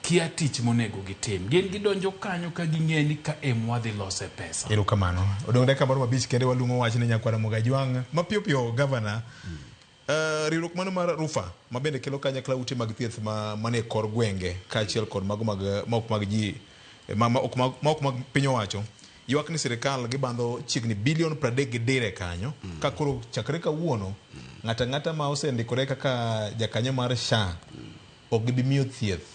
kia tich monego gitim. Gin gidonjo kanyo ka ging'e ni ka em wadhi lose pesa. Erokamano. Odong' dakika moro mabich kende waluongo wach ne nyakwara Mogajwang'. Mapiyo piyo gavana. Riwruok mano mar Rufa ma bende kelo kanyakla ute mag thieth manie kor gwenge kaachiel kod mago mag ma ok mag ji ma ok mag piny owacho ywak ni sirikal gibandho chiegni bilion 30 gi dire kanyo ka koro chakre kawuono ng'ato ang'ata ma osendikore kaka jakanyo mar SHA ok gibi miyo thieth.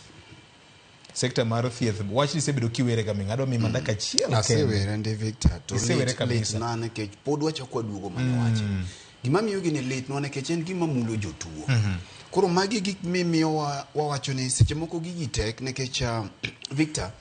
Sekta mar thieth wach ni isebedo kiwere ga ming'ado mi mana dakika achiel kende. Asewere ndi Victor to Isewere kabisa. Lit na nikech pod wachako waduogo mana wache. Gima miyo gini litnwa nikech en gima mulo jotuo. Koro magi gik mimiyo wawacho ni seche moko gigi tek nikech Victor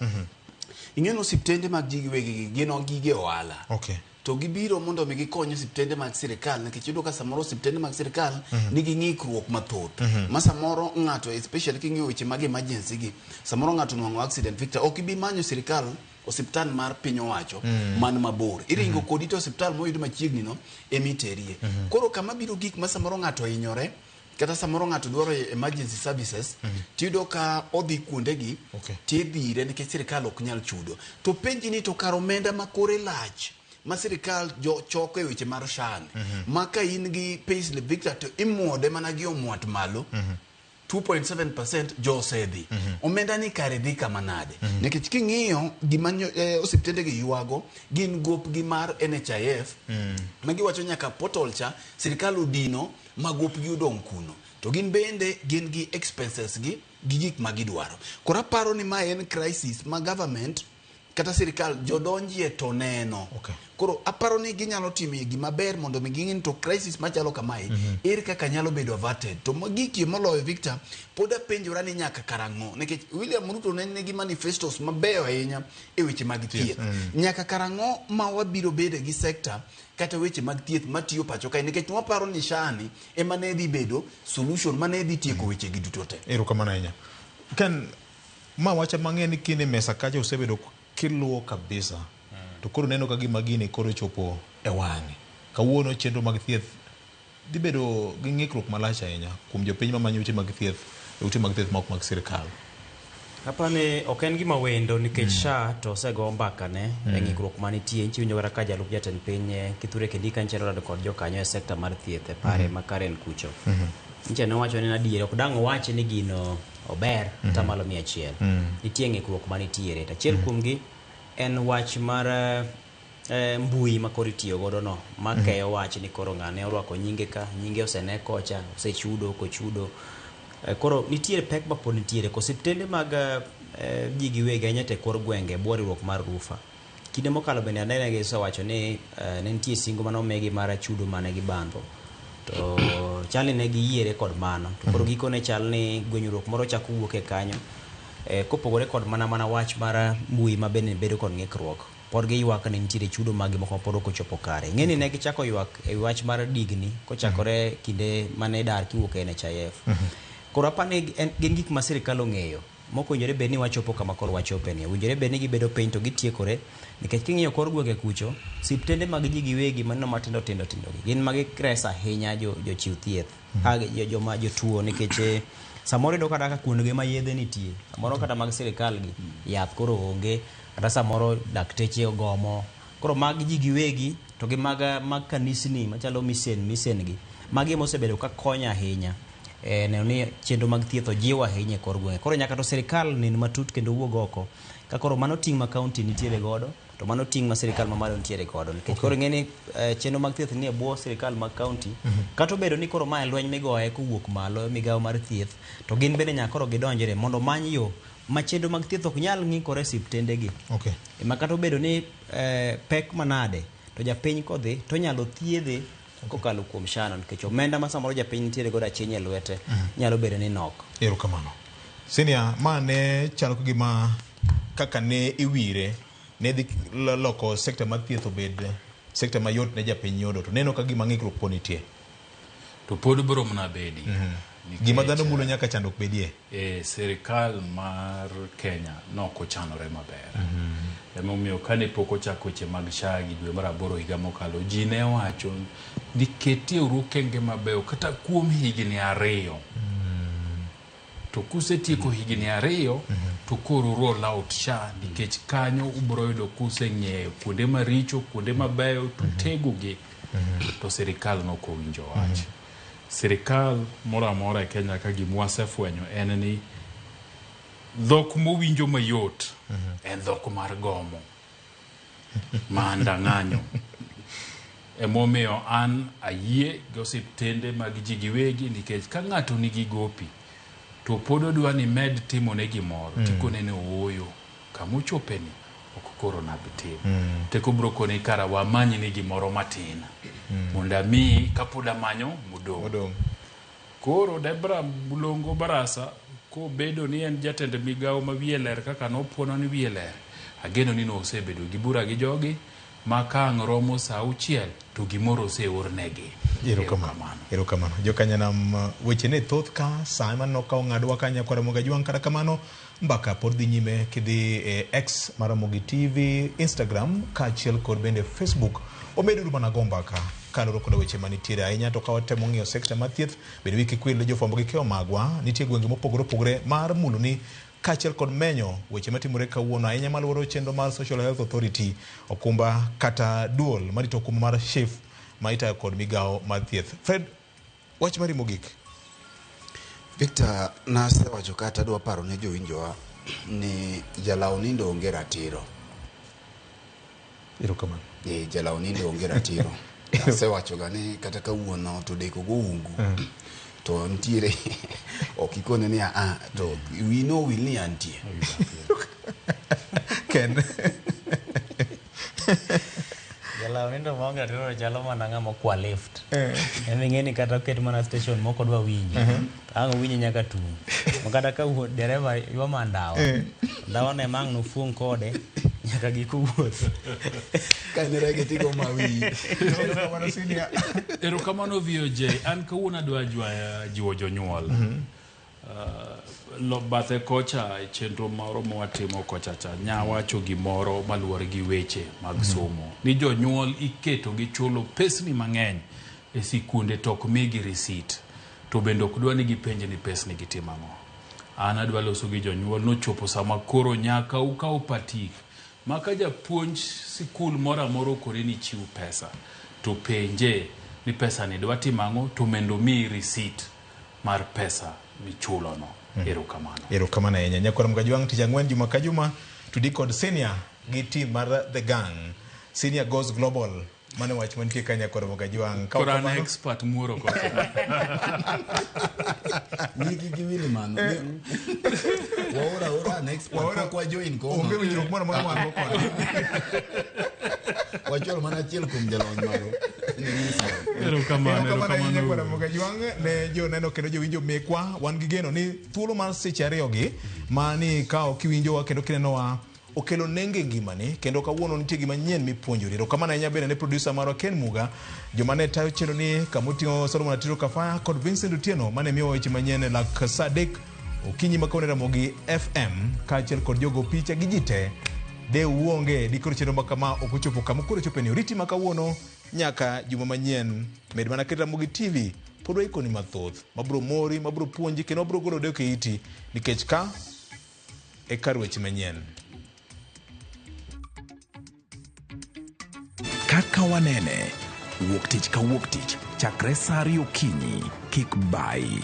ing'e ni osiptende mag ji giwegi gin gige ohala. Okay. To gibiro mondo mi gikony osiptende mag sirikal nikech iyudo ka samoro osiptende mag sirikal nigi ng'ikruok mathoth. Ma samoro ng'ato especially king'iyo weche mag emergency gi samoro ng'ato onwang'o accident Victor ok ibi manyo sirikal osiptal mar piny owacho man mabor. Iringo kodi to osiptal moyud machiegni no emiterie. Koro kama biro gik ma samoro ng'ato hinyore kata samoro ng'ato dwaro emergency services tiyudo ka odhi kuondegi tidhire nikech sirikal ok nyal chudo. To penji ni to kar omenda ma kore lach ma sirikal jo choko e weche mar SHA ni ma ka in gi payslip Victor to imuode mana gi omwat malo 2.7% jo osedhi. Omenda ni kare dhi kama nade? Nikech king'iyo gima osiptende gi ywago gin gopgi mar NHIF ma giwacho nyaka portal cha sirikal odino ma gopgi odong' kuno. To gin bende gin gi expenses gi gik ma gidwaro. Koro aparo ni ma en crisis ma government kata sirikal jodonjie to neno. Koro aparo ni ginyalo timo gima ber mondo mi ging'e ni to crisis machalo kamae ere kaka nyalo bedo averted. To magikie moloyo Victor pod apenjora ni nyaka karang'o nikech William Ruto ne nigi manifestos mabeyo ahinya e weche mag thieth. Nyaka karang'o ma wabiro bedo gi sector kata weche mag thieth matiyo pacho kae nikech waparo ni SHA ni ema ne dhi bedo solution mane dhi tieko weche gi duto te. Erokamano ahinya. Ken ma wacha mang'e ni kine mesa kacha osebedo kiluwo kabisa. To koro neno ka gima gini koro chopo e wang'e. Kawuono chenro mag thieth dhi bedo gi ng'ikruok malach ahinya kuom jopiny mamanyo ute mag thieth, ute mag thieth ma ok mag sirikal. Apani ok en gima wendo nikech SHA to osego mbakane e ng'ikruok manitie. Nchi winjo kata ka jalup jatend piny Kithure Kindiki nche norado kod jokanyo e sekta mar thieth e pare ma Karen kucho. Nche nowacho ni adier ok dang' owach ni gino ober atamalo 100. Nitie ng'ikruok manitiere. To achiel kuomgi en wach mar mbui ma koro itiyo godo no makeyo wach ni koro ng'ane orwako nyinge ka, nyinge osene kocha, osechudo, ok ochudo. Koro nitiere pek ma pod nitiere. Osiptende mag ji giwegi ahinya to e kor gwenge bwo riwruok mar RUPHA. Kinde mokalo bende anene gisewacho ni ne nitie singo mane omigi mar chudo mane gibandho. To chal ni ne giyiere kod mano. To koro gikone chal ni gwenyruok moro chako wuok e kanyo. Kopogore kod mana wach mar mbui ma bende bedo kod ng'ikruok. Pod giywak ni nitiere chudo mag moko ma pod ok ochopo kare. Ing'e ni ne gichako ywak e wach mar digni kochakore kinde mane dar kiwuok e NHIF. Koro apani gin gik ma sirikal ong'eyo. Mok owinjore bed ni wachopo kama koro wachope ni. Owinjore bed ni gibedo piny to gitiekore. Nikech king'iyo kor gwenge kucho, siptende mag ji giwegi maneno matindo tindo tindo gi, gin ma gikres ahinya jochiw thieth. Joma jotuo nikech samoro iyudo kata ka kuondgi ma yedhe nitie. Samoro kata mag sirikal gi, yath koro onge, kata samoro dakteche ogomo. Koro mag ji giwegi to gi mag kanisni machalo misen gi. Magi mosebedo ka konyo ahinya. Neno ni chenro mag thieth ojiw ahinya e kor gwenge. Koro nyaka to sirikal nen matut kendo wuog oko. Ka koro mano ting' ma kaunti nitiere godo, to mano ting' ma sirikal mamalo nitiere godo. Nikech koro ing'e ni chenro mag thieth nie bwo sirikal mag kaunti. Kata obedo ni koro mae lweny migoye kowuok malo e migawo mar thieth, to gin bende nyaka koro gidonjre mondo omany yo ma chenro mag thieth ok nyal ng'ikore e osiptendegi. Ma kata obedo ni pek manade, to japiny kodhi to nyalo thiedhe kokalo kuom SHA no, nikech omenda ma samoro japiny nitiere godo aching' e lwete nyalo bedo ni nok. Erokamano. Senior, ma ne chalo ka gima kaka ne iwire ne dhi loko sekta mar thieth obed sekta mayot ne japiny yudo, to neno ka gima ng'ikruok pod nitie. To pod biro mana bedi. Gima dhano mulo nyaka chandruok bedie. Sirikal mar Kenya nok ochanore maber. Emomiyo kane pok ochako weche mag SHA gi dwe mar 8 higa mokalo, ji ne wacho ni ketie uru okenge mabeyo kata kuom higni 2. To kusetieko higni 2, to koro roll out SHA nikech kanyo ubiro yudo kuseng'eyo kuonde maricho, kuonde mabeyo, to tegogi. To sirikal nok owinjo wach. Sirikal moro amora e Kenya ka gima wasefwenyo en ni dhok mowinjo mayot en dhok mar gomo maandang'anyo. Emomiyo an ayie gi osiptende mag ji giwegi nikech ka ng'ato nigi gopi to pod odwa ni med timone gimoro, tikone ni ooyo, kamochopeni ok koro nabitim. Teko biro koni kara wamany ni gimoro matin mondo amiyi kapod amanyo modong'. Koro Debra Mulongo Barasa kobedo ni en jatend migawo ma wiye ler kaka nopuono ni wiye ler, ageno ni nosebedo gi bura gi jogi ma ka ang' romo sa 6 to gimoro oseornegi. Erokamano. Erokamano. Jokanyanam, weche ne thoth ka sa ema nokawo ng'adwa ka nyakwar Ramogi Ajwang', kata kamano mbaka pod dhi nyime kidhi e X mar Ramogi TV, Instagram kaachiel kod bende Facebook. Wameduru mana go mbaka kaluwore koda weche manitiere ahinya, to ka watemo ng'iyo sekta mar thieth bende wiki kwil jofwambo gi keyo magwa nitie gwenge mopogore opogore mar muloni kaachiel kod menyo weche matimore kawuono ahinya maluwore chenro mar Social Health Authority, okumba kata duol marito okumba mar SHIF ma itayo kod migawo mar thieth. Fred, wach mari mogik. Victor, nasewacho kata adwa paro ne jowinjowa ni jalaw nindo onge ratiro. Erokamano. Jalaw nindo onge ratiro. Asewacho ga ni kata kawuono to deko go ungu. To nitiere ok ikone ni a to wi no wil ni antie. Ken. Jalaw nindo maonge ratiro chalo mana ng'ama okwa lift. En ing'e ni kata oket mana station mok odwa winje. Ang' owinje nyaka tung'. Ma kata ka dereva ywa mana ndawa. Ndawa no ema ang' nofuong' kode nyaka giko wuoth. Ka en rege tigo mawi. Erokamano VOJ. An kawuono adwa jiwo jonyuol. Bathe kocha e chenro moro mawatimo kocha cha nyawacho gimoro maluwore gi weche mag somo. Ni jonyuol iketo gi chulo pesni mang'eny e sikunde to ok migi risit. To bende ok dwa ni gipenj ni pesni gitimo ang'o. An adwa loso gi jonyuol nochopo sama koro nyaka ukaw patik. Ma ka japuonj sikul moro amora okori ni chiw pesa, to penje ni pesa ni dwa timo ang'o to mondo omiyi receipt mar pesa michulono. Erokamano. Erokamano ahinya. Nyakwar Mgajwang' tich ang'wen juma ka juma tudi kod senior gi team mar The Gang. Senior goes global. Mano wach mantie ka nyakwar Mgajwang'. Ka ok Koro an kamano- expert muoro kocha. Wigi gi wili mano. Waora ora an expert pok wa join koma. Onge winjruok moro amora ma wan go kode. Wachwalo mana achiel kuom jolony marwa. Erokamano, Erokamano ahinya erokamano. Nyakwar Mgajwang' ne joneno kendo jowinjo mekwa. Wan gi geno ni thuolo mar seche ariyogi ma ni kawo kiwinjowa kendo kinenowa okelo nengo e ngimani kendo kawuono nitie gima nyien mipuonjori. Erokamano ahinya bende ne producer marwa Ken Muga, joma ne tayo chenro ni kamoting'o Solomon Atiro Kafaya kod Vincent Otieno mane miyowa weche manyien e lak sa 3 okinyi ma kawuono e Ramogi FM kaachiel kod jogo picha gi ji te. De uonge dikoro chenro ma kama ok ochopo kama koro chope ni oriti ma kawuono nyaka juma manyien. Med mana ket Ramogi TV pod waikoni mathoth mabiro mori, mabiro puonji kendo mabiro golo deko e iti nikech ka e kar weche manyien. Kaka wanene, wuok tich ka wuok tich chakre sa 2 okinyi, kik bayi.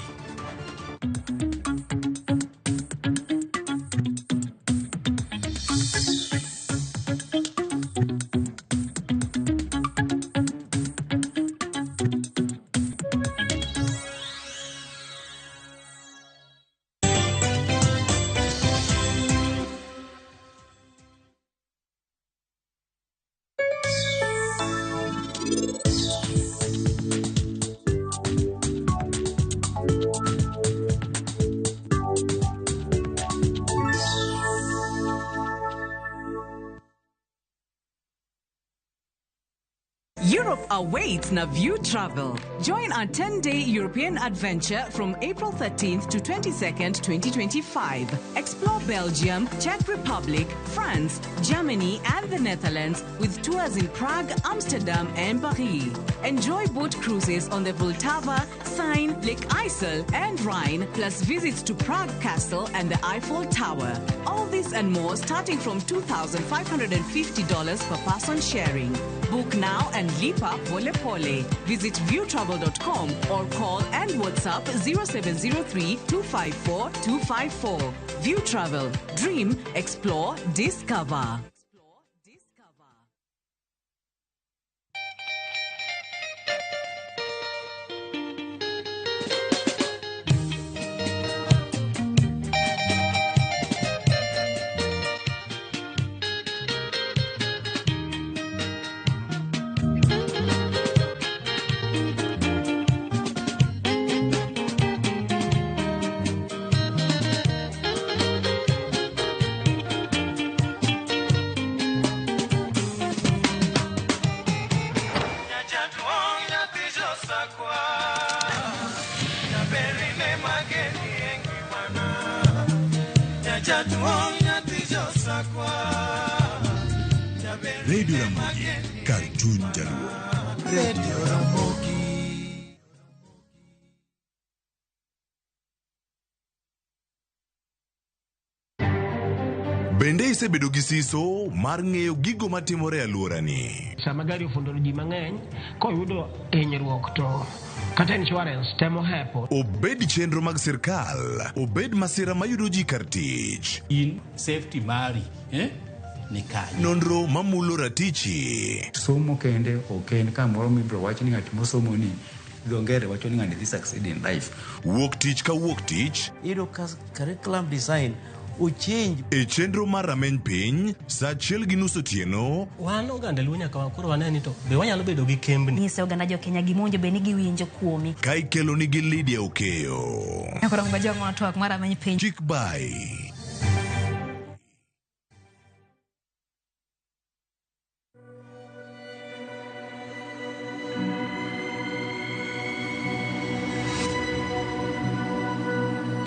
Europe awaits Naview Travel. Join our 10-day European adventure from April 13th to 22nd, 2025. Explore Belgium, Czech Republic, France, Germany, and the Netherlands with tours in Prague, Amsterdam, and Paris. Enjoy boat cruises on the Vltava, Seine, Lake Isel, and Rhine, plus visits to Prague Castle and the Eiffel Tower. All this and more starting from $2,550 per person sharing. Book now and lipa pole pole. Visit viewtravel.com or call and WhatsApp 0703 254 254. View Travel. Dream, explore, discover. Radio Ramogi, kar chuny Jaluo. Radio Ramogi. Bende isebedo gi siso mar ng'eyo gigo matimore e alworani? Sama gari ofundo ji mang'eny, koyudo hinyruok to kata insurance temo hepo. Obed chenro mag sirkal, obed masira mayudo ji kar tich. In safety mari, ni kanye? Nonro mamulo ratichi. Somo kende ok en kamoro mibiro wach ni ng'at mosomo ni dho ngere wacho ni ng'ani dhi succeed in life. Wuok tich ka wuok tich. Iyudo ka curriculum design ochange. E chenro mar rameny piny, sa 1:30 otieno. Wan oganda Luo nyaka koro wane ni to be wanyalo bedo gi kembni. Nyise oganda jo Kenya gima owinjo bed ni giwinjo kuomi. Ka ikelo nigi Lydia Okeyo. Nyakoro Mgajwang' twak mar rameny piny. Kik bai.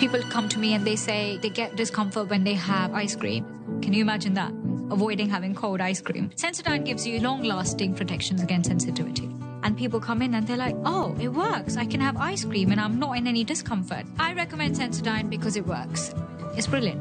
People come to me and they say they get discomfort when they have ice cream. Can you imagine that? Avoiding having cold ice cream. Sensodyne gives you long-lasting protections against sensitivity. And people come in and they're like, oh, it works. I can have ice cream and I'm not in any discomfort. I recommend Sensodyne because it works. It's brilliant.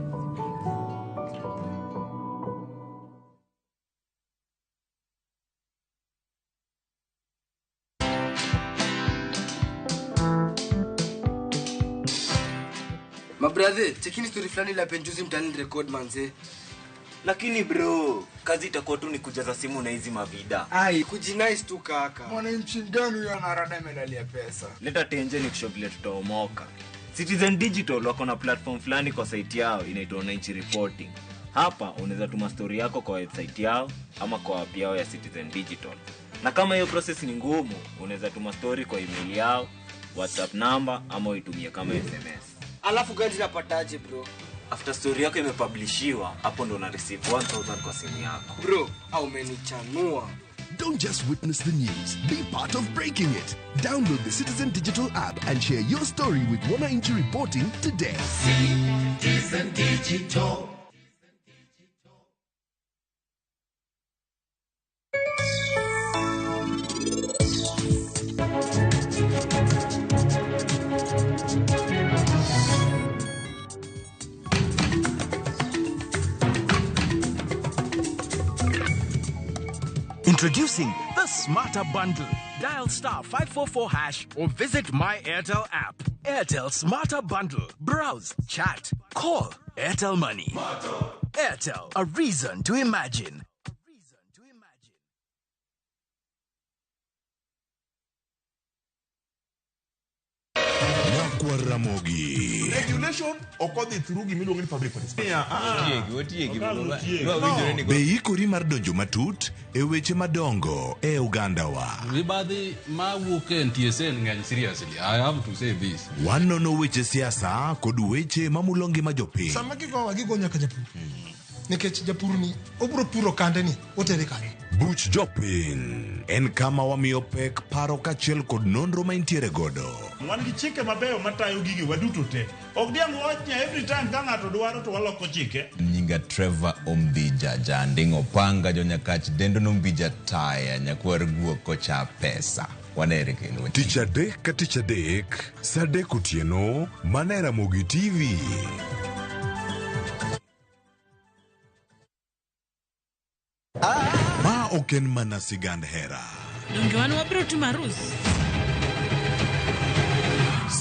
Mabrathe, chekini story fulani la penjuzi mtaani record manze. Lakini bro, kazi itakuwa tu ni kujaza simu na hizi mavida. Ai, kujinice tu kaka. Mwananchi gani huyo anarada medali ya pesa? Leta tenje ni kushow vile tutaomoka. Citizen Digital wako na platform fulani kwa site yao inaitwa Wananchi Reporting. Hapa unaweza tuma story yako kwa website yao ama kwa app yao ya Citizen Digital. Na kama hiyo process ni ngumu, unaweza tuma story kwa email yao, WhatsApp number ama uitumie kama SMS. Alafu gani napataje bro? After story yako imepublishiwa, hapo ndo una receive 1000 kwa simu yako. Bro, au umenichanua. Don't just witness the news, be part of breaking it. Download the Citizen Digital app and share your story with Wananchi Reporting today. Citizen Digital. Introducing the Smarter Bundle. Dial star 544 hash or visit My Airtel app. Airtel Smarter Bundle. Browse, chat, call. Airtel Money. Airtel, a reason to imagine. Nyakwar Ramogi. Regulation ok odhi through gimiluongo ni public participation. Be ikori mar donjo matut e weche madongo e ogandawa. Mibadhi mawuok e NTSA ng'eny seriously. I have to say this. Wanono weche siasa kod weche mamulo ngima jopiny. Sama gigowa gigo nyaka japur. Nikech japur ni obro puro kande ni otere kanye. Buch jopiny en kama wamiyo pek paro kaachiel kod nonro ma intiere godo. Wan gi chike mabeyo matayo gigi waduto te. Ok diang' wach ni every time ka ng'ato dwaro to waloko chike. Nyinga Trevor Ombija Janding'o Panga jonyakach dendo nombija taya nyakwar guok kocha pesa. Wanere kendo. Tich adek ka tich adek, saa adek otieno, mana e Ramogi TV. Ma ok en mana sigand hera. Donge wan wabiro timo arus?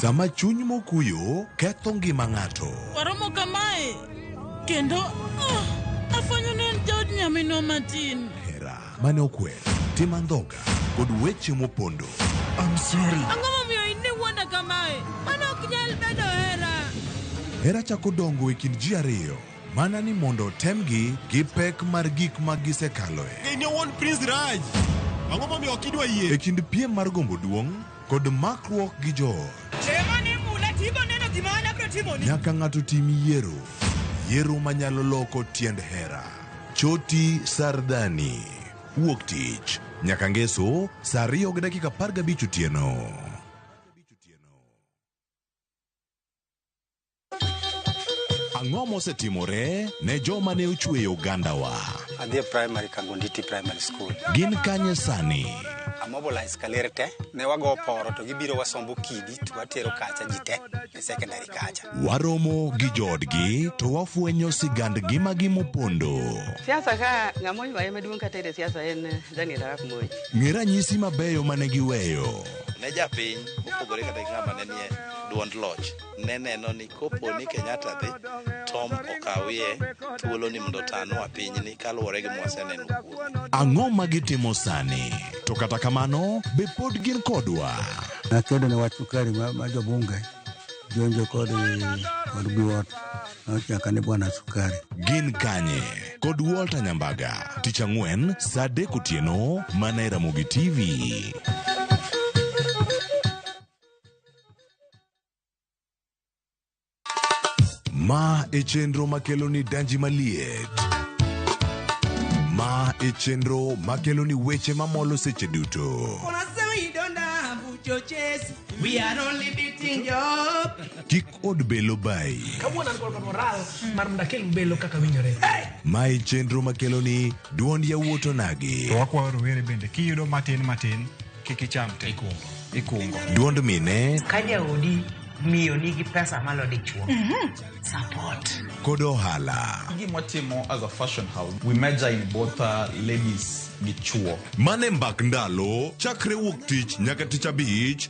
Sama chuny mokuyo ketho ngima ng'ato. Waromo kamae kendo afwenyo ni en jaod nyaminwa matin. Hera mane okwer, tim andhoga kod weche mopondo. I'm sorry. Ang'o momiyo in iwuonda kamae? Mano ok nyal bedo hera. Hera chako dongo e kind ji ariyo. Mana ni mondo otemgi gi pek mar gik ma gisekaloe. In owuon Prince Raj. Ang'o momiyo ok idwa yie? E kind piem mar gombo duong' kod makruok gi joot. Chemani mula tibo neno gima an abiro timoni. Nyaka ng'ato tim yiero. Yiero manyalo loko tiend hera. Choti Sardani. Wuok tich. Nyaka ngeso saa 2:15 otieno. Ang'o mosetimore ne joma ne ochweyo ogandawa? Adhi e primary Kangonditi Primary School. Gin kanye sani? Amobilize kaler te, ne wago poro to gibiro wasombo kidi to watero kacha ji te e secondary kacha. Waromo gi joodgi to wafwenyo sigand ngimagi mopondo. Siasa ka ng'ama oywaye maduong' kata e siasa en Daniel Arap Moi. Ng'e ranyisi mabeyo mane giweyo. Ne japiny mopogore kata gi ng'ama ne nie duond loch ne neno ni kopo ni Kenyatta dhi Tom okawie thuolo ni mondo otanwa pinyni kaluwore gi mwaseneno kuome. Ang'o ma gitimo sani? To kata kamano, be pod gin kodwa? Nakedo ne wach sukari ma jobunge jonjo kod biwot nochaka ni bwana sukari. Gin kanye? Kod Walter Nyambaga. Tich ang'wen saa 3 otieno mana e Ramogi TV. Ma e chenro makelo ni danji maliet. Ma e chenro makelo ni weche mamolo seche duto. We are only beating job. Kik od belo bai. Kawuono an kod moral mar mondo akel belo kaka winjore. Ma e chenro makelo ni duond yawuot onagi. To wakwayo rowere bende kiyudo matin matin Kik icham te. Ikungo. Duond mine Ka jaodi miyo nigi pesa malo dichuo. Support. Kod ohala. Gima as a fashion house, we major in both ladies gi chuo. Mane mbak ndalo chakre wuok tich nyaka tich abich.